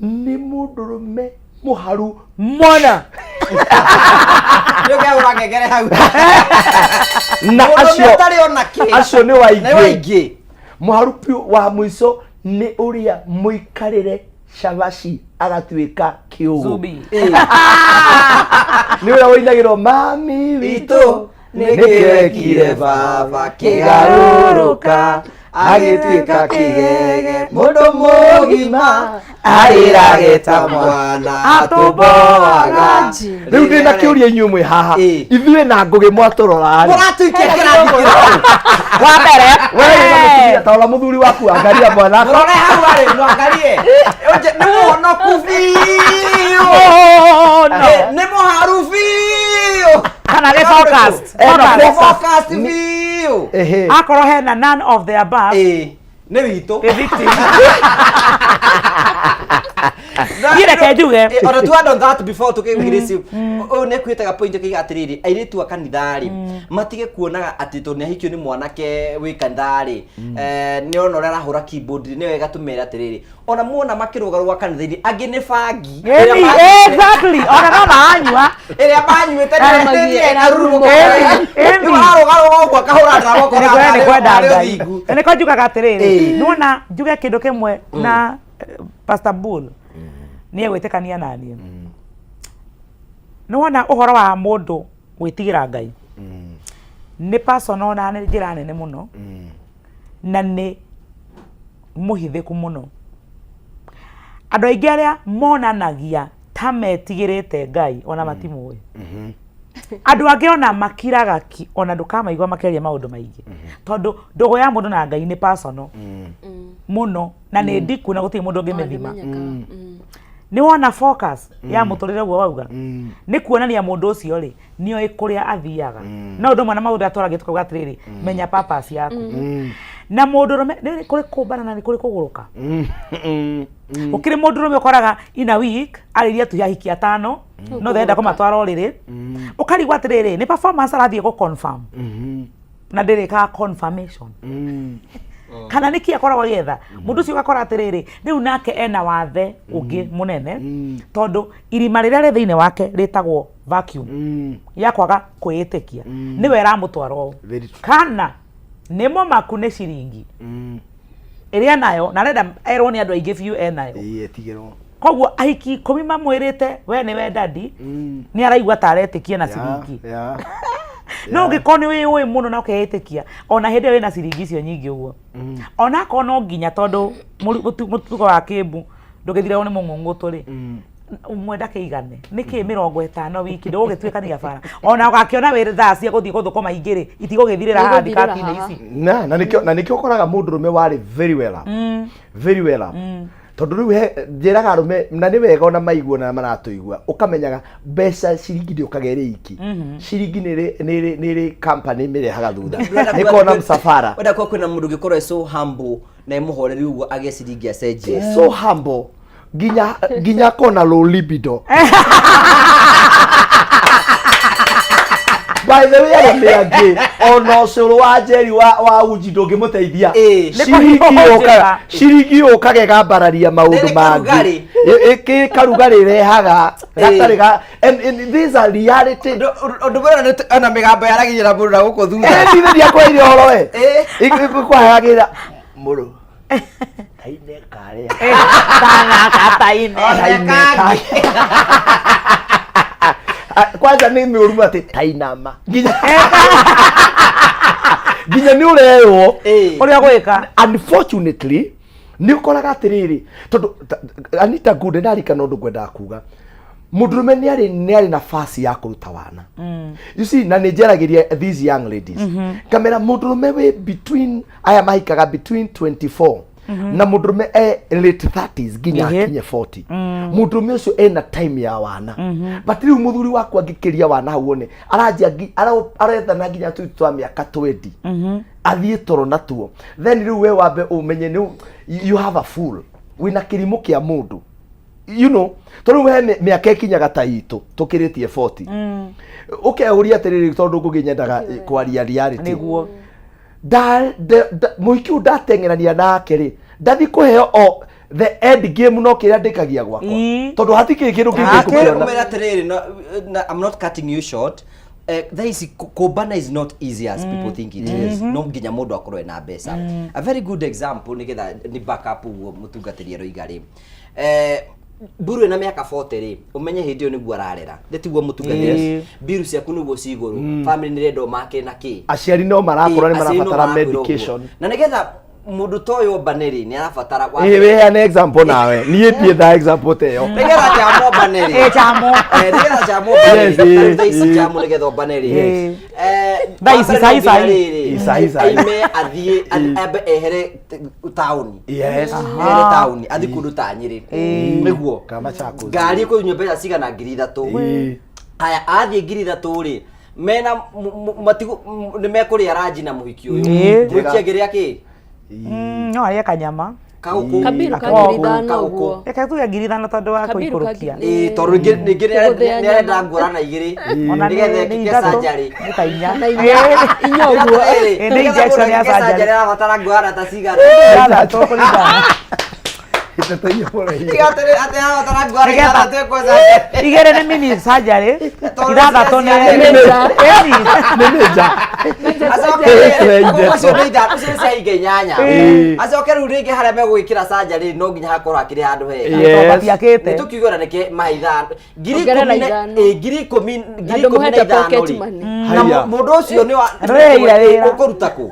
nĩ mũndũrũme mũharu mwana. Nĩ ũkĩhũra ngengere hau. Na Mũndũrũme acio ũtarĩ ona kĩ. Acio nĩ Nĩ waingĩ. waingĩ. Mũharu biũ wa mũico nĩ ũrĩa mũikarĩre cabaci agatuĩka kĩũgũ. Zubi. Nĩ ũrĩa woinagĩrwo mami witũ nĩkĩrekire baba kĩgarũrũka agĩtuĩka kĩgege, mũndũ mũgima arĩrage ta mwana atũmboaga. Rĩu ndĩ na kĩũria, inyuĩ mwĩ haha, ithuĩ na Ngũgĩ mwatũrora rĩ, Mũratuikia kĩrathi kĩrĩkũ? Wa mbere. We wĩna mũtumia, ta ũra mũthuri waku, angaria mwana. Mũrore hau arĩ, mwangarie. Nĩ mũhonoku biũ. Oh, no. Nĩ mũharu biũ. Kana nĩ focused. Ena Focused. focus. Focused biũ. Ehe. Akorwo hena none of the above. Nĩ witũ. Nĩ victim. Niĩ reke njuge. Ona to add on that before tukĩgwĩrĩcio, ũyũ nĩ kwĩtaga point ĩkĩiga atĩrĩrĩ, airĩtu a kanitha rĩ, matige kuonaga atĩ tondũ nĩ ahikio nĩ mwanake wĩ kanitha rĩ, nĩ ona ũrĩa arahũra keyboard rĩ, nĩ wega tũmere atĩrĩrĩ, ona muona makĩrũgarũga kanitha-inĩ, angĩ nĩ bangi ĩrĩa Ĩni, exactly. Ona no maranyua. Ĩrĩa manyuĩte Ĩramagia, nĩ ĩrarurumũka. Ĩni. Rĩu ararũgarũga ũguo akahũra ndrama ũkona Nĩ tarĩ kwenda tarĩ Ngai. ũthingu. Na nĩkĩo njugaga atĩrĩrĩ, nĩwona njuge kĩndũ kĩmwe na Pastor Bull nĩ egwĩtĩkania naniĩ. Nĩwona ũhoro wa mũndũ gwĩtigĩra Ngai nĩ personal na nĩ njĩra nene mũno na nĩ mũhithĩku mũno. Andũ aingĩ arĩa monanagia ta metigĩrĩte Ngai ona matimũĩ. Andũ angĩ ona makiraga ki, ona ndũkamaigua makĩaria maũndũ maingĩ, tondũ ndũgũ ya mũndũ na Ngai nĩ personal mũno na nĩ ndiku na gũtirĩ mũndũ ũngĩmĩthima. Nĩ wona focus ya mũtũrĩre ũguo wauga nĩ kuonania mũndũ ũcio rĩ nĩoĩ kũrĩa athiaga. No ũndũ ũmwe na maũndũ atwaragia tũkauga atĩrĩrĩ, menya purpose yaku. Na mũndũrũme nĩ kũrĩ kũmbana na nĩ kũrĩ kũgũrũka. Gũkĩrĩ mũndũrũme ũkoraga in a week arĩirie tu ahiki atano, no ndĩrenda kũmatwara ũrĩrĩ, ũkarigwo atĩrĩrĩ, nĩ performance arathiĩ gũ confirm na ndĩrĩkaga confirmation kana nĩkĩ akoragwo agĩetha. Mũndũ ũcio ũgakora atĩrĩrĩ, rĩu nake ena wathe ũngĩ mũnene, tondũ irima rĩrĩa rĩ thĩinĩ wake rĩtagwo vacuum ya kwaga kwĩĩtĩkia nĩwe ĩramũtwara ũũ. Very true. Kana nĩ mũmaku nĩ ciringi ĩrĩa nayo na arenda erwo nĩ andũ aingĩ biũ enayo. Ĩĩ, etigĩrwo. Koguo ahiki 10 mamwĩrĩte we nĩwe dadi, nĩ araigua ta aretĩkia na ciringi. No ũngĩkorwo nĩ wĩyũĩ mũno na ũkeĩtĩkia, ona hĩndĩ ĩyo wĩna ciringi icio nyingĩ ũguo, ona akorwo no nginya, tondũ mũtugo wa kĩmbu ndũgĩthiragwo nĩ mũng'ũng'ũtũ rĩ, ũmwe ndakĩigane nĩkĩ 50 wiki ndũgũgĩtuĩkania bara, ona ũgakĩona wĩra thaa cia gũthiĩ gũthũkũma ingĩ rĩ, itigũgĩthirĩra haha Igũthirĩra ndikati-inĩ haha. ici. Na nĩkĩo ũkoraga mũndũrũme warĩ very well up, very well up, tondũ rĩu njĩraga arũme, na nĩ wega ona maigua na maratũigua, ũkamenyaga mbeca ciringi ndĩũkaga ĩrĩ iki. Ciringi nĩ ĩrĩ company mĩrehaga thutha, nĩ kona msafara. Wenda kwa kwĩna mũndũ ũngĩkorwo e so humble na ĩmũhoreri ũguo agĩe ciringi acenjie. So humble nginya kona low libido. By the way, arũme angĩ ona ũcũrũ wa njeri wa uji ndũngĩmũteithia. Ciringi Nĩ kũhiũhũka. yũkaga, ciringi yũkaga ĩgambararia maũndũ Nĩ mangĩ. karugarĩ. Ĩ karugarĩ ĩrehaga gatarĩ ga and these are reality. Ũndũ mwena nĩ ona mĩgambo yaragĩria na mũndũ na gũkũ thutha. Ithe ndiakwaire ũhoro we ikwaheagĩra mũrũ kaine karĩa. Kana kataine. Kaine karĩa. Ah, kwanza nĩ mĩũru atĩ tainama nginya nĩ ũrerwo ũrĩa gwĩka. Unfortunately nĩ ũkoraga atĩrĩrĩ, tondũ Anita Good ndarikana ũndũ ngwendaga kuga, mũndũrũme nĩ arĩ nafasi ya kũruta wana, you see, na nĩ njaragĩria these young ladies, ngamera mũndũrũme wĩ between aya mahikaga between 24 na mũndũrũme e late 30s nginya akinye 40, mũndũrũme ũcio ena time ya wana. But rĩu mũthuri waku angĩkĩria wana hau, one aranjia arethana nginya tũu twa mĩaka 20 athiĩ toro natuo, then rĩu we wambe ũmenye nĩ you have a fool, wĩna kĩrimũ kĩa mũndũ, tondũ he mĩaka ĩkinyaga ta itũ tũkĩrĩtie 40, ũkeuria atĩrĩrĩ, tondũ ngũgĩ nyendaga kwaria reality. Nĩguo. Mũhiki ũyũ ndateng'erania nake rĩ, ndathi kũheo o the end game, no kĩrĩa ndĩkagia gwakwa, tondũ hatikĩrĩ kĩndũ kĩngĩ ngũkĩona. Ngũmera atĩrĩrĩ, no, I'm not cutting you short. Thaa ici kũmbana is not easy as people think it is. No nginya mũndũ akorwo ena mbeca. A very good example, nĩgetha nĩ back up ũguo mũtungatĩri aroiga rĩ, mburu ĩna mĩaka 40 rĩ, ũmenye hĩndĩ ĩyo nĩguo ararera, nĩ tiguo mũtungatĩri? Mbiru ciaku nĩguo ci igũrũ, family nĩ ĩrenda ũmake na kĩ. Aciari no marakũra, nĩ Aciari no marabatara marakwĩra ũguo. medication. Na nĩgetha mũndũ ta ũyũ ombane rĩ, nĩ arabatara wa Ĩ, wĩheane example nawe, niĩ ndietha example ta ĩyo. Nĩgetha chamo ombane rĩ. Ĩ, chamo. Nĩgetha chamo ombane Yes, rĩ, thaa ici chamo nĩgetha ombane rĩ, Thaa ici, wa mbere sahi, no nginya sahi. rĩrĩ, Sahi, sahi. aime athiĩ ambe ehere taũni. Ehere taũni athiĩ kũndũ ta Nyĩrĩ nĩguo Kana Machakos. Ngari ĩkũnyua mbeca cigana? 3,000. Haya, athiĩ 3,000 rĩ, mena matigu nĩ mekũrĩa ranji na mũhiki ũyũ. Mũhiki angĩrĩa kĩ? No arĩe kanyama. Kagũkũ. Kabiru ka Kagogo. 5,000 Kagogo. ũguo. Reke tuge 5,000 tondũ wa Kabiru ka kũikũrũkia. Ĩĩ, tondũ rĩngĩ Kũgũthĩa nĩarenda nyama. ngũrana igĩrĩ Ona nĩgetha nĩ ekĩke ithatũ, surgery. nĩ ta inya. Kana inya. Inya ũguo. Ĩ, nĩ injection ya surgery. Arabatara ngũrana ta cigana? Ithatũ kũringana. Ithatũ inya mũno inya. Tiga atĩ arabatara ngũrana Nĩgetha- ithatũ ekwo surgery. Igĩrĩ nĩ mini surgery, Tondũ ithathatũ nĩ cia- Ĩni. Nĩ major. Acoke Ĩ, ũcio nĩ ithatũ, ũcio nĩ cia ingĩ inyanya. Acoke rĩu rĩngĩ harĩa megwĩkĩra surgery no nginya hakorwo hakĩrĩ handũ hega. Yes. Matiakĩte. Nĩ tũkiuge ona nĩkĩ ma ithano ngiri Ongerera ikũmi na ithano. ĩ, ngiri Na ikũmi na ndũmũhete ithano pocket rĩ. money. Na Haya. mũndũ ũcio nĩ wa Ndũrĩhĩire wĩra. ũkũruta kũ?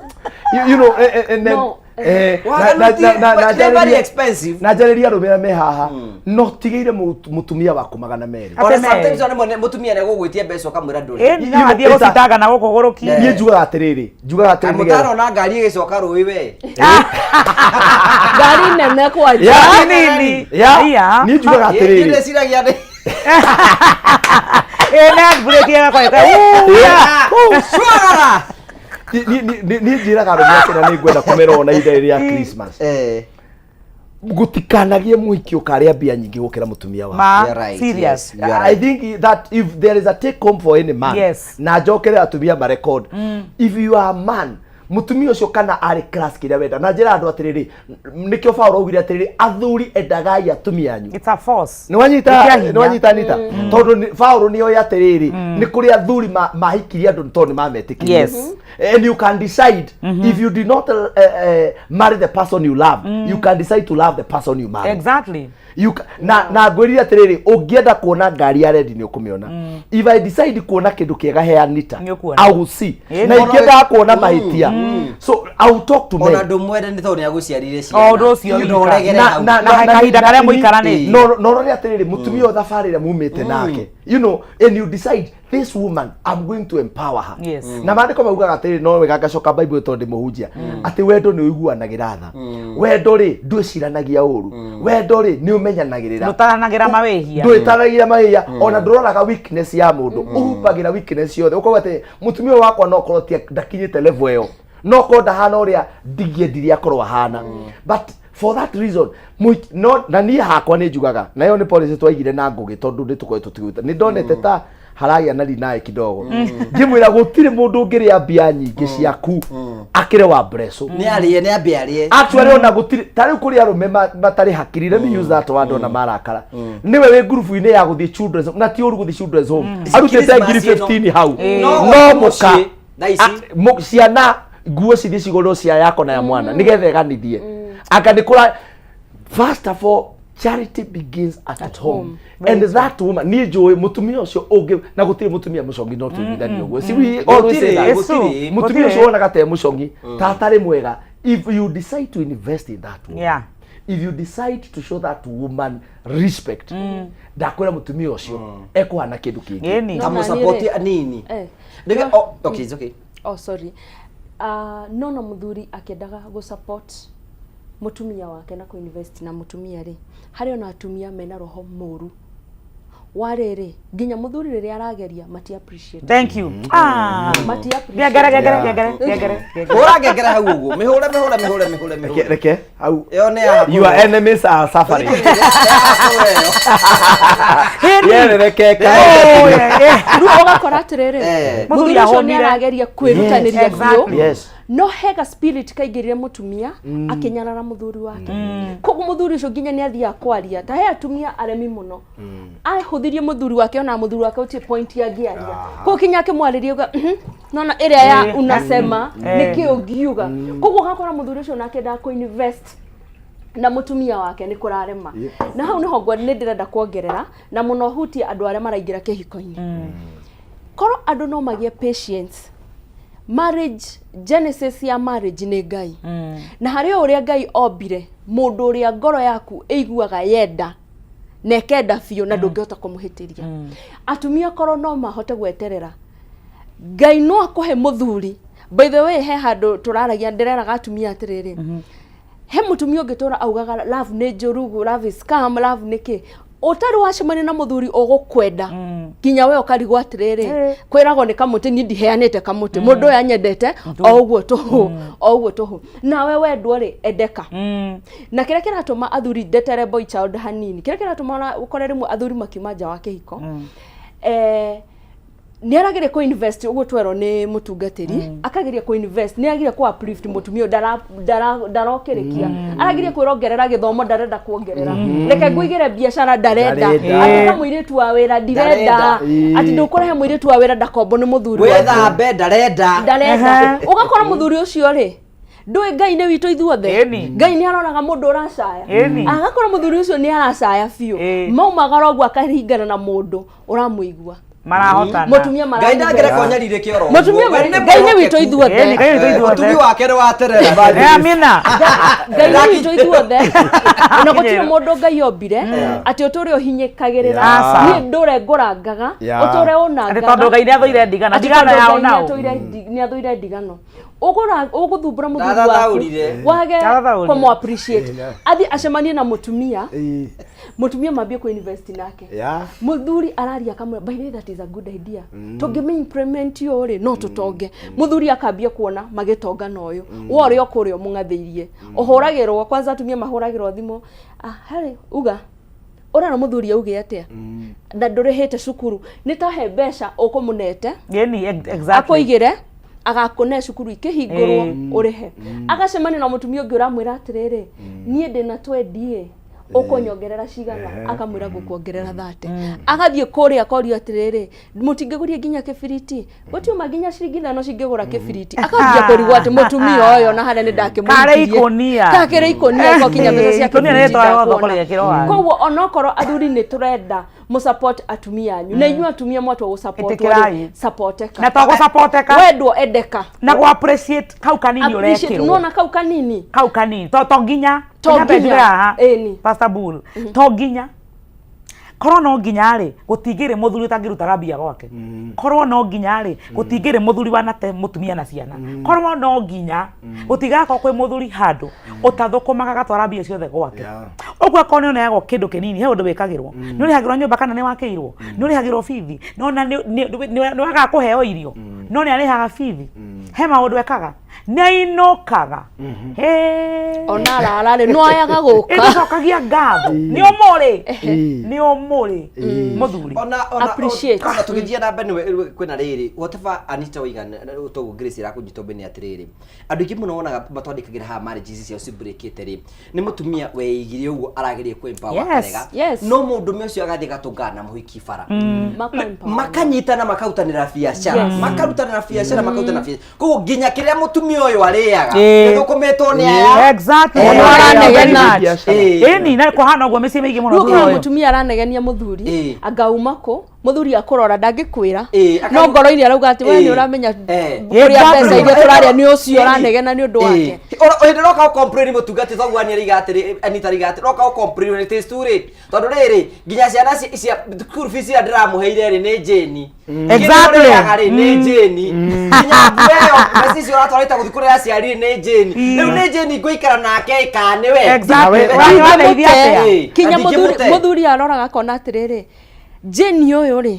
You know, and then No, Eh, Waganu na- ti- na- na- na they're very njarĩrie- expensive. na njarĩrie arũme arĩa me haha no tigĩire mũtumia waku 200. Ona sometimes ona rĩmwe mũtumia nĩegũgwĩtia mbeca ũkamwĩra ndũrĩ. Ĩni no athiĩ gũcitanga na gũkũ gũrũki. Niĩ njugaga atĩrĩrĩ, njugaga atĩrĩrĩ nĩgetha- Mũtarona ngari ĩgĩcoka rũĩ we. Ngari nene kwanja. Yeah. Nini. Yeah. Iya. Niĩ njugaga atĩrĩrĩ. Niĩ ndĩciragia nĩ- Ĩ na mburĩki ĩgakorwo Cwagara! Niĩ njĩraga arũme atĩ na nĩ ngwenda kũmera ona ihinda rĩrĩa Christmas gũtikanagie mũhiki ũkarĩa mbia nyingĩ gũkĩra mũtumia waku. Ma, You're right, serious. yes, you're I think that if there is a take home for any man Yes. na njokere atumia marecord if you are a man mũtumia ũcio kana arĩ class kĩrĩa wenda na njĩra andũ atĩrĩrĩ, nĩkĩo Paul augire atĩrĩrĩ, athuri endagai atumia anyu. It's a force. Nĩwanyita. Nĩ kĩa hinya. Nĩwanyita nita tondũ Paul nĩoĩ atĩrĩrĩ, nĩ kũrĩ athuri mahikirie andũ tondũ nĩ mametĩkirie. Yes. And you can decide if you did not marry the person you love, you can decide to love the person you marry. Exactly. You na ngwĩrire atĩrĩrĩ, ũngĩenda kuona ngari ya rendi nĩ ũkũmĩona. If I decide kuona kĩndũ kĩega he Anita, Nĩ ũkuona. I will see. Ĩĩ, Na nĩ. ingĩendaga kuona mahĩtia, so I will talk to men. Ona ndũmwende nĩ tondũ nĩagũciarire O ũndũ ũcio You know, wika. ũregere Na- hau. na- Na kahinda karĩa mũikaranĩtie. No rore atĩrĩrĩ, mũtumia ũyũ thabarĩ ĩrĩa mumĩte nake, and you decide this woman I'm going to empower her. Yes. Na maandĩko maugaga atĩrĩrĩ, no wega ngacoka Bible tondũ ndĩmũhunjia atĩ wendo nĩ ũiguanagĩra tha, wendo rĩ ndwĩciranagia ũru, wendo rĩ nĩ ũmenyanagĩrĩra. Ndũtaranagĩra mawĩhia. Ndwĩtaragĩra mawĩhia, ona ndũroraga weakness ya mũndũ, ũhumbagĩra weakness yothe ũkauga atĩ mũtumia ũyũ wakwa no korwo ndakinyĩte level ĩyo, no korwo ndahana ũrĩa ndingĩendire akorwo ahana, but for that reason no na niĩ hakwa nĩ njugaga na ĩyo nĩ policy twaigire na Ngũgĩ tondũ nĩ tũkoretwo tũgĩũta nĩ ndonete ta haragĩa na rinaĩ kidogo, ngĩmwĩra gũtirĩ mũndũ ũngĩrĩa mbia nyingĩ ciaku akĩre wa mbreco. Nĩ arĩe, nĩ ambe arĩe. Actually ona gũtirĩ ta rĩu kũrĩ arũme matarĩ hakiri, let me use that word, ona marakara nĩwe wĩ ngurubu-inĩ ya gũthiĩ children's home, na ti ũru gũthiĩ children's home, arutĩte ngiri Christmas ĩno. 15 hau No no gwake mũka mũciĩ, thaa ici. Ciana nguo cithiĩ cigũrwo cia yako na ya mwana nĩgetha ĩganithie anga nĩ kũra. First of all, charity begins at home, and that woman niĩ njũĩ mũtumia ũcio ũngĩ na gũtirĩ mũtumia mũcongi, no tũiguithanie ũguo. See, we always say that. Gũtirĩ, Mũtumia gũtirĩ. ũcio wonaga te mũcongi ta atarĩ mwega, if you decide to invest in that woman, if you decide to show that woman respect, ndakwĩra mũtumia ũcio ekũhana kĩndũ kĩngĩ. Ĩni. No, na Kamũsupport niĩ rĩ- anini. Eh. Oh, okay, it's okay. Oh, sorry. No na mũthuri akĩendaga gũ support mũtumia wake na kũ-invest na mũtumia rĩ, harĩ ona atumia mena roho mũru wa rĩrĩ, nginya mũthuri rĩrĩa arageria mati appreciate. Thank you. Ah. Mati appreciate. Ngengere, ngengere, ngengere, ngengere, ngengere. Hũra ngengere hau ũguo. Mĩhũre, mĩhũre, mĩhũre, mĩhũre, Reke, mĩhũre. reke hau. Ĩyo nĩ ya Your enemies are suffering. Hĩni. Yerereke. Oh, yeah, yeah. Rĩu ũgakora atĩrĩrĩ, Eh. mũthuri Mũthuri ũcio nĩ ahũnire. arageria kwĩrutanĩria Yes, biũ, exactly. Yes. No hega spirit kaingĩrire mũtumia akĩnyarara mũthuri wake, koguo mũthuri ũcio nginya nĩ athiaga kwaria ta he atumia aremi mũno ahũthirie mũthuri wake, ona mũthuri wake ũtirĩ point angĩaria, koguo kinya akĩmwarĩria uga nona ĩrĩa ya unasema nĩkĩ ũngiuga, koguo ũgakora mũthuri ũcio nake endaga kũ-invest na mũtumia wake nĩ kũrarema. Na hau nĩho nĩ ndĩrenda kuongerera na mũno hutie andũ arĩa maraingĩra kĩhiko-inĩ, korwo andũ no magĩe patience. Marriage, genesis ya marriage nĩ Ngai, na harĩ o ũrĩa Ngai ombire mũndũ ũrĩa ngoro yaku ĩiguaga yenda na ĩkenda biũ na ndũngĩhota kũmũhĩtĩria. Atumia korwo no mahote gweterera, Ngai no akũhe mũthuri. By the way, he handũ tũraragia ndĩreraga atumia atĩrĩrĩ, he mũtumia ũngĩ tũra augaga love nĩ njũru, love is scam, love nĩ kĩ, ũtarĩ wacemania na mũthuri ũgũkwenda nginya we ũkarigwo atĩrĩrĩ, kwĩragwo nĩ kamũtĩ, niĩ ndiheanĩte kamũtĩ, mũndũ ũyũ anyendete o ũguo tũhũ, o ũguo tũhũ. Nawe wendwo rĩ, endeka. Na kĩrĩa kĩratũma athuri, ndetere boy child hanini, kĩrĩa kĩratũma ona ũkore rĩmwe athuri makiuma nja wa kĩhiko, nĩ arageria kũ invest ũguo twerwo nĩ mũtungatĩri, akageria kũ invest, nĩ arageria kũ uplift mũtumia ũyũ, ndarokĩrĩkia, arageria kwĩrongerera gĩthomo, ndarenda kuongerera, reke ngũigĩre biacara, ndarenda. Ndarenda. Atuĩka mũirĩtu wa wĩra, ndirenda. Ndarenda. Atĩ ndũkũrehe mũirĩtu wa wĩra ndakombo nĩ mũthuri waku. Wĩthambe, ndarenda. Ndarenda. Ũgakora mũthuri ũcio rĩ, ndũĩ Ngai nĩ witũ ithuothe. Ĩni. Ngai nĩ aroraga mũndũ ũracaya. Ĩni. Agakora mũthuri ũcio nĩ aracaya biũ, maumagara ũguo akaringana na mũndũ ũramũigua. Marahotana. Mũtumia Ngai ndangĩreka ũnyarirĩke oro ũguo. Mũtumia Ngai nĩ Ngai nĩ witũ mwĩhokeku. ithuothe. Ĩni, Ngai witũ ithuothe. Ũtugi wake nĩ wa tene na tene. Eh, amina. Ngai nĩ witũ ithuothe ona gũtirĩ mũndũ Ngai ombire atĩ ũtũre ũhinyĩkagĩrĩra Aca. niĩ ndũre ngũrangaga Yeah. ũtũre Atĩ ũnangaga tondũ Ngai nĩathũire ndigano. Atĩ Ndigano tondũ ya Ngai ũnaũ. nĩathũire ndigano Ũgũra- ũgũthumbũra mũthuri waku Ndathathaũrire. wage Ndathathaũrire. kũmũ appreciate athiĩ acemanie na mũtumia Ĩĩ. mũtumia mambie kũ invest nake Yeah. muthuri araria akamwĩra by the way that is a good idea tũngĩmĩ implement ũũ rĩ no tũtonge muthuri akambia kuona magĩtonga na ũyũ we ũrĩa ũkũrĩa ũmũng'athĩirie ũhũragĩrwo kwanza atumia mahũragĩrwo thimũ ah harĩ uga ũrera mũthuri auge atĩa na ndũrĩhĩte cukuru nĩ ta he mbeca ũkũmũnete Ĩni, exactly. akũigĩre agakũne cukuru ikĩhingũrwo Ĩĩ. ũrĩhe agacemania na mũtumia ũngĩ ũramwĩra atĩrĩrĩ niĩ ndĩna twendi ũkũnyongerera cigana akamwĩra ngũkuongerera thate agathiĩ kũrĩa akorio atĩrĩrĩ mũtingĩgũria nginya kĩbiriti gũtiuma nginya ciringi ithano cingĩgũra kĩbiriti akambia kũrigwo atĩ mũtumia ũyũ na harĩa nĩ Karĩ ndakĩmũhikirie ikũnia. kakĩrĩ ikũnia iko kinya mbeca cia Ikũnia kĩbiriti rĩtwaragwo thoko ndakuona. rĩgekĩrwo waru. koguo onokorwo athuri nĩ tũrenda mũsupport atumia anyu na inyuĩ atumia mwatua gũsupport Ĩtĩkĩrai. supporteka Na to gũsupporteka. wendwo endeka Na gũ appreciate kau kanini Appreciate, ũrekĩrwo. nona kau kanini Kau kanini. To to nginya. To Nyambe nginya. njuge haha. Ĩni. Pastor Bull. To nginya. Korwo no nginya rĩ, gũtingĩrĩ mũthuri ũtangĩrutaga mbia gwake. Korwo no nginya rĩ, gũtingĩrĩ mũthuri wanate mũtumia na ciana. Korwo no nginya, gũtigakorwo kwĩ mũthuri handũ ũtathũkũmaga agatwara mbia ciothe gwake. Yeah. Ũguo akorwo nĩ ũneagwo kĩndũ kĩnini, he ũndũ wĩkagĩrwo. Nĩ ũrĩhagĩrwo nyũmba kana nĩ wakĩirwo, nĩ ũrĩhagĩrwo bithi, no na nĩ wagaga kũheo irio, no nĩ arĩhaga bithi. He maũndũ ekaga, nĩ ainũkaga. Hĩ. ona arara rĩ no ayaga gũka Ĩtũcokagia ngatho. Nĩ ũmũrĩ. Ĩĩ. Nĩ ũmũrĩ. Mũthuri. ona ona Appreciate. ona tũgĩthiĩ na mbere nĩwe- kwĩna rĩrĩ whatever Anita waiga toguo Grace ĩrakũnyita ũmbene atĩrĩrĩ andũ aingĩ mũno wonaga matwandĩkagĩra haha marriages ciao cibreakĩte rĩ nĩ mũtumia weigire ũguo arageria kũ empower Yes, akarega yes. no mũndũme ũcio agathiĩ agatũngana na mũhiki bara Maka-empower. makanyitana makarutanĩra biacara Yes. makarutanĩra biacara makarutanĩra biacara koguo nginya kĩrĩa mũtumia ũyũ arĩaga Ĩĩ. gĩthũkũmĩtwo nĩ aya Exactly. Eh, Mũndũ aranegena. Biacara. Ĩĩ. Ĩni, na kũhana ũguo mĩciĩ mĩingĩ mũno rĩu ũkona thutha ũyũ. mũtumia aranegenia mũthuri Ĩĩ. angauma kũ mũthuri akũrora ndangĩkwĩra Ĩĩ, no ngoro-inĩ arauga atĩ we Ĩĩ. nĩ ũramenya Eh. kũrĩa Exactly. mbeca iria tũrarĩa nĩ ũcio ũranegena nĩ ũndũ wake hĩndĩ roka ũcomplain mũtungati toguo ani ariga atĩrĩ Anita ariga atĩrĩ roka ũcomplain it is too late tondũ rĩrĩ nginya ciana cia school fees iria ndĩramũheire rĩ nĩ Jane Exactly. Kĩrĩa ũrĩaga rĩ nĩ Jane nginya nguo ĩyo mbeca icio ũratwarĩte gũthiĩ kũrĩa aciari rĩ nĩ Jane rĩu nĩ Jane ngũikara nake ĩkaa nĩwe Exactly. Nawe- Ũrateithia atĩa? Ĩĩ. kinya Na mũthuri ndingĩmũte. mũthuri aroraga akona atĩrĩrĩ Jane ũyũ rĩ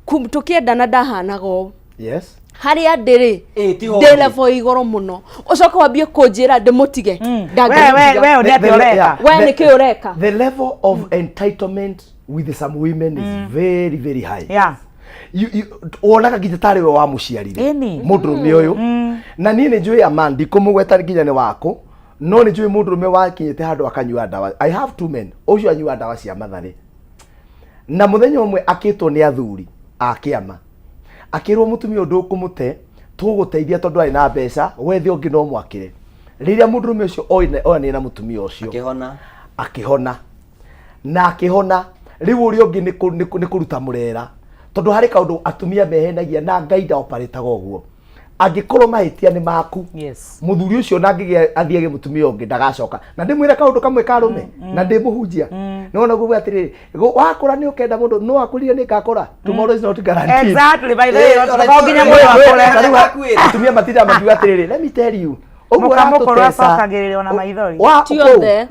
tũkĩendana ndahanaga ũũ Yes. harĩa ndĩ rĩ Ĩĩ, ti ho ndĩ ndĩ. level igũrũ mũno ũcoke wambie kũnjĩra ndĩmũtige We- we- ndangĩmũtiga we nĩ atĩa ũreka? yeah. We nĩ kĩ ũreka? The level of entitlement with some women is very very high. Yeah. You wonaga nginya tarĩ we wamũciarire Ĩni. mũndũrũme ũyũ na niĩ nĩ njũĩ a man ndikũmũgweta nginya nĩ wakũ no nĩ njũĩ mũndũrũme wakinyĩte handũ akanyua ndawa I have two men ũcio anyua ndawa cia matharĩ na mũthenya ũmwe akĩtwo nĩ athuri a kĩama akĩrwo mũtumia ũndũ ũkũmũte tũgũteithia tondũ arĩ na mbeca wethe ũngĩ no mwakĩre rĩrĩa mũndũrũme ũcio oyanire na mũtumia ũcio akĩhona akĩhona na akĩhona rĩu ũrĩa ũngĩ nĩ nĩ kũruta mũrera tondũ harĩ kaũndũ atumia mehenagia na ngai ndaoparĩtaga ũguo angĩkorwo mahĩtia nĩ maku Yes. mũthuri ũcio na angĩgĩa athiage mũtumia ũngĩ ndagacoka na ndĩmwĩre kaũndũ kamwe karũme na ndĩmũhunjia nĩwona guo atĩrĩrĩ wakũra nĩ ũkenda mũndũ no akũrire nĩ ngakũra tomorrow is not guaranteed Exactly, by the way, Eh, ona to nginya ithuĩ- mwĩrĩ wakũre. Ta rĩu Akuĩra. atumia matindaga makiuga atĩrĩrĩ let me tell you ũguo Mũkamũkũrũ ũratũteca acokagĩrĩrwo na maithori. wa ti kũu. othe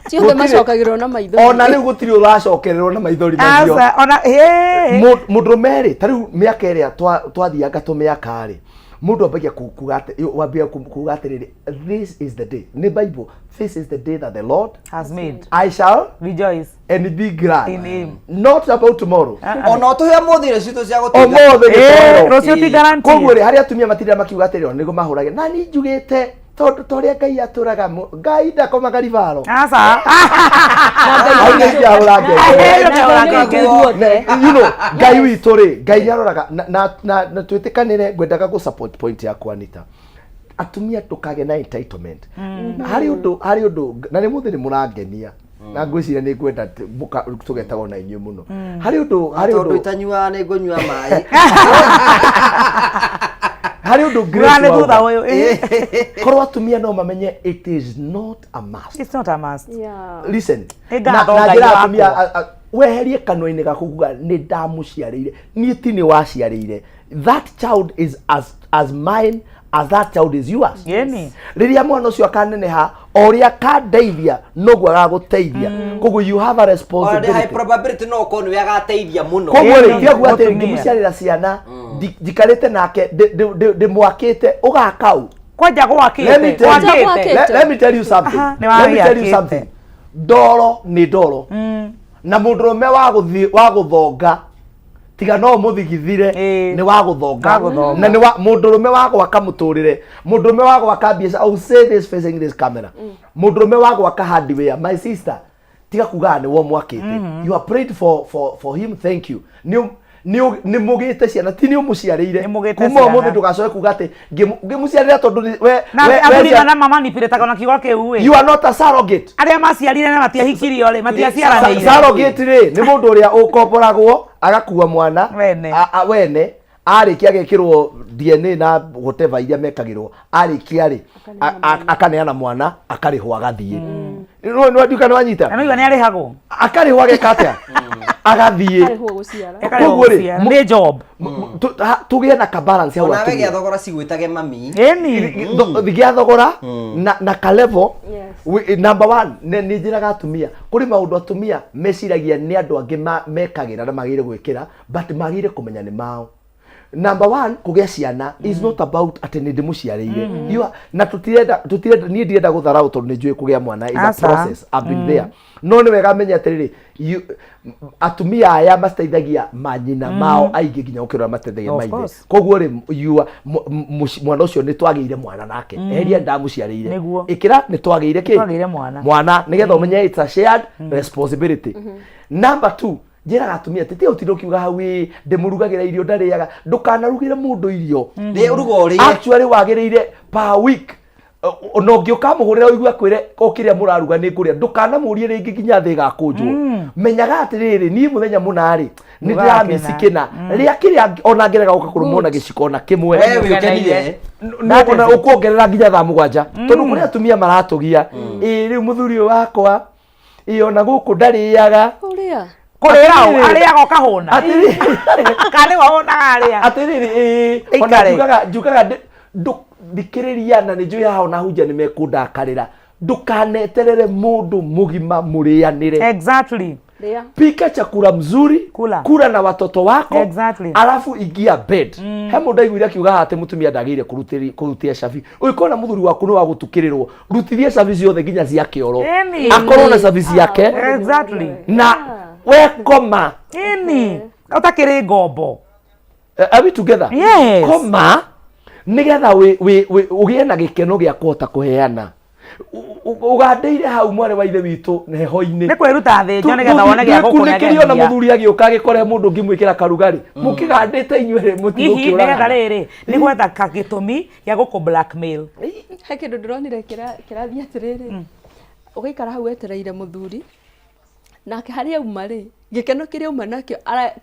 ti othe Gũtirĩ- macokagĩrĩrwo na maithori ona rĩu gũtirĩ ũracokererwo na maithori macio Aca, ona ĩĩ. Mũndũrũme rĩ ta rĩu mĩaka ĩrĩa twathianga tũmĩaka rĩ mũndũ ambagia kuga atĩ wambia kuga atĩrĩrĩ this is the day nĩ bible this is the day that the lord Has made. I shall Rejoice. and be glad In him. not about tomorrow ona ũtũhe mũthĩ irio citũ cia gũtinda ũmũthĩ Ĩĩ, gĩtoro rũciũ ti guarantee. koguo rĩ harĩa atumia matinda makiuga atĩrĩrĩ ona nĩguo mahũrage na niĩ njugĩte tondũ ta ũrĩa ngai atũraga ngai ndakomaga ribaro Aca. Hau nĩ ingĩahũra ngengere. Na Ngai nĩ witũ ithuothe. You know, ngai witũ rĩ ngai nĩ aroraga na twĩtĩkanĩre ngwendaga gũ support point yaku Anita atumia ndũkage na entitlement harĩ ũndũ na nĩ mũthĩ nĩ mũrangenia Na ngwĩciria nĩ ngwenda tũgetagwo na inyuĩ mũno. Harĩ ũndũ harĩ Tondũ ũndũ itanyuaga nĩ ngũnyua maĩ. Harĩ ũndũ Ngũra nĩ Grace thutha wauga. ũyũ, ĩ. Korwo atumia no mamenye it is not a must. It's not a must. Listen. Nĩ Na ngatho na Ngai njĩra wakwa. atumia weherie kanua-inĩ gaku kuga nĩ ndamũciarĩire, niĩ ti nĩ waciarĩire. That child is as mine as that child is yours. Yeni. Rĩrĩa mwana ũcio akaneneha, o ũrĩa akandeithia noguo agagũteithia. Koguo you have a Ona nĩ high responsibility. probability no ũkorwo nĩwe agateithia mũno. Koguo rĩ, tiga kuga atĩ Mũtumia. ngĩmũciarĩra ciana njikarĩte nake ndĩmwakĩte ũgaka ũ. Kwanja Let me gwakĩte. tell you, Gwakĩte. let me tell you something. Aha, nĩ Let me tell you wagĩakĩte. something. Ndoro nĩ ndoro. Na mũndũrũme wa gũthiĩ wa gũthonga tiga no mũthigithire nĩ wa gũthonga. Wa gũthonga. Na nĩ wa mũndũrũme wa gwaka mũtũrĩre, mũndũrũme wa gwaka biacara. I will say this facing this camera. Mũndũrũme wa gwaka hardware, my sister, tiga kugaga nĩ wo mwakĩte. You have prayed for him, thank you. Nĩ nĩ mũgĩte ciana, ti nĩ ũmũciarĩire. Mũgĩte Kuma ciana. ũmũthĩ ndũgacoke kuga atĩ ngĩmũciarĩra tondũ we Na we athuri we mana mamanipulataga na kiugo kĩu ĩ. You are not a surrogate. Arĩa maciarire na matiahikirio rĩ, matiaciaranĩire. Surrogate rĩ nĩ mũndũ ũrĩa ũkomboragwo agakua mwana Wene. Wene arĩkia agekĩrwo DNA na whatever iria mekagĩrwo, arĩkia rĩ akaneana mwana, akarĩhwo agathiĩ. No nduka nĩ wanyita. Na nĩũigua nĩ arĩhagwo. Akarĩhwo ageka atĩa? Agathiĩ. Arĩhwo gũciara. Akarĩhwo Koguo rĩ, gũciara. Nĩ job. Tũgĩe na ka balance hau Onawe atumia. gĩa thogora cigwĩtage mami. Ĩni. Gĩa thogora na ka level. Yes. Number one, nĩ njĩraga atumia kũrĩ maũndũ atumia meciragia nĩ andũ angĩ mekagĩra na magĩrĩire gwĩkĩra, but magĩrĩire kũmenya nĩ mao. Number one, kũgĩa ciana is not about atĩ nĩ ndĩmũciarĩire. You na tũtirenda niĩ ndirenda gũtharau tondũ nĩ njũĩ kũgĩa mwana is a Aca. process. I've been there. No nĩ wega menye atĩrĩrĩ, atumia aya mateithagia manyina mao aingĩ nginya gũkĩra ũrĩa mateithagia Of maithe. course. Koguo rĩ, you are- mwana ũcio nĩ twagĩire mwana nake. Eheria ndamũciarĩire, Nĩguo. ĩkĩra nĩ twagĩire kĩ Twagĩire mwana. mwana, nĩgetha ũmenye it's a shared responsibility. Number two, njĩraga atumia atĩ tiga ũtinde ũkiuga hau ĩ ndĩmũrugagĩra irio ndarĩaga. Ndũkanarugĩre mũndũ irio. Rĩ ũruga ũrĩe. Actually wagĩrĩire per week na ũngĩ ũkamũhũrĩra ũigue akwĩre o kĩrĩa mũraruga nĩ ngũrĩa, ndũkanamũrie rĩngĩ nginya thĩ ĩgakũnjwo. Menyaga atĩrĩrĩ, niĩ mũthenya mũna rĩ nĩ ndĩramisi kĩna rĩa kĩrĩa, ona ngĩrega gũka kũrũmwo na gĩciko ona kĩmwe. We wĩũkenire. Ona ũkuongerera nginya thaa 7, tondũ kũrĩ atumia maratũgia ĩ rĩu mũthuri ũyũ wakwa ĩ ona gũkũ ndarĩaga. Kũrĩa. Kũrĩra ũ, Atĩrĩrĩ. arĩaga ũkahũna. Atĩrĩrĩ. Kana nĩwe ũhũnaga arĩa. Atĩrĩrĩ, ĩ ona Ĩikare. njugaga thikĩrĩria, na nĩ njũĩ haha ona hunjia nĩ mekũndakarĩra. Ndũkaneterere mũndũ mũgima mũrĩanĩre. Exactly. Rĩa. Pika chakula mzuri, Kula. kula na watoto wako. Exactly. Alafu ingia bed. He mũndũ aiguire akiuga haha atĩ mũtumia ndagĩrĩire kũrutia cabi. Ũngĩkorwo mũthuri waku nĩ wa gũtukĩrĩrwo, rutithie cabi ciothe nginya cia kĩoro. Ĩni. Akorwo na cabi ciake. Exactly. Na wekoma. Ĩni. Ũtakĩrĩ ngombo. Are we together? Yes. Koma nigetha ũgĩe na gĩkeno gĩa kũhota kũheana. Ũgandĩire hau mwarĩ wa ithe witũ heho-inĩ. Nĩ kwĩruta thĩnjo nĩgetha wone gĩa Ndwĩkunĩkĩrio na gũkũnegenia. mũthuri agĩũka agĩkore mũndũ ũngĩmwĩkĩra karugarĩ. Mũkĩgandĩte inyuerĩ Hihi nĩgetha mũtigũkĩũragana. rĩrĩ, nĩ gwetha gĩtũmi gĩa gũkũ blackmail. He kĩndũ ndĩronire kĩrathiĩ atĩrĩrĩ, ũgaikara hau wetereire mũthuri, nake harĩa auma rĩ, gĩkeno kĩrĩa auma nakĩo,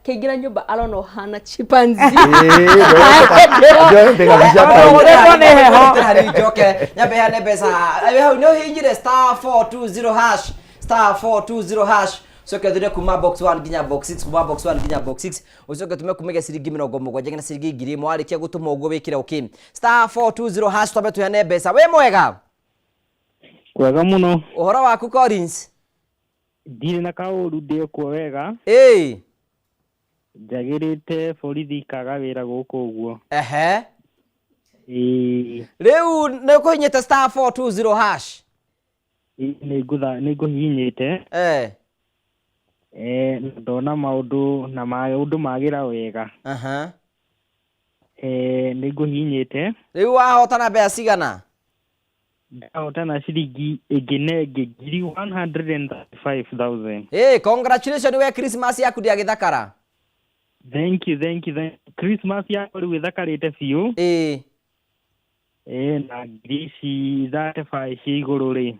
kĩingĩra nyũmba arona ũhana chimpanzee. Ndĩronete kabica kau. Ũhũrĩtwo nĩ heho. Harĩ njoke nyambe heane mbeca. Wĩ hau nĩ ũhihinyire star 420 hash, star 420 hash, ũcoke ũthire kuma box 1 nginya box 6, kuma box 1 nginya box 6, ũcoke ũtũme kuma ciringi 70 nginya ciringi 1000. Warĩkia gũtũma ũguo wĩkĩre okay star 420 hash, twambe tũheane mbeca. Wĩ mwega? Kwega mũno. Ũhoro waku, Collins? Ndirĩ na kaũru, ndĩ kuo wega. Ĩĩ. Njagĩrĩte borithi ikaga wĩra gũkũ ũguo. Ehe. Ĩĩ. Rĩu nĩ ũkũhinyĩte star 420 hash? Ĩĩ, nĩ ngũhihinyĩte. Na ndona maũndũ na maũndũ magĩra wega. Nĩ ngũhihinyĩte. Rĩu wahotana mbeca cigana? Ndahotana ciringi ĩngĩ na ĩngĩ ngiri 135,000. Ĩĩ, congratulations, we Christmas yaku ndĩagĩthakara. Thank you, thank you, thank you. Christmas yakwa rĩu ĩthakarĩte biũ. Ĩĩ. Na ngiri ici 35 cia igũrũ rĩ.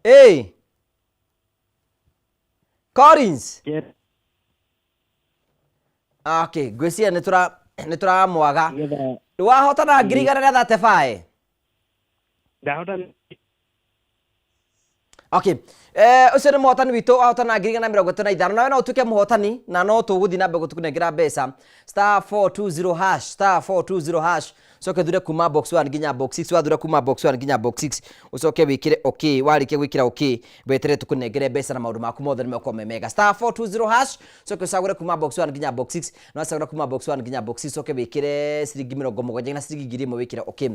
Ĩĩ. Collins. Okay, ngwĩciria nĩ tũra nĩ tũramwaga. Wahotana 135. Ndahota. Okay. Ũcio nĩ mũhotani witũ wahotana 135. Nawe no ũtuĩke mũhotani na no tũgũthiĩ na mbere gũtũkũnengera mbeca. Star 420 hash, star 420 hash. Ũcoke ũthure kuma box 1 nginya box 6. Wathura kuma box 1 nginya box 6 ũcoke wĩkĩre okay. Warĩkia gwĩkĩra okay weterere tũkũnengere mbeca na maũndũ maku mothe nĩ megũkorwo me mega. Star 420 hash, ũcoke ũcagũre kuma box 1 nginya box 6. Na wacagũra kuma box 1 nginya box 6 ũcoke wĩkĩre ciringi 70 na ciringi 1000 wĩkĩre okay.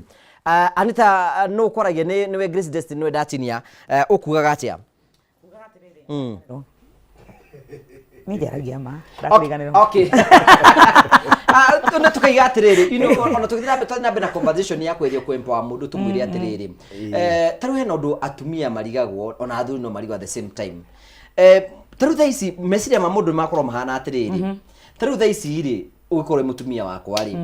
Anita, nũ ũkwaragia nĩ nĩwe Grace Destiny nĩwe ndatinia. Ũkugaga atĩa? Niĩ njaragia ma ndakũriganĩrwo. Okay. Nĩ tũkaiga atĩrĩrĩ, you know, ona tũgĩthiĩ na mbere, twathiĩ na mbere na conversation ya kweria kũ-empower mũndũ tũmwĩre atĩrĩrĩ, ta rĩu hena ũndũ atumia marigagwo ona athuri no marigwo at the same time. Ta rĩu thaa ici meciria ma mũndũ nĩ makorwo mahana atĩrĩrĩ, ta rĩu thaa ici rĩ, ũgĩkorwo wĩ mũtumia wakwa rĩ,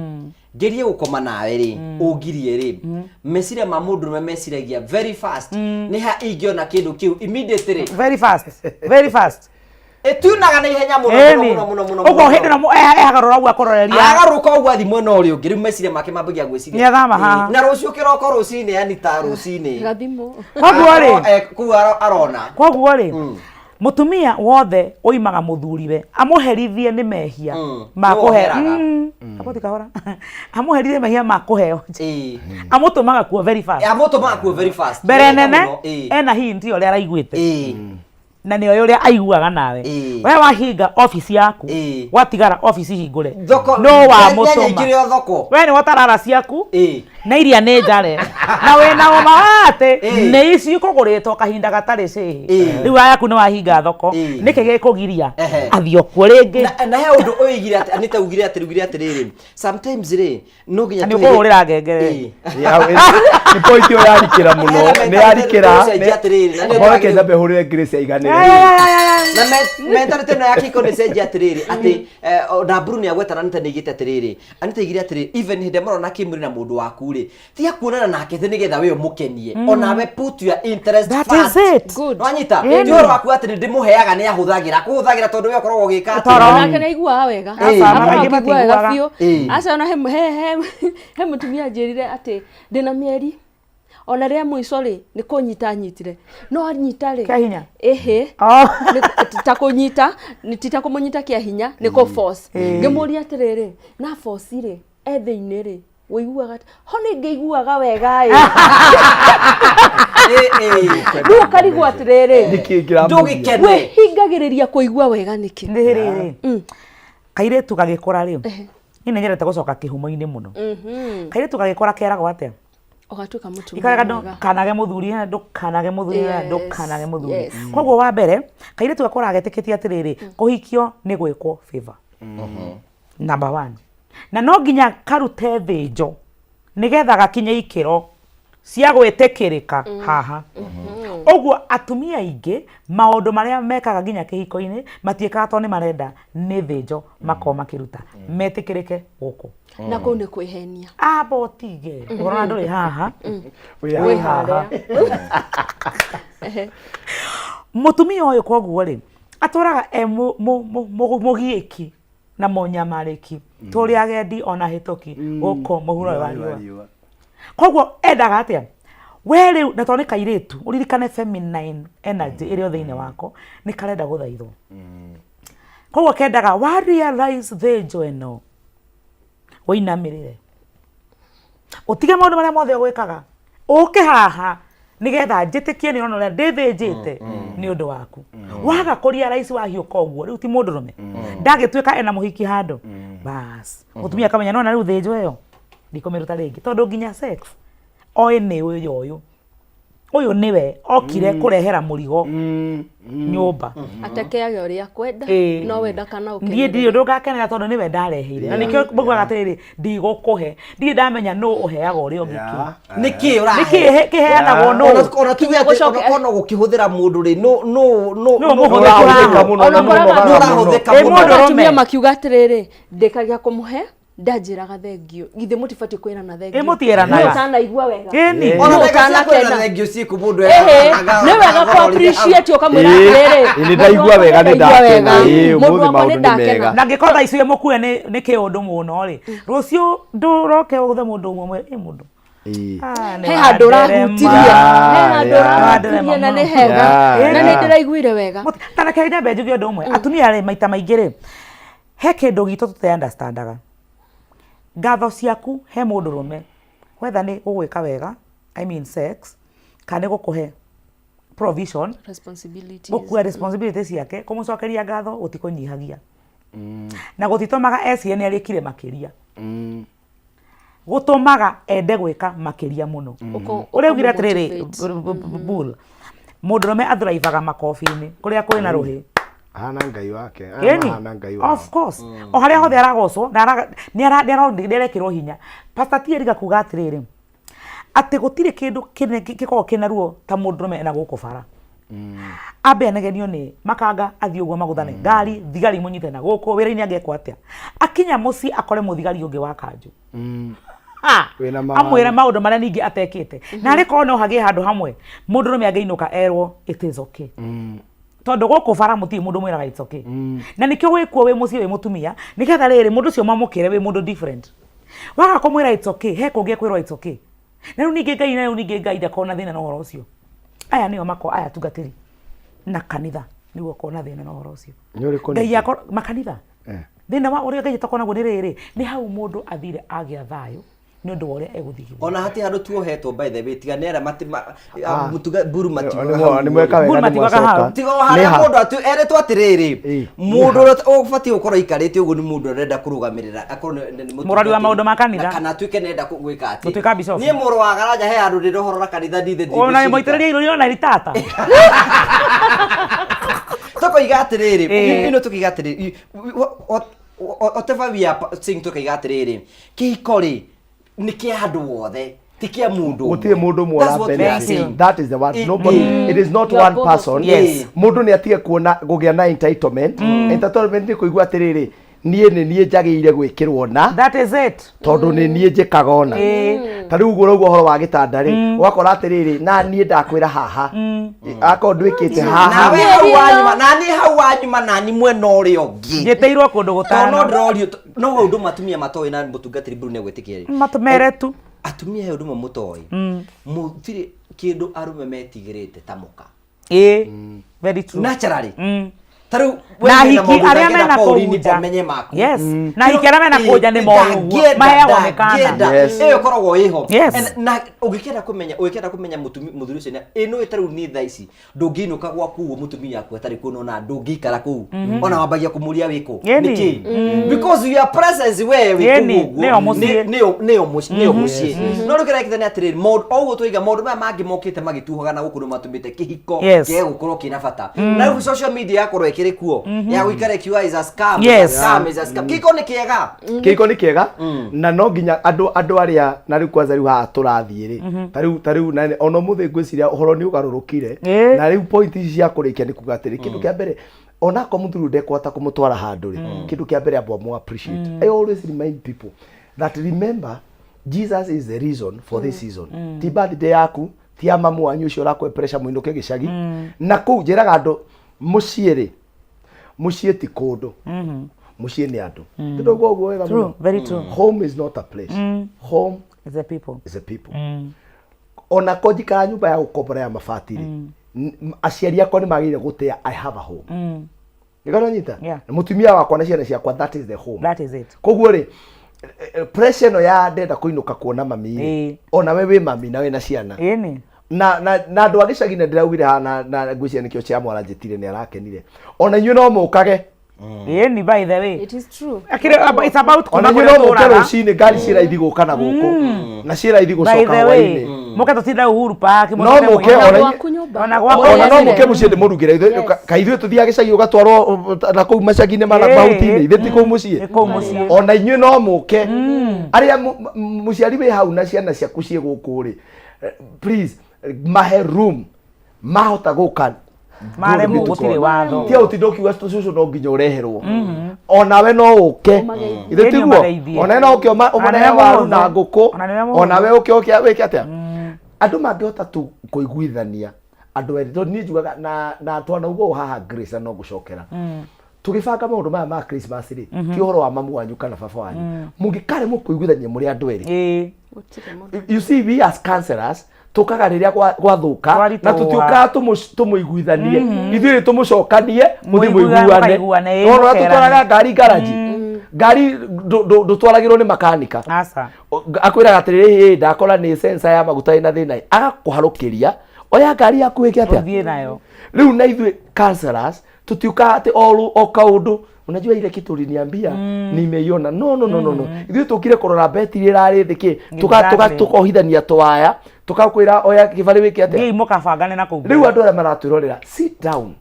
ngerie gũkoma nawe rĩ, ũngirie rĩ, meciria ma mũndũ nĩme meciragia very fast, nĩ ha ingĩona kĩndũ kĩu immediately. Very fast, very fast. Ĩtunaga na ihenya mũno Ĩni. mũno mũno mũno. Ũguo hĩndĩ ĩno ehagarũra ũguo akũroreria. Agarũrũka ũguo athi mwena ũrĩa ũngĩ, rĩu meciria make mambagia gwĩciria. Nĩathama haha. Na rũciũ kĩroko rũcinĩ, yani ta rũcinĩ. Gathimũ. Koguo rĩ, Kũu arona. Koguo rĩ, mũtumia wothe ũimaga mũthuriwe amũherithie nĩ mehia ma Nĩwe kũhe ũheraga. Hapo ti kahora. Amũherithie mehia ma kũheo. Amũtũmaga kuo very fast. Amũtũmaga kuo very fast. Mbere Nĩ nene mũno, ena hint ũrĩa araiguĩte. Na nĩ oĩ ũrĩa aiguaga nawe. We wahinga office yaku, watigara office hingũre. Thoko No nyanya wamũtũma. ikĩrĩ o thoko. We nĩ watarara ciaku na iria nĩ njare na wĩna ũma wa atĩ nĩ ici ikũgũrĩtwo kahinda gatarĩ cĩhĩ. Rĩu yaku nĩ wahinga thoko, nĩkĩ gĩkũgiria athiĩ okuo rĩngĩ? Na he ũndũ ũigire atĩ Anita ugire atĩ ugire atĩrĩrĩ, sometimes rĩ, no nginya Na nĩ ũkũhũrĩra ngengere. Nĩ point ĩyo yarikĩra mũno, nĩ yarikĩra. Ũcenjia atĩrĩrĩ, na nĩ Hore ũndũ nyambe hũrĩre Grace aiganĩre. Na mentality ĩno ya kĩhiko nĩ cenjia atĩrĩrĩ, atĩ na Bruno nĩagweta na Anita nĩaigĩte atĩrĩrĩ, Anita aigire atĩrĩrĩ, even hĩndĩ ĩrĩa mũrona kĩmwĩrĩ na mũndũ waku rĩ, tiga kuonana nake atĩ nĩgetha we ũmũkenie, onawe put your interest That first. is it. Good. Wanyita? Ĩni. Ti ũhoro waku atĩ nĩndĩmũheaga nĩ ahũthagĩra, kũhũthagĩra tondũ we ũkoragwo ũgĩka atĩa? Toro. Onake nĩ aiguaga wega. Aca, Akoragwo aingĩ akĩigua wega matiiguaga. biũ. Aca ona he mũtumia anjĩrire atĩ ndĩna mĩeri ona rĩa mũico rĩ nĩ kũnyita anyitire no anyita rĩ Kĩa hinya? Ĩhĩ. Oh. Nĩ- ta kũnyita nĩ ti ta kũmũnyita kĩa hinya nĩ kũ force. Ngĩmũria atĩrĩrĩ, na force rĩ e thĩinĩ rĩ ũiguaga atĩ ho nĩ ngĩiguaga wega ĩ. Rĩu ũkarigwo atĩrĩrĩ, Nĩkĩ kĩramũgia? Ndũgĩkene. wĩhingagĩrĩria kũigua wega nĩkĩ? Nĩ rĩrĩ, kairĩtu gagĩkũra rĩ, niĩ nĩ nyendete gũcoka kĩhumo-inĩ mũno. Kairĩtu gagĩkũra keragwo atĩa? Ũgatuĩka mũtumia Ikaraga mwega. ndũkanage mũthuri, ndũkanage mũthuri, Yes, ndũkanage mũthuri. yes. Koguo wa mbere, kairĩtu gakũraga getĩkĩtie atĩrĩrĩ, kũhikio nĩ gwĩkwo favor. Number one. Na no nginya karute thĩnjo nĩgetha gakinye ikĩro cia gwĩtĩkĩrĩka haha. Ũguo atumia aingĩ maũndũ marĩa mekaga nginya kĩhiko-inĩ matiĩkaga tondũ nĩ marenda, nĩ thĩnjo makoragwo makĩruta metĩkĩrĩke gũkũ. Na kũu nĩ kwĩhenia. Amba ũtige ũhoro na ndũrĩ haha, Wĩ wĩ haha. Mũtumia ũyũ koguo rĩ, atũraga e mũgiĩki na mũnyamarĩki, tũrĩ agendi ona hĩtũki gũkũ mũhuro ũyũ wa riũa. Koguo endaga atĩa? We rĩu na tondũ nĩ kairĩtu, ũririkane feminine energy ĩrĩ o thĩinĩ wako, nĩ karenda gũthaithwo. Koguo kendaga wa realize thĩnjo ĩno, ũinamĩrĩre. Ũtige maũndũ marĩa mothe ũgwĩkaga, ũke haha nĩgetha njĩtĩkie nĩ ũrona ũrĩa ndĩthĩnjĩte nĩ ũndũ waku. Waga kũ realize wahiũka ũguo, rĩu ti mũndũrũme. Ndagĩtuĩka ena mũhiki handũ. Bas, mũtumia akamenya nona rĩu thĩnjo ĩyo ndikũmĩruta rĩngĩ, tondũ nginya sex oĩ nĩ ũyũ ũyũ. Ũyũ nĩwe okire kũrehera mũrigo nyũmba. Atekeage ũrĩa akwenda, no wenda kana Niĩ ũkenerere. ndirĩ ũndũ ngakenera tondũ nĩwe ndareheire. Na nĩkĩo maugaga atĩrĩrĩ, ndigũkũhe. Ndirĩ ndamenya nũ ũheaga ũrĩa ũngĩ kĩ. Nĩkĩ ũrahe? Nĩkĩ kĩheanagwo nũ? Ona tuge atĩ Gũcoke- ona gũkĩhũthĩra mũndũ rĩ, nũ nũ nũ Nũ mũhũthĩku haha? Mũno, Ona nũ ũkoraga mũnogaga Nũ ũrahũthĩka Ĩ mũno? mũndũrũme. Atumia makiuga atĩrĩrĩ, ndĩkagia kũmũhe Ndanjĩraga thengio. Githĩ mũtibatiĩ kwĩrana thengio? Ĩ, mũtieranaga. Nũ ũtanaigua wega? Ĩni. Nũ Ona ndagĩka cia ũtanakena? kwĩrana thengio ciĩkũ mũndũ Ĩhĩ, ekaga- nĩ wega kũ appreciate ũkamwĩra Ĩĩ, atĩrĩrĩ, ĩ, nĩ ndaigua mũndũ wega, wakwa nĩ nĩ ndaigua ndakena. wega. Ĩĩ, Mũndũ ũmũthĩ wakwa maũndũ nĩ nĩ ndakena. mega. Na angĩkorwo thaa ici wĩ mũkue nĩ kĩũndũ mũno rĩ, rũciũ ndũroke ũgũthe mũndũ ũmwe mwĩre, ĩ mũndũ. Ah, nĩ He handũ wanderema. ũrahutirie, he handũ Yeah. ũrahutirie na nĩ hega, Yeah. na nĩ ndĩraiguire wega. Ta reke nyambe njuge ũndũ ũmwe. Atumia rĩ, maita maingĩ rĩ, he kĩndũ gitũ tũte understandaga. Ngatho ciaku he mũndũrũme, whether nĩ gũgwĩka wega, I mean sex, kana nĩ gũkũhe provision, Responsibilities. gũkua responsibility ciake, kũmũcokeria ngatho gũtikũnyihagia na gũtitũmaga ecirie nĩ arĩkire makĩria, gũtũmaga ende gwĩka makĩria mũno. Ũrĩa ugire atĩrĩrĩ, bull, mũndũrũme athrivaga makobi-inĩ kũrĩa kwĩna rũhĩ. Ahana Ngai wake. Aya Ĩni, mahana Ngai wao. Of course. O harĩa hothe aragocwo na nĩ arekĩrwo hinya. Pastor T Eriga kuga atĩrĩrĩ, atĩ gũtirĩ kĩndũ kĩnene gĩkoragwo kĩna ruo ta mũndũrũme ena gũkũ bara. Ambe anegenio nĩ makanga athiĩ ũguo magũthane ngari, thigari imũnyite na gũkũ, wĩra-inĩ angĩekwo atĩa. Akinya mũciĩ akore mũthigari ũngĩ wa kanjũ. Ha! Wĩna mawatho. Amwĩre maũndũ marĩa ningĩ atekĩte. Na arĩ korwo no hagĩe handũ hamwe mũndũrũme angĩinũka erwo it is okay. Tondũ gũkũ bara mũtirĩ mũndũ mwĩraga it's okay. Na nĩkĩo wĩkuo wĩ mũciĩ wĩ mũtumia, nĩgetha rĩrĩ mũndũ ũcio mwamũkĩre wĩ mũndũ different. Waga kũmwĩra it's okay, he kũngĩ ekwĩrwo it's okay. Na rĩu ningĩ Ngai, na rĩu ningĩ Ngai ndakorwo na thĩna na ũhoro ũcio. Aya nĩo mako aya atungatĩri na kanitha nĩguo ũkorwo na thĩna na ũhoro ũcio. Nĩ ũrĩkũ Ngai ningĩ? akorwo makanitha. Thĩna wa ũrĩa Ngai atakorwo naguo nĩ rĩrĩ, nĩ hau mũndũ athire agĩa thayũ nĩ ũndũ wa ũrĩa egũthigithia. Ona hati handũ tuohetwo by the way, tiga nĩ arĩa mati Ah. mũtuga mburu matiugaga Nĩ hau nĩ mweka ũguo. wega Mburu nĩ matiugaga mwacoka. hau. Tiga o harĩa Nĩ ha? mũndũ eretwo atĩrĩrĩ, Ĩ, mũndũ ũrĩa ũbatiĩ gũkorwo aikarĩte ũguo nĩ mũndũ ũrenda kũrũgamĩrĩra akorwo nĩ Mũrori wa maũndũ ma kanitha. Na kana atuĩke nĩenda gwĩka atĩ Gũtuĩka bishop. Niĩ mũrũ wa garanja he handũ ndĩrohorora kanitha ndithe Ona mũitĩrĩrie irũri ona ritata. Tũkoiga atĩrĩrĩ, Ĩ. ino tũkiuga atĩrĩrĩ, whatever we are saying tũkaiga atĩrĩrĩ, kĩhiko rĩ nĩ kĩa andũ othe, ti kĩa mũndũ ũmwe. Gũtirĩ mũndũ ũmwe That's ũra what we are benefit. saying. That is the one. Nobody, it is not You are one both of person. Yes. Mũndũ nĩ atige kuona kũgĩa na entitlement. Entitlement nĩ kũigua atĩrĩrĩ, niĩ nĩ niĩ njagĩrĩire gwĩkĩrwo na That is it. Tondũ nĩ niĩ njĩkaga ona. Ta rĩu ũguo ũraigua ũhoro wa gĩtanda rĩ, ũgakora atĩrĩrĩ, na niĩ ndakwĩra haha, akorwo ndwĩkĩte haha. Nawe hau wanyuma, nani hau wanyuma, nani mwena ũrĩa ũngĩ. Njĩtĩirwo kũndũ Tondũ no gũtano. ndĩrorio, no ũndũ ũmwe atumia matoĩ na mũtungatĩri Mburu nĩegwĩtĩkia rĩ. Matũmere tu. Atumia he ũndũ ũmwe mũtoĩ. Mũtirĩ kĩndũ arũme metigĩrĩte ta mũka. Ĩ. Very true. Naturally. Ta rĩu we Na wĩna hiki maũndũ arĩa ũtangĩenda mena Pauline kũu nja. ũmenye maku. Yes. Na hiki arĩa mena kũu nja nĩ moĩ ũguo. Ndangĩenda, Maheagwo mĩkana. ndangĩenda. Yes. Ĩyo ĩkoragwo ĩho. Yes. And na ũngĩkĩenda kũmenya, ũngĩkĩenda kũmenya mũthuri ũcio ĩ nĩ ta rĩu niĩ thaa ici ndũngĩinũka gwaku ũguo mũtumia aku atarĩ kuo nona ndũngĩikara kũu ona wambagia kũmũria wĩkũ Ĩni. nĩkĩ, because your presence we wĩ kũu Ĩni, ũguo nĩyo mũciĩ. nĩyo mũciĩ, nĩyo mũciĩ. No rĩu kĩrĩa gĩkĩte nĩ atĩrĩrĩ, maũndũ o ũguo tũiga maũndũ maya mangĩ mokĩte magĩtuhaga na gũkũ nĩ matũmĩte kĩhiko Yes. kĩage gũkorwo kĩna bata. Na rĩu social media yakorwo ĩkĩrĩ kuo ya gũikara ĩkiuga is a scam, is a Yes. scam, is a scam. Kĩhiko nĩ kĩega. Kĩhiko nĩ kĩega na no nginya andũ andũ arĩa na rĩu kwanza rĩu haha tũrathiĩ rĩ, ta rĩu na ona ũmũthĩ ngwĩciria ũhoro nĩ ũgarũrũkire. Na rĩu point ici cia kũrĩkia nĩ kuga atĩrĩ, kĩndũ kĩa mbere, onakorwo mũthuri ndekũhota kũmũtwara handũ rĩ, kĩndũ kĩa mbere amba mũ appreciate. I always remind people that remember Jesus is the reason for this season. Ti birthday yaku, ti ya mamu wanyu ũcio ũrakũhe pressure mũinũke gĩcagi na kũu. Njĩraga andũ mũciĩ rĩ, mũciĩ ti kũndũ, mũciĩ nĩ andũ. Ndĩraigua ũguo wega True, mũno. very true. Home is not a place, home It's the people. Is a people. Ona ko njikara nyũmba ya gũkombora ya mabati rĩ, aciari akwa nĩ magĩrĩire gũtĩa I have a home. Nĩkana nyita? Yeah. Na mũtumia wakwa na ciana ciakwa, that is the home. That is it. Koguo rĩ, pressure ĩno ya ndenda kũinũka kuona mami rĩ, ona we wĩ mami na wĩna ciana Ĩni. na andũ a gĩcagi na ndĩraugire haha na ngwĩciria nĩkĩo cia mwaranjĩtire nĩ arakenire, ona inyuĩ no mũkage. Ĩni, by the way. It is true. Akĩrĩ, it's about Ona kuma inyuĩ kũrĩa no mũke tũraga. rũcinĩ, ngari ciĩ raithi gũka na gũkũ na ciĩ raithi By gũcoka the way, hwainĩ. mũke tũtinde Uhuru Park. No Mũcoke mũke mũinũke. ona Gwaku nyũmba. Ona gwakwa ona no mũciĩ. mũke mũciĩ ndĩmũrugĩre ithuĩ. Ka ithuĩ tũthiaga gĩcagi ũgatwarwo na kũu macagi-inĩ ma mahuti-inĩ, ithuĩ ti kũu mũciĩ. Nĩ kũu mũciĩ. Ona inyuĩ no mũke arĩa mũciari wĩ hau na ciana ciaku ciĩ gũkũ rĩ, please mahe room mahota gũka. Maremwo Glory be to gũtirĩ God. watho. Tiga ũtinda ũkiuga cũcũ no nginya ũreherwo onawe no ũke Ũmageithie. ithe Ĩni tiguo ũmageithie. onawe no ũke Ona ũmarehe nĩwe waru mũhũthũ. na ngũkũ Ona nĩwe mũhũthũ. onawe ũke ũke wĩke atĩa andũ mangĩhota tu kũiguithania andũ erĩ tondũ niĩ njugaga na na twanauga ũũ haha Grace na no ngũcokera tũgĩbanga maũndũ maya ma Christmas rĩ ti ũhoro wa mamu wanyu kana baba wanyu mũngĩkaremwo kũiguithania mũrĩ andũ erĩ you see we as counselors tũkaga rĩrĩa gwathũka na Twaritoa. tũtiũkaga tũmũiguithanie ithuĩ nĩ tũmũcokanie mũthiĩ Mũiguane, mũiguane mũkaiguane, ĩĩ, Nĩwona ũrĩa mũkerane. tũtwaraga ngari ngaraji ngari ndũtwaragĩrwo nĩ makanika Aca. Akwĩraga atĩrĩrĩ hĩ ndakora nĩ sensor ya maguta ĩna thĩna agakũharũkĩria oya ngari yaku ĩke atĩa Ũthiĩ nayo. rĩu na ithuĩ counselors tũtiũkaga atĩ o o kaũndũ unajua ile kitu uliniambia nimeiona no no no no no ithuĩ tũkire kũrora betiri ĩrarĩ thĩ kĩ Exactly. tũkohithania twaya tũkakwĩra oya kĩbarĩ wĩke atĩa Thiĩi mũkabangane na kũu. rĩu andũ arĩa maratwĩrorera sit down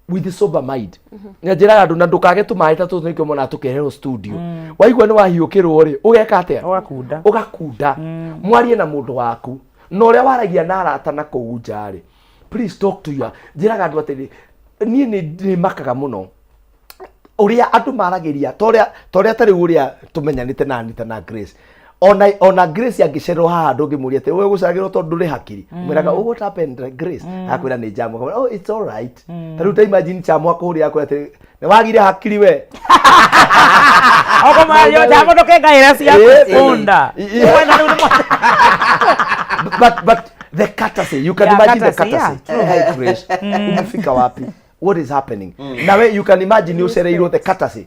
with sober mind na njĩraga andũ na ndũkage tũmaĩ ta tũtũ nĩkĩo monaga tũkĩherwo studio waigua nĩ wahiũkĩrwo rĩ ũgeka atĩa ũgakunda ũgakunda mwarie na mũndũ waku na ũrĩa waragia na arata na kũu nja rĩ please talk to your njĩraga andũ atĩrĩ niĩ nĩ nĩ makaga mũno ũrĩa andũ maragĩria torĩa torĩa ta rĩu ũrĩa tũmenyanĩte na Anita na Grace ona ona Grace angĩcererwo haha ndũngĩmũria atĩ we gũceragĩrwo tondũ ndũrĩ hakiri mwĩraga oh what happened Grace akwĩra nĩ jamu akamwĩra oh it's all right ta rĩu ta imagine jamu akũhũrĩra akwĩra atĩ nĩ wagire hakiri we Okomayo jamu ndũkengaĩra ciaku bunda. But but the courtesy you can Yeah, imagine the courtesy, courtesy yeah, true. Hi Grace umefika wapi what is happening nawe you can imagine nĩ ũcereirwo the courtesy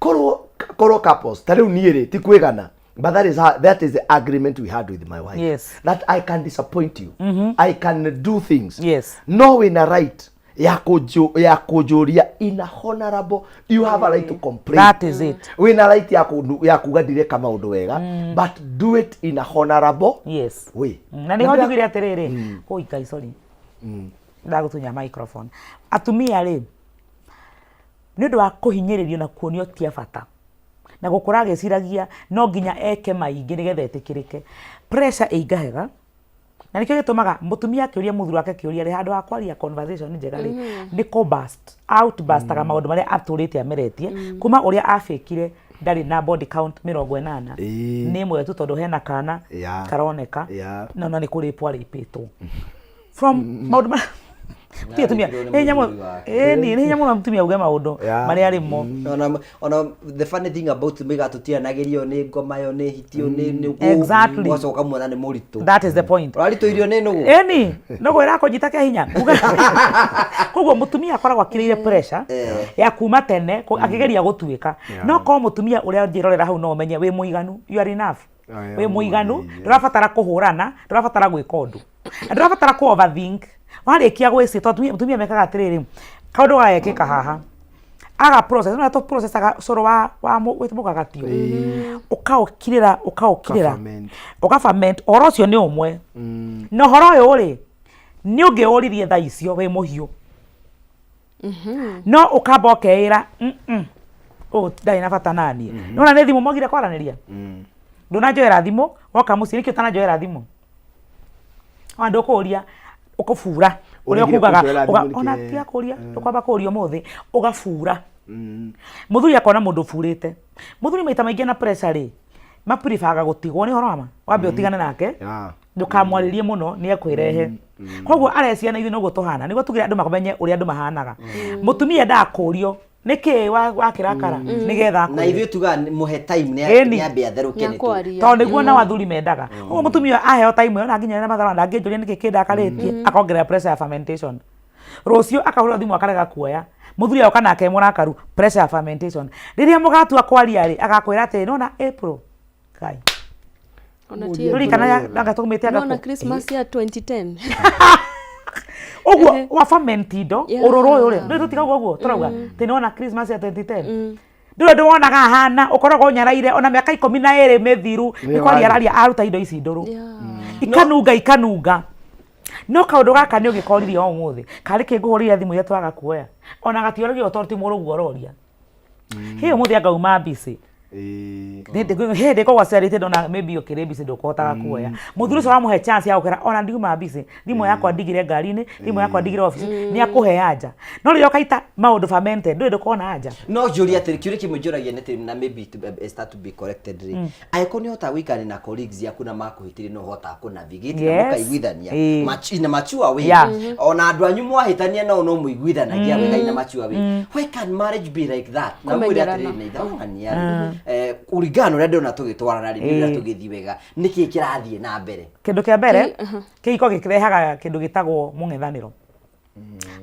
korwo korwo couples ta rĩu niĩ rĩ ti kwĩgana but that is how, that is the agreement we had with my wife Yes. that I can disappoint you I can do things Yes. no wĩna right ya kũnjũ ya kũnjũria in a honorable you have a right to complain That is it. wĩna right ya kũ ya kuga ndireka maũndũ wega but do it in a honorable yes way Na nĩho njugire atĩrĩrĩ, oi Ngai sorry. Ndagũtunya microphone. Atumia rĩ, nĩ ũndũ wa kũhinyĩrĩrio na kuonio ti a bata na gũkũra agĩciragia no nginya eke maingĩ nĩgetha etĩkĩrĩke, pressure ĩingĩhaga na nĩkĩo gĩtũmaga mũtumia akĩũria mũthuri wake kĩũria rĩ, handũ ha kwaria conversation njega rĩ, nĩ kũ burst outburstaga maũndũ marĩa atũrĩte ameretie kuma ũrĩa abĩkire ndarĩ na body count 80 nĩ ĩmwe tu tondũ hena kana karoneka no na nĩ kũrĩpwo arĩpĩtwo from maũndũ ma Gũtirĩ atumia nĩ hinya mũno ĩni nĩ hinya mũno mũtumia auge maũndũ marĩa arĩ mo ona ona the funny thing about miga tutianagĩrio nĩ ngoma yo nĩ hiti yo nĩ nũgũ Exactly. ũgacoka ũkamwona nĩ mũritũ That is the point. ũraritũirio nĩ nũgũ Ĩni nũgũ ĩrakũnyita kĩa hinya koguo mũtumia akoragwo akirĩire pressure ya kuma tene akĩgeria gũtuĩka no korwo mũtumia ũrĩa njĩrorera hau no ũmenye wĩ mũiganu, you are enough, wĩ mũiganu, ndũrabatara kũhũrana, ndũrabatara gwĩka ũndũ na ndũrabatara kũ overthink warĩkia gwĩci tondũ mũtumia mekaga atĩrĩrĩ kaũndũ gagekĩka haha aga process no tũ processaga cũrũ wa wa mũgagatio ũkaũkirĩra ũkaũkirĩra ũka ferment ũhoro ũcio nĩ ũmwe na ũhoro ũyũ rĩ nĩ ũngĩũririe thaa icio wĩ mũhiũ no ũkamba ũkeĩra ũũ ndarĩ na bata naniĩ nona nĩ thimũ mogire kwaranĩria ndũnanjoera thimũ woka mũciĩ nĩkĩ ũtananjoera thimũ ona ndũkũria ũkũbura ũrĩa Ũregire ũkugaga kũnjoera thimũ nĩkĩ? ona tiga kũria ndũkwamba kũria ũmũthĩ ũgabura mũthuri akona mũndũ ũburĩte mũthuri maita maingĩ na pressure rĩ mapreferga gũtigwo nĩ ũhoro wa ma wambe ũtigane nake ndũkamwarĩrie mũno nĩ ekwĩrehe koguo arecia na ithuĩ noguo tũhana nĩguo tugire andũ mamenye ũrĩa andũ mahanaga mũtumia endaga kũrio nĩkĩ wakĩrakara nĩgetha na akwĩre. ithuĩ tugaga mũhe time Ĩni. nĩ ambe atherũke nĩ tu tondũ nĩguo nao athuri mendaga ũguo mũtumia ũyũ aheo time ĩyo na nginya na matharwa ndangĩnjũria nĩkĩ kĩndakarĩtie akongerera pressure ya fermentation rũciũ akahũrĩrwo thimũ akarega kuoya mũthuri agoka nake mũrakaru pressure ya fermentation rĩrĩa mũgatua kwaria rĩ agakwĩra atĩrĩ nona April Ngai Ona ti Ndũrĩ kana anga tũmĩte anga Nona kũ? Christmas ya 2010. Ũguo wa ferment indo ũrũrũ ũyũ rĩ ndũĩ tũtiga ũguo ũguo tũrauga atĩ nĩwona Christmas ya 2010 ndũrĩ ũndũ wonaga ahana ũkoragwo ũnyaraire ona mĩaka 12 mĩthiru nĩ kwaria araria aruta indo ici ndũrũ ikanunga ikanunga no kaũndũ gaka nĩ ũgĩkoririe o ũmũthĩ karĩ kĩ ngũhũrĩire thimũ iria twaga kuoya ona gatioragio tondũ ti mũrũguo ũroria hĩ ũmũthĩ anga uma busy Hĩndĩ korwo aciarĩte ndona maybe ũkĩrĩ busy ndũkũhotaga kuoya mũthuri ũcio wamũhe chance ya gũkĩra ona ndiuma busy, thimũ yakwa ndigire ngari-inĩ, thimũ yakwa ndigire office, nĩ akũhe anja. No rĩrĩa ũkaita maũndũ fermented, ndũrĩ ndũkona anja. No njũrie atĩrĩ, kĩũria kĩmwe njũragia nĩ atĩrĩ, na maybe to, start to be corrected rĩ, angĩkorwo nĩ ũhotaga gũikarania na colleagues yaku na makũhĩtĩria no ũhotaga kũ navigate na mũkaiguithania in a mature way. Ona andũ anyu mwahĩtania nao no mũiguithanagia wega in a mature way. Why can marriage be like that? Na mwĩre Kũmenyerana. atĩrĩrĩ, na ithahũrania rĩ, kũringana na ũrĩa ndĩrona tũgĩtwarana rĩ, nĩ ũrĩa tũgĩthiĩ wega, nĩkĩ kĩrathiĩ na mbere? Kĩndũ kĩa mbere, kĩhiko gĩkĩrehaga kĩndũ gĩtagwo mũng'ethanĩro.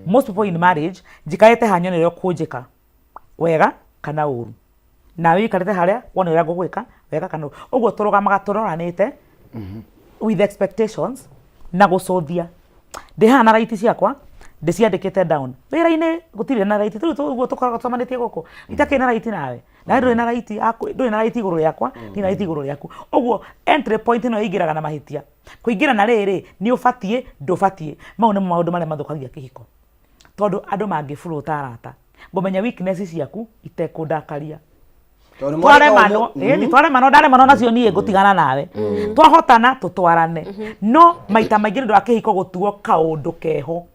Most people in marriage, njikarĩte haha nyone ũrĩa ũkũnjĩka wega kana ũru, nawe ũikarĩte harĩa wone ũrĩa ngũgwĩka wega kana ũru. Ũguo tũrũgamaga tũroranĩte with expectations na gũcũthia. Ndĩ haha na right ciakwa ndĩciandĩkĩte down. Wĩra-inĩ gũtirĩ na right, rĩu ũguo tũkoragwo tũcemanĩtie gũkũ, itakĩrĩ na right nawe, nawe ndũrĩ na right yaku, ndũrĩ na right igũrũ rĩakwa, ndirĩ na right igũrũ rĩaku. Ũguo entry point ĩno ĩingĩraga na mahĩtia. Kũingĩra na rĩrĩ, nĩ ũbatiĩ, ndũbatiĩ. Mau nĩmo maũndũ marĩa mathũkagia kĩhiko. Tondũ andũ mangĩ flow ta arata, ngũmenya weakness ciaku itekũndakaria. Tondũ nĩ mwareka Twaremanwo, ĩni twaremanwo, ndaremanwo nacio niĩ ngũtigana nawe. Twahotana tũtwarane. No maita maingĩ nĩ ũndũ wa kĩhiko gũtuo kaũndũ keho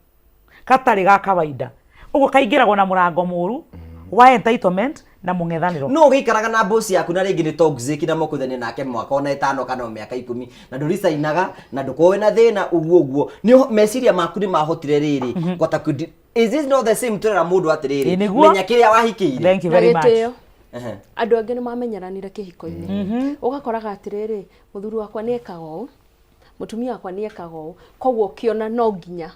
gatarĩ ga kawaida. Ũguo kaingĩragwo na mũrango mũru wa entitlement na mũng'ethanĩro. No ũgĩikaraga na boss yaku na rĩngĩ nĩ toxic na mũkũithania nake mwaka ona ĩtano kana o mĩaka 10 na ndũricainaga na ndũkorwo wĩna thĩna ũguo ũguo, nĩ meciria maku nĩ mahotire rĩrĩ kwata is this not the same? Tũrera mũndũ atĩrĩrĩ, Ĩ, nĩguo. menya kĩrĩa wahikĩire. Thank you Na very much. gĩtĩo. Ehe. Andũ angĩ nĩ mamenyeranire kĩhiko-inĩ, ũgakoraga atĩrĩrĩ, mũthuri wakwa nĩ ekaga ũũ, mũtumia wakwa nĩ ekaga ũũ, koguo ũkĩona no nginya.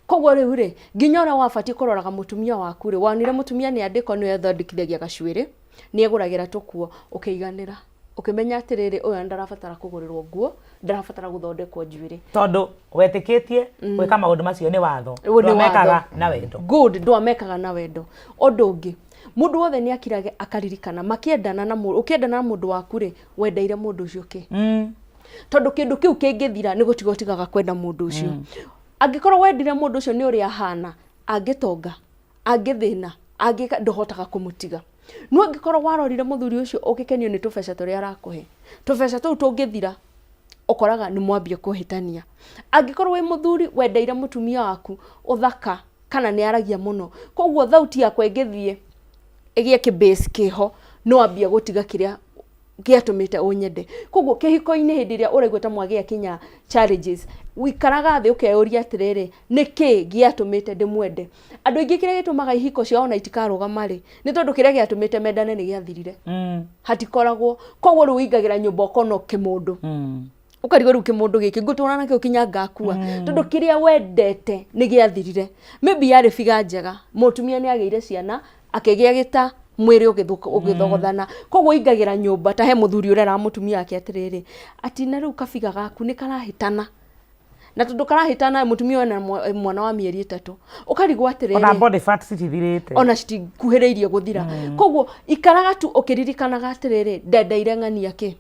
Koguo rĩu rĩ, nginya ũrĩa wabatiĩ kũroraga mũtumia waku rĩ, wonire mũtumia nĩ andĩkwo, nĩwe ethondekithagia gacuĩrĩ, nĩ egũragĩra tũkuo, ũkĩiganĩra, ũkĩmenya atĩrĩrĩ, ũyũ ndarabatara kũgũrĩrwo nguo, ndarabatara gũthondekwo njuĩrĩ. Tondũ wetĩkĩtie gwĩka maũndũ macio nĩ watho. Ũyũ nĩ Ndwamekaga watho. na wendo. Good, ndwamekaga na wendo. Ũndũ ũngĩ, mũndũ wothe nĩ akirage akaririkana makĩendana na mũndũ, ũkĩendana na mũndũ waku rĩ, wendeire mũndũ ũcio kĩ? Tondũ kĩndũ kĩu kĩngĩthira, nĩ gũtiga ũtigaga kwenda mũndũ ũcio. Angĩkorwo wendire mũndũ ũcio nĩ ũrĩa ahana, angĩtonga, angĩthĩna, angĩka, ndũhotaga kũmũtiga. No angĩkorwo warorire mũthuri ũcio ũgĩkenio nĩ tũbeca tũrĩa arakũhe, tũbeca tũu tũngĩthira, ũkoraga nĩ mwambia kũhĩtania. Angĩkorwo wĩ mũthuri wendeire mũtumia waku ũthaka kana nĩ aragia mũno, koguo thauti yakwa ĩngĩthiĩ ĩgĩe kĩ-bass kĩho, no wambia gũtiga kĩrĩa gĩatũmĩte ũnyende. Koguo kĩhiko-inĩ hĩndĩ ĩrĩa ũraigua ta mwagĩa kinya challenges, ũikaraga thĩ ũkeyũria atĩrĩrĩ, nĩkĩ gĩatũmĩte ndĩmwende? Andũ aingĩ kĩrĩa gĩtũmaga ihiko ciao ona itikarũgama rĩ, nĩ tondũ kĩrĩa gĩatũmĩte mendane nĩ gĩathirire. Hatikoragwo. Koguo rĩu ũingagĩra nyũmba ũkona kĩmũndũ. Ũkarigwo rĩu kĩmũndũ gĩkĩ ngũtũra nakĩo kinya ngakua. Tondũ kĩrĩa wendete nĩ gĩathirire. Maybe yarĩ biga njega, mũtumia nĩ agĩire ciana, akĩgĩa gĩta, mwĩrĩ ũgĩthogothana. Koguo ũingagĩra nyũmba ta he mũthuri ũrera mũtumia wake atĩrĩrĩ, ati na rĩu kabiga gaku nĩ karahĩtana. Na tondũ karahĩtana, mũtumia ũyũ ena mwana wa mĩeri 3. Ũkarigwo atĩrĩrĩ, Ona body fat citithirĩte. Ona citikuhĩrĩirie gũthira. Koguo ikaraga tu ũkĩririkanaga atĩrĩrĩ, ndendeire ng'ania kĩ.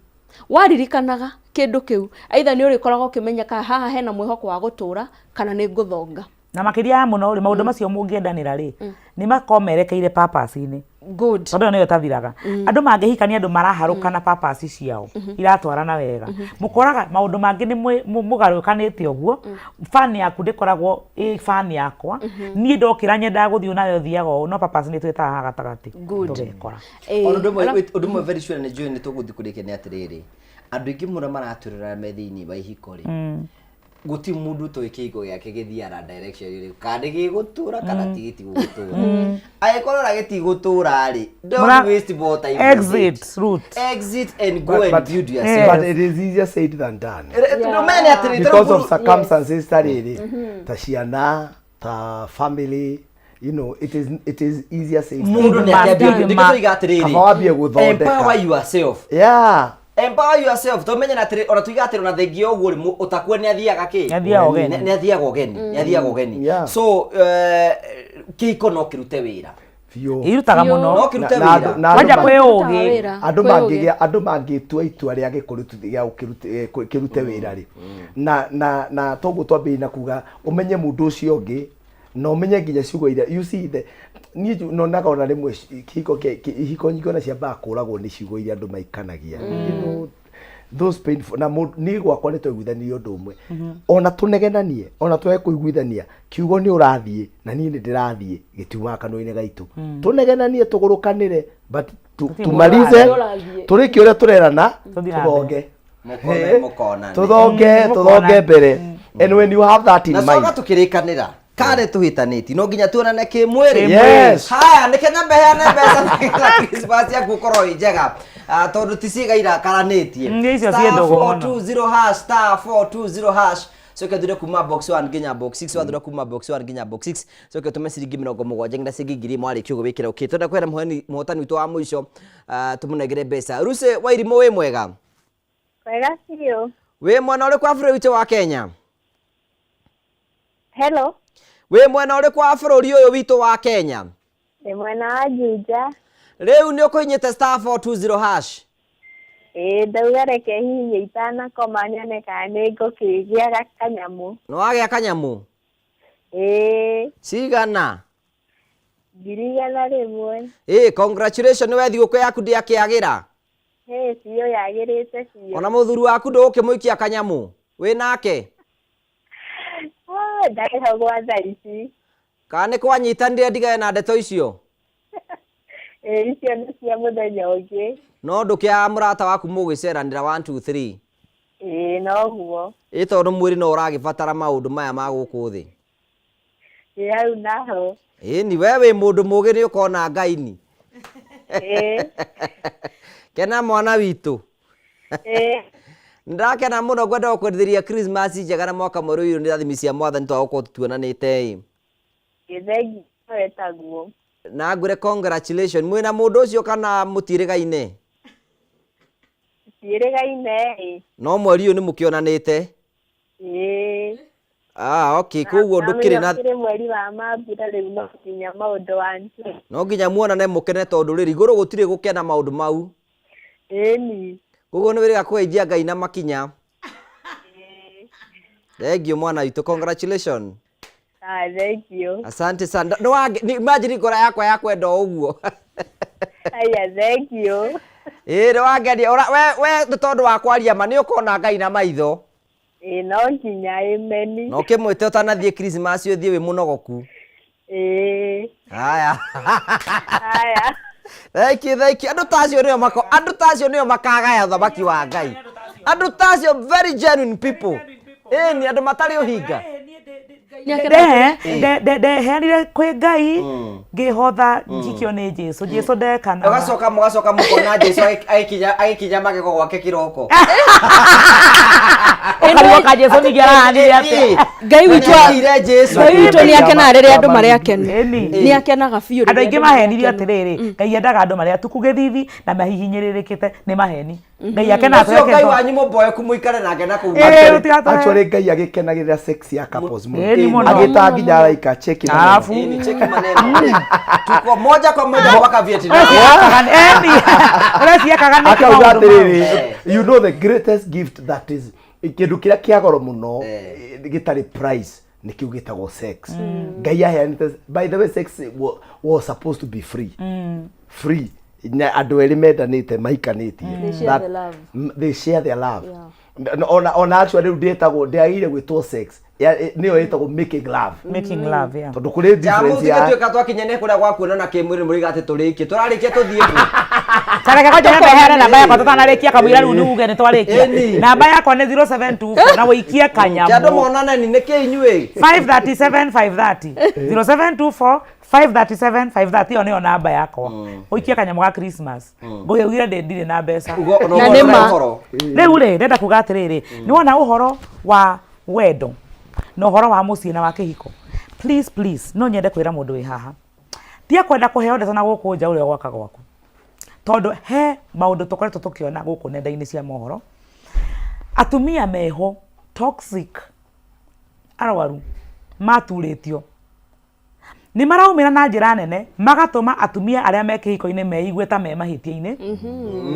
Waririkanaga kĩndũ kĩu, either nĩ ũrĩkoragwo ũkĩmenya kana haha hena mwĩhoko wa gũtũra kana nĩ ngũthonga. Na makĩria ya mũno rĩ, maũndũ macio mũngĩendanĩra rĩ, nĩ makorwo merekeire purpose-inĩ. Good. Tondũ ĩyo nĩyo ĩtathiraga. Andũ mangĩhikania, andũ maraharũka na purpose ciao iratwarana wega, mũkoraga maũndũ mangĩ nĩ mũgarũkanĩte ũguo. Fan yaku ndĩkoragwo ĩ fan yakwa. Niĩ ndokĩra nyendaga gũthiĩ nawe ũthiaga ũũ, no purpose nĩ twĩtaga haha gatagatĩ. Good. Tũgekora. Ona ũndũ ũmwe, ũndũ ũmwe very sure nĩ njũĩ nĩ tũgũthiĩ kũrĩkia nĩ atĩrĩrĩ, andũ aingĩ mũno maratũrĩra me thĩinĩ wa ihiko rĩ, gũtirĩ mũndũ ũtoĩ kĩhiko gĩake gĩthiaga na direction ĩrĩkũ, kana nĩ gĩgũtũra kana ti gĩtigũgũtũra. Angĩkorwo ona gĩtigũtũra rĩ, don't waste more time with Exit it. route. Exit and go But, and but, build yourself. but it is easier said than done. Ndũmene atĩrĩ, Because of circumstances ta rĩrĩ, ta ciana, ta family, it is easier said than Mũndũ done. nĩ akĩambia Stigma. nĩkĩo tũiga atĩrĩrĩ, Kaba wambie gũthondeka. Empower yourself. Empower yourself. Tũmenye na atĩrĩ, ona tuiga atĩrĩ, ona thengia ũguo rĩ, ũtakue nĩ athiaga kĩ? Nĩ athiaga ũgeni. Nĩ athiaga ũgeni, nĩ athiaga ũgeni. So kĩhiko no kĩrute wĩra. Biũ. Irutaga Biũ. mũno. No kĩrute Na- na wĩra. andũ- na andũ Kwanja kwĩ ũgĩ. Wĩra. Andũ Kwĩ ũgĩ. mangĩgĩa, andũ mangĩtua itua rĩa gĩkũruti gĩa kĩrute wĩra rĩ, na toguo twambĩrĩria na kuga ũmenye mũndũ ũcio ũngĩ. Na ũmenye nginya ciugo iria you see the niĩ nonaga ona rĩmwe kĩhiko ihiko nyingĩ ona ciambaga kũragwo nĩ ciugo iria andũ maikanagia. You know, those painful na niĩ gwakwa nĩ twaiguithanirie ũndũ ũmwe ona tũnegenanie ona twage kũiguithania kiugo nĩ ũrathiĩ na niĩ nĩ ndĩrathiĩ gĩtiumaga kanua-inĩ gaitũ. Tũnegenanie tũgũrũkanĩre but tumalize tũrĩkie ũrĩa tũrerana tũthonge. Mũkome mũkonane. Tũthonge tũthonge mbere and when you have that in na mind coka tukirikanira kare tuhitanitie no nginya tuonane kimwiri. Yes. Haya nä kenya mbeheane mbeca nĩgetha Christmas yaku ũkorwo ĩ njega. Ah, tondũ ti ciĩga irakaranĩtie. Icio ciĩ ndũgũ mũno. 420 hash, star 420 hash, coke thure kuma box 1 nginya box 6, wathura kuma box 1 nginya box 6, coke ũtũme ciringi 70 nginya ciringi 1000 warĩkia ũguo wĩkĩre okay. Twenda kwĩra mũhotani witũ wa mũico, ah, tũmũnengere mbeca. Ruce Wairimũ, wĩ mwega? Wega biũ. Wĩ mwena ũrĩkũ wa bũrũri witũ wa Kenya? Hello. Wĩ mwena ũrĩkũ wa bũrũri ũyũ witũ wa Kenya? Ndĩ mwena wa Juja. Rĩu nĩ ũkũhinyĩte star 420 hash? Ĩĩ, ndauga reke hihinye itanakoma nyone kana nĩ ngũkĩgĩa kanyamũ. Nĩ wagĩa kanyamũ? Ĩĩ. Cigana? 100,000. Ĩĩ, congratulations, nĩ we thigũkũ yaku ndĩakĩagĩra. Ĩĩ, biũ yagĩrĩte biũ. Ona mũthuri waku ndũgũkĩmũikia kanyamũ? Wĩ nake? Ah, ndarĩ ho gwa thaa ici. Kana nĩ kwanyitanire ndigane na ndeto icio? Ĩĩ, icio nĩ cia mũthenya ũngĩ. No ndũkĩaga mũrata waku mũgĩceranĩra 1 2 3. Ĩĩ, noguo. Ĩ tondũ mwĩrĩ no ũragĩbatara maũndũ maya ma gũkũ thĩ. Ĩ hau naho. Ĩni we wĩ mũndũ mũgĩ nĩ ũkona Ngai ni. Ĩĩ. Kena mwana witũ. Ĩĩ. Ndakena mũno ngwenda gũkwendithĩria Christmas njega na mwaka mwerũ ũyũ nĩ rathimi cia mwathani twagũkorwo tũtuonanĩte ĩ. Ĩ, thengiũ wetaguo. Na ngwĩre congratulations. Mwĩna mũndũ ũcio kana mũtiĩrĩgaine? Tũtiĩrĩgaine ĩ. No mweri ũyũ nĩ mũkĩonanĩte? Ĩĩ. Ah, okay, koguo ndũkĩrĩ na Kĩrĩ mweri wa mambura rĩu no nginya maũndũ wa no nginya muonane mũkene tondũ rĩrĩ igũrũ gũtirĩ gũkena maũndũ mau. Ĩni. Koguo nĩ wĩrĩga kũgeithia Ngai na makinya. Thank you mwana witũ, congratulations. Ah, thank you. Asante sana. No imagine ngoro yakwa ya kwenda o ũguo. Aya, thank you. Ĩĩ nĩ wangenia. We nĩ tondũ wa kwaria ma nĩ ũkona Ngai na maitho. Ĩĩ, no nginya amen. Na ũkĩmwĩte ũtanathiĩ Christmas ũthiĩ wĩ mũnogoku. Ĩĩ. Haya. Haya. Thank you, thank you. Andũ ta acio nĩo mako, andũ ta acio nĩo makagaya ũthamaki wa Ngai. Andũ ta acio very genuine people. Ĩĩ ni andũ matarĩ ũhinga. Ndeheanire kwĩ Ngai ngĩhotha njikio nĩ Jesu. Jesu ndekanaga. Ũgacoka mũgacoka mũkona Jesu agĩkinya magego gwake kĩroko. Ũkarigwo ka Jesu ningĩ arahanire atĩa. Ngai witũ Nĩakire Jesu. Ngai witũ nĩ akenaga rĩrĩa andũ marĩ akenu. Nĩ akenaga biũ Andũ rĩrĩa aingĩ andũ marĩ mahenirio akenu. atĩrĩrĩ, Ngai endaga andũ marĩ atuku gĩthithi na mahihinyĩrĩrĩkĩte, nĩ maheni. Ngai akenaga Ũcio Ngai tũreke wanyu mũmboeku mũikare nake na kũu. Actually Ngai agĩkenagĩrĩra sex ya couples mũno. Ĩni mũno. Agĩtaga nginya araika cheki maneno. Alafu. Ĩni, cheki maneno. Tuko moja kwa moja mpaka Vietnam. Ũreciakaga nĩkĩ Akauga maũndũ mau? atĩrĩrĩ, you know the greatest gift that is kĩndũ kĩrĩa kĩa goro mũno gĩtarĩ price nĩ kĩu gĩtagwo sex. Ngai aheanĩte, by the way, sex was supposed to be free. Free. Na andũ erĩ mendanĩte mahikanĩtie. They share That- the love. They share their love. Yeah. Ona actually rĩu ndĩtagwo ndĩagĩrĩire gwĩtwo sex. Nĩyo ĩtagwo making love. Making love, yeah. Tondũ kũrĩ Jamu difference ya tũgĩtuĩka twakinya kũrĩa gwa kuonana kĩmwĩrĩ mũriga atĩ tũrĩkie. Tũrarĩkia tũthiĩ kũ? Tareke kwanja nĩmbeheane namba yakwa tũtanarĩkia kamũira rĩu nĩ uge nĩ twarĩkia. Ĩni. Namba yakwa nĩ 0724 na wũikie Kĩ andũ kanyamũ. monane ni nĩkĩ inyuĩ? 537 530 0724 537 530 ĩyo nĩyo namba yakwa. Ũikie kanyamũ ga Christmas. Ngũgĩ ugire ndĩ ndirĩ na mbeca. Ugo- Na nĩ ma. ũhoro. Rĩu rĩ ndenda kuga atĩrĩrĩ, nĩ wona ũhoro wa wendo na ũhoro wa mũciĩ na wa kĩhiko, please please, no nyende kwĩra mũndũ wĩ haha tia kwenda kũheo ndeto na gũkũ nja ũrĩa gwaka gwaku, tondũ he maũndũ tũkoretwo tũkĩona gũkũ nenda-inĩ cia mohoro, atumia meho toxic, arwaru maturĩtio nĩ maraumĩra na njĩra nene magatũma atumia arĩa me kĩhiko-inĩ meigue ta me mahĩtia-inĩ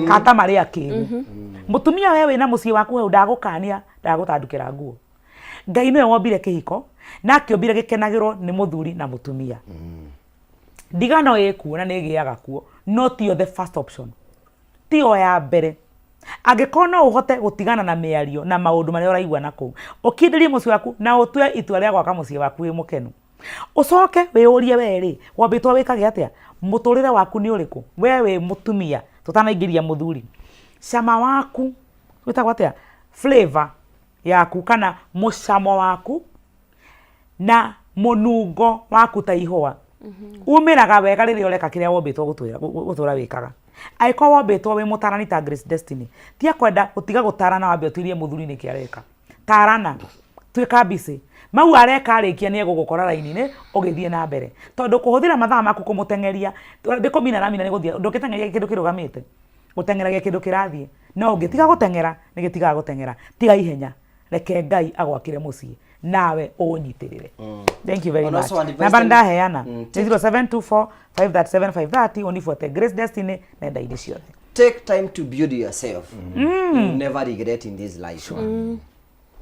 kana ta marĩ akĩgu. Mũtumia we wĩna mũciĩ waku hau ndagũkania ndagũtandukĩra nguo. Ngai nĩwe wombire kĩhiko Na akĩũmbire gĩkenagĩrwo nĩ mũthuri na mũtumia. Ndigano ĩkuo na nĩ ĩgĩaga kuo, no tiyo the first option. Tiyo ya mbere. Angĩkorwo no ũhote gũtigana na mĩario na maũndũ marĩa ũraigua na kũu, ũkindĩrie mũciĩ waku na ũtue itua rĩa gwaka mũciĩ waku wĩ mũkenu. Ũcoke wĩyũrie we rĩ, wambĩtwo wĩkage atĩa? Mũtũrĩre waku nĩ ũrĩkũ? We wĩ mũtumia, tũtanaingĩria mũthuri. Cama waku, wĩtagwo atĩa? Flavour yaku kana mũcamo waku na mũnungo waku ta ihũa umĩraga wega rĩrĩa ũreka kĩrĩa wombĩtwo gũtũra wĩkaga. Angĩkorwo wombĩtwo wĩ mũtarani ta Grace Destiny, tiga kwenda gũtiga gũtarana wambe ũtuĩrie mũthuri nĩkĩ areka. Tarana, tuĩka busy. Mau areka arĩkia nĩ egũgũkora raini-inĩ ũgĩthiĩ na mbere. Tondũ kũhũthĩra mathaa maku kũmũteng'eria, nĩ kũmina aramina nĩ gũthiĩ, ndũngĩteng'eria kĩndũ kĩrũgamĩte. Ũteng'eragia kĩndũ kĩrathiĩ. No ũngĩtiga gũteng'era, nĩ gĩtigaga gũteng'era. Tiga ihenya. Reke Ngai agwakĩre mũciĩ nawe ũũnyitĩrĩre. Thank you very And much. also advise Namba them- ndaheana nĩ 0724 537 530 ũnibuate Grace Destiny nenda-inĩ ciothe. Take time to build yourself. You never regret in this life.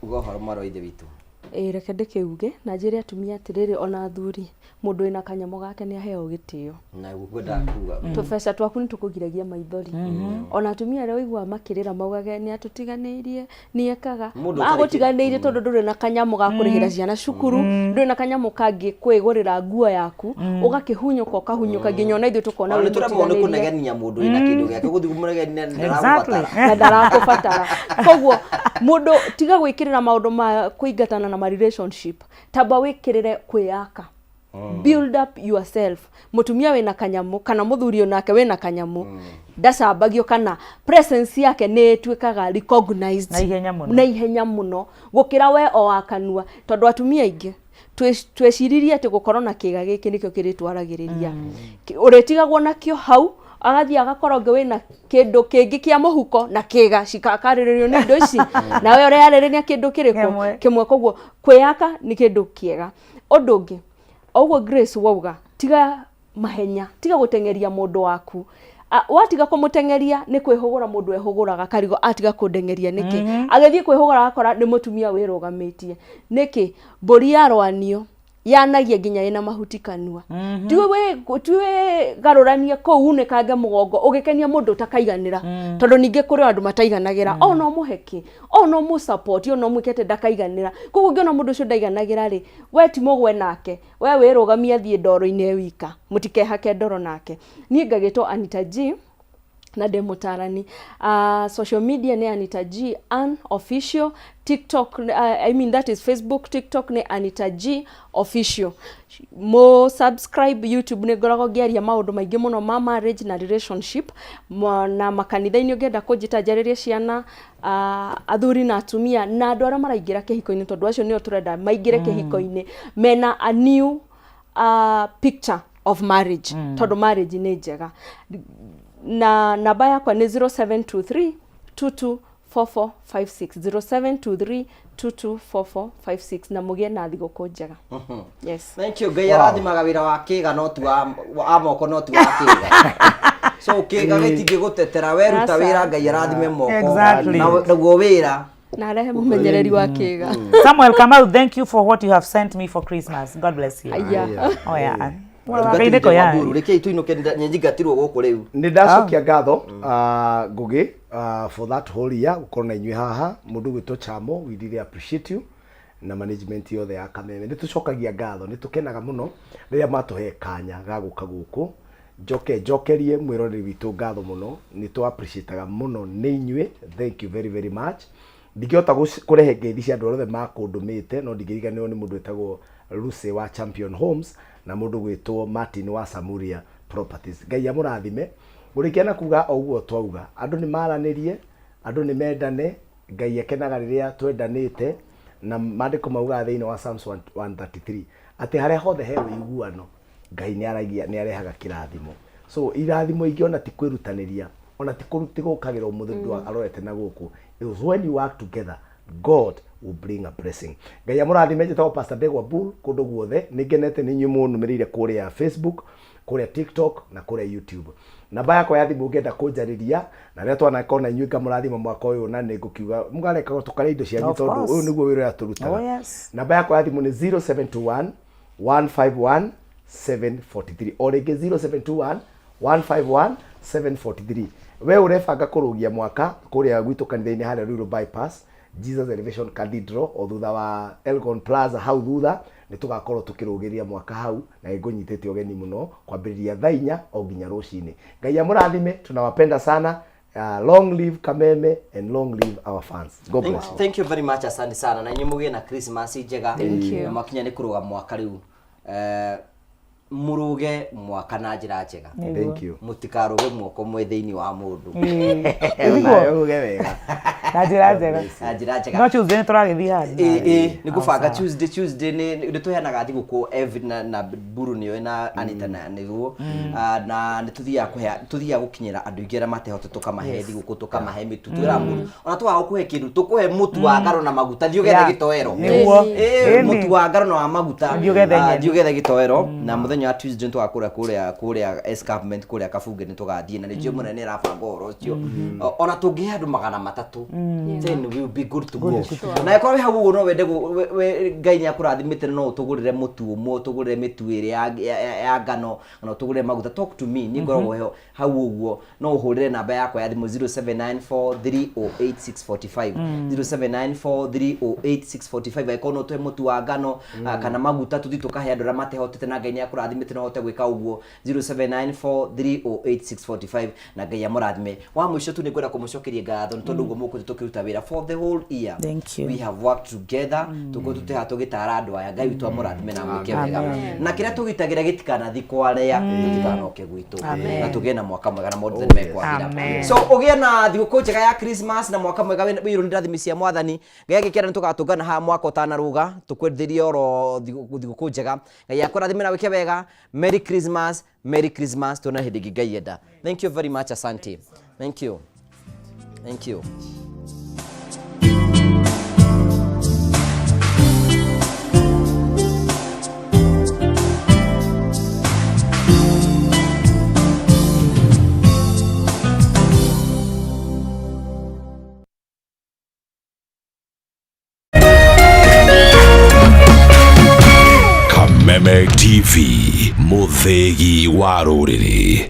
Uga ũhoro mwarĩ wa ithe witũ. Ĩĩ reke ndĩkĩuge na njĩre atumia atĩrĩrĩ ona athuri mũndũ wĩna kanyamũ gake nĩ aheo gĩtĩo. Na guo ngwendaga kuga. Tũbeca twaku nĩ tũkũgiragia maithori. Ona atumia arĩa ũiguaga makĩrĩra maugage nĩ atũtiganĩirie, nĩ ekaga. Mũndũ ũtarĩ Agũtiganĩirie tondũ ndũrĩ na kanyamũ ga kũrĩhĩra ciana cukuru, ndũrĩ na kanyamũ kangĩ kwĩgũrĩra nguo yaku, ũgakĩhunyũka ũkahunyũka nginya ona ithuĩ tũkona Ona wĩ nĩ tũremwo nĩ mũtiganĩrie. kũnegenia mũndũ wĩna kĩndũ gĩake gũthiĩ kũmũnegenia ndarabatara. Na ndarakũbatara. Koguo mũndũ tiga gwĩkĩrĩra maũndũ ma kũingatana na ma relationship, tamba wĩkĩrĩre kwĩyaka. Build up yourself. Mũtumia wĩna kanyamũ kana mũthuri onake wĩna kanyamũ ndacambagio kana presence yake nĩ ĩtuĩkaga recognized Na ihenya mũno. na ihenya mũno gũkĩra we o wa kanua, tondũ atumia aingĩ twĩciririe atĩ gũkorwo na kĩga gĩkĩ nĩkĩo kĩrĩtwaragĩrĩria. Ũrĩtigagwo nakĩo hau, agathiĩ agakora ũngĩ wĩna kĩndũ kĩngĩ kĩa mũhuko na kĩga cikakarĩrĩrio nĩ indo ici, nawe ũreyarĩrĩria kĩndũ kĩrĩkũ Kĩmwe. kĩmwe. Koguo kwĩyaka nĩ kĩndũ kĩega. Ũndũ ũngĩ, o ũguo Grace wauga, tiga mahenya, tiga gũteng'eria mũndũ waku. Watiga kũmũteng'eria nĩ kwĩhũgũra mũndũ ehũgũraga karigo atiga kũndeng'eria nĩkĩ? Agĩthiĩ kwĩhũgũra agakora nĩ mũtumia wĩrũgamĩtie. Nĩkĩ? Mbũri yarwanio yanagia nginya ĩna mahuti kanua. Ti wĩgarũranie kũu unĩkange mũgongo ũgĩkenia mũndũ ũtakaiganĩra, tondũ ningĩ kũrĩ andũ mataiganagĩra. Ona ũmũhe kĩ, ona ũmũ support, ona ũmwĩke atĩ ndakaiganĩra. Koguo ũngĩona mũndũ ũcio ndaiganagĩra rĩ, we ti mũgwe nake, we wĩrũgamie athiĩ ndoro-inĩ e wika, mũtikehake ndoro nake. Niĩ ngagĩtwo Anita G na ndĩ mũtarani. Social media nĩ Anita G an official, TikTok, I mean that is Facebook, TikTok nĩ Anita G official. Mo subscribe YouTube nĩ ngoragwo ngĩaria maũndũ maingĩ mũno ma marriage na relationship, na makanitha-inĩ ũngĩenda kũnjĩta njarĩrie ciana, athuri na atumia na andũ arĩa maraingĩra kĩhiko-inĩ, tondũ acio nĩo tũrenda maingĩre kĩhiko-inĩ mena a new picture of marriage, tondũ marriage nĩ njega. Na namba yakwa nĩ 0723 224456, 0723 224456, na mũgĩe na thigũkũ njega. Yes. Thank you. Ngai arathimaga wĩra wa kĩga no ti wa moko, no ti wa kĩga. So kĩga gĩtingĩgũtetera, weruta Aca. wĩra Ngai arathime moko. Exactly. Naguo wĩra. Na arehe mũmenyereri wa kĩga. Samuel Kamau, thank you for what you have sent me for Christmas. God bless you. Aya. Oh yeah. Ngai ko ya. Rekei tuinũke, nĩnjingatirwo gũkũ rĩu. Nĩ ndacokia ngatho Ngũgĩ for that whole year gũkorwo na inyuĩ haha. Mũndũ gwĩtwo Chamo, we really appreciate you na management yothe ya Kameme. Nĩ tũcokagia ngatho, nĩ tũkenaga mũno rĩrĩa matũhe kanya ga gũka gũkũ. Njoke njokerie mwĩroreri witũ ngatho mũno, nĩ tũ appreciateaga mũno nĩ inyuĩ. Thank you very very much. Ndingĩhota kũrehe ngeithi cia andũ arĩa othe makũndũmĩte, no ndingĩriganĩrwo nĩ mũndũ wĩtagwo Lucy wa Champion Homes na mũndũ gwĩtwo Martin wa Samuria Properties. Ngai amũrathime. Ngũrĩkia na kuga o ũguo twauga, andũ nĩ maranĩrie, andũ nĩ mendane. Ngai akenaga rĩrĩa twendanĩte, na maandĩko maugaga thĩinĩ wa Psalms 133 atĩ harĩa hothe he ũiguano Ngai nĩ aragia, nĩ arehaga kĩrathimo. So irathimo ingĩ ona ti kwĩrutanĩria, ona ti gũkagĩra ũmũthĩ mũndũ arorete na gũkũ. It was when you work together, God will bring a blessing. Ngai amũrathime. Njĩtagwo Pastor Ndegwa Bull kũndũ guothe. Nĩ ngenete nĩ inyuĩ mũnũmĩrĩire kũrĩa Facebook. Kũrĩa TikTok na kũrĩa YouTube. Namba yakwa ya thimũ ũngĩenda kũnjarĩria na rĩrĩa twanakorwo na inyuĩ ngamũrathima mwaka ũyũ na nĩ ngũkiuga mũkareka tũkarĩa indo cianyu Of tondũ course. ũyũ nĩguo wĩra ũrĩa tũrutaga. Oh, yes. Namba yakwa ya thimũ nĩ 0721 151 743 o rĩngĩ 0721 151 743. We ũrebanga kũrũgia mwaka kũrĩa gwitũ kanitha-inĩ harĩa Ruiru bypass Jesus Elevation Cathedral o thutha wa Elgon Plaza hau thutha nĩ tũgakorwo tũkĩrũgĩria mwaka hau na nĩngũnyitĩte ũgeni mũno kwambĩrĩria thaa inya o nginya rũcinĩ. Ngai amũrathime, tunawapenda sana. Long live Kameme and long live our fans. God bless you. Thank you very much, asante sana na inyuĩ mũgĩe na Christmas njega. Thank you. Na mwakinya nĩ kũrũga mwaka rĩu, mũrũge mwaka na njĩra njega. Thank you. Mũtikarũge mwaka ũmwe thĩinĩ wa mũndũ. Nawe uge wega. Na njĩra njega. Na njĩra njega. No Tuesday nĩ tũragĩthiĩ handũ. Ĩ nĩ gũbanga Tuesday. Tuesday nĩ tũheanaga thigũkũ every na Mburu nĩoĩ na Anita na nĩguo. Ah, na nĩ tũthiaga kũhe, tũthiaga gũkinyĩra andũ aingĩ arĩa matehotete, tũkamahe thigũkũ, tũkamahe mĩtu. Twĩraga mũndũ ona twaga gũkũhe kĩndũ, tũkũhe mũtu wa ngano na maguta, thiĩ ũgethe gĩtoero. Nĩguo. Ĩ, Ĩni. Mũtu wa ngano na wa maguta. Thiĩ ũgethe Ah, nyeni. thiĩ ũgethe gĩtoero. Na mũthenya wa Tuesday nĩ tũgakũra kũrĩa escarpment kũrĩa Kabunge nĩ tũgathiĩ na nĩ njũĩ mũnene nĩ arabanga ũhoro ũcio. Ona tũngĩhe andũ 300, then we will be good to go. Na ĩkorwo wĩ hau ũguo no wende Ngai nĩ akũrathimĩte no ũtũgũrĩre mũtu ũmwe, ũtũgũrĩre mĩtu ĩrĩ ya ngano kana ũtũgũrĩre maguta, talk to me, niĩ ngoragwo hau ũguo. No ũhũrĩre namba yakwa ya thimũ 0794308645, 0794308645, angĩkorwo no ũtũhe mũtu wa ngano kana maguta tũthiĩ tũkahe andũ arĩa matehotete na Ngai nĩ akũrathimĩte no ũhote gwĩka ũguo, 0794308645, na Ngai amũrathime. Wa mũico tu nĩ ngwenda kũmũcokeria ngatho nĩ tondũ ũguo mũkũtĩ tũkĩruta wĩra for the whole year. Thank you. We have worked together, tũkorwo tũtĩ haha tũgĩtara andũ aya. Ngai witũ amũrathime na amwĩke wega na kĩrĩa tũgitagĩra gĩtikanathi kwarĩa gĩtikanoke gwitũ na tũgĩe na mwaka mwega na maũndũ nĩ mekwagĩra. Amen. So ũgĩe na thigũkũ njega ya Christmas na mwaka mwega wĩirwo nĩ irathimi cia mwathani. Ngai agĩkĩra nĩ tũgatũngana haha mwaka ũtanarũga tũkwendithĩrie oro thigũkũ njega. Ngai akũrathime na wĩke wega. Merry Christmas, Merry Christmas. Tuona hĩndĩ ĩngĩ Ngai enda. Thank you very much, asante. Thank you, thank you. Kameme TV, mũthĩgi wa rũrĩrĩ.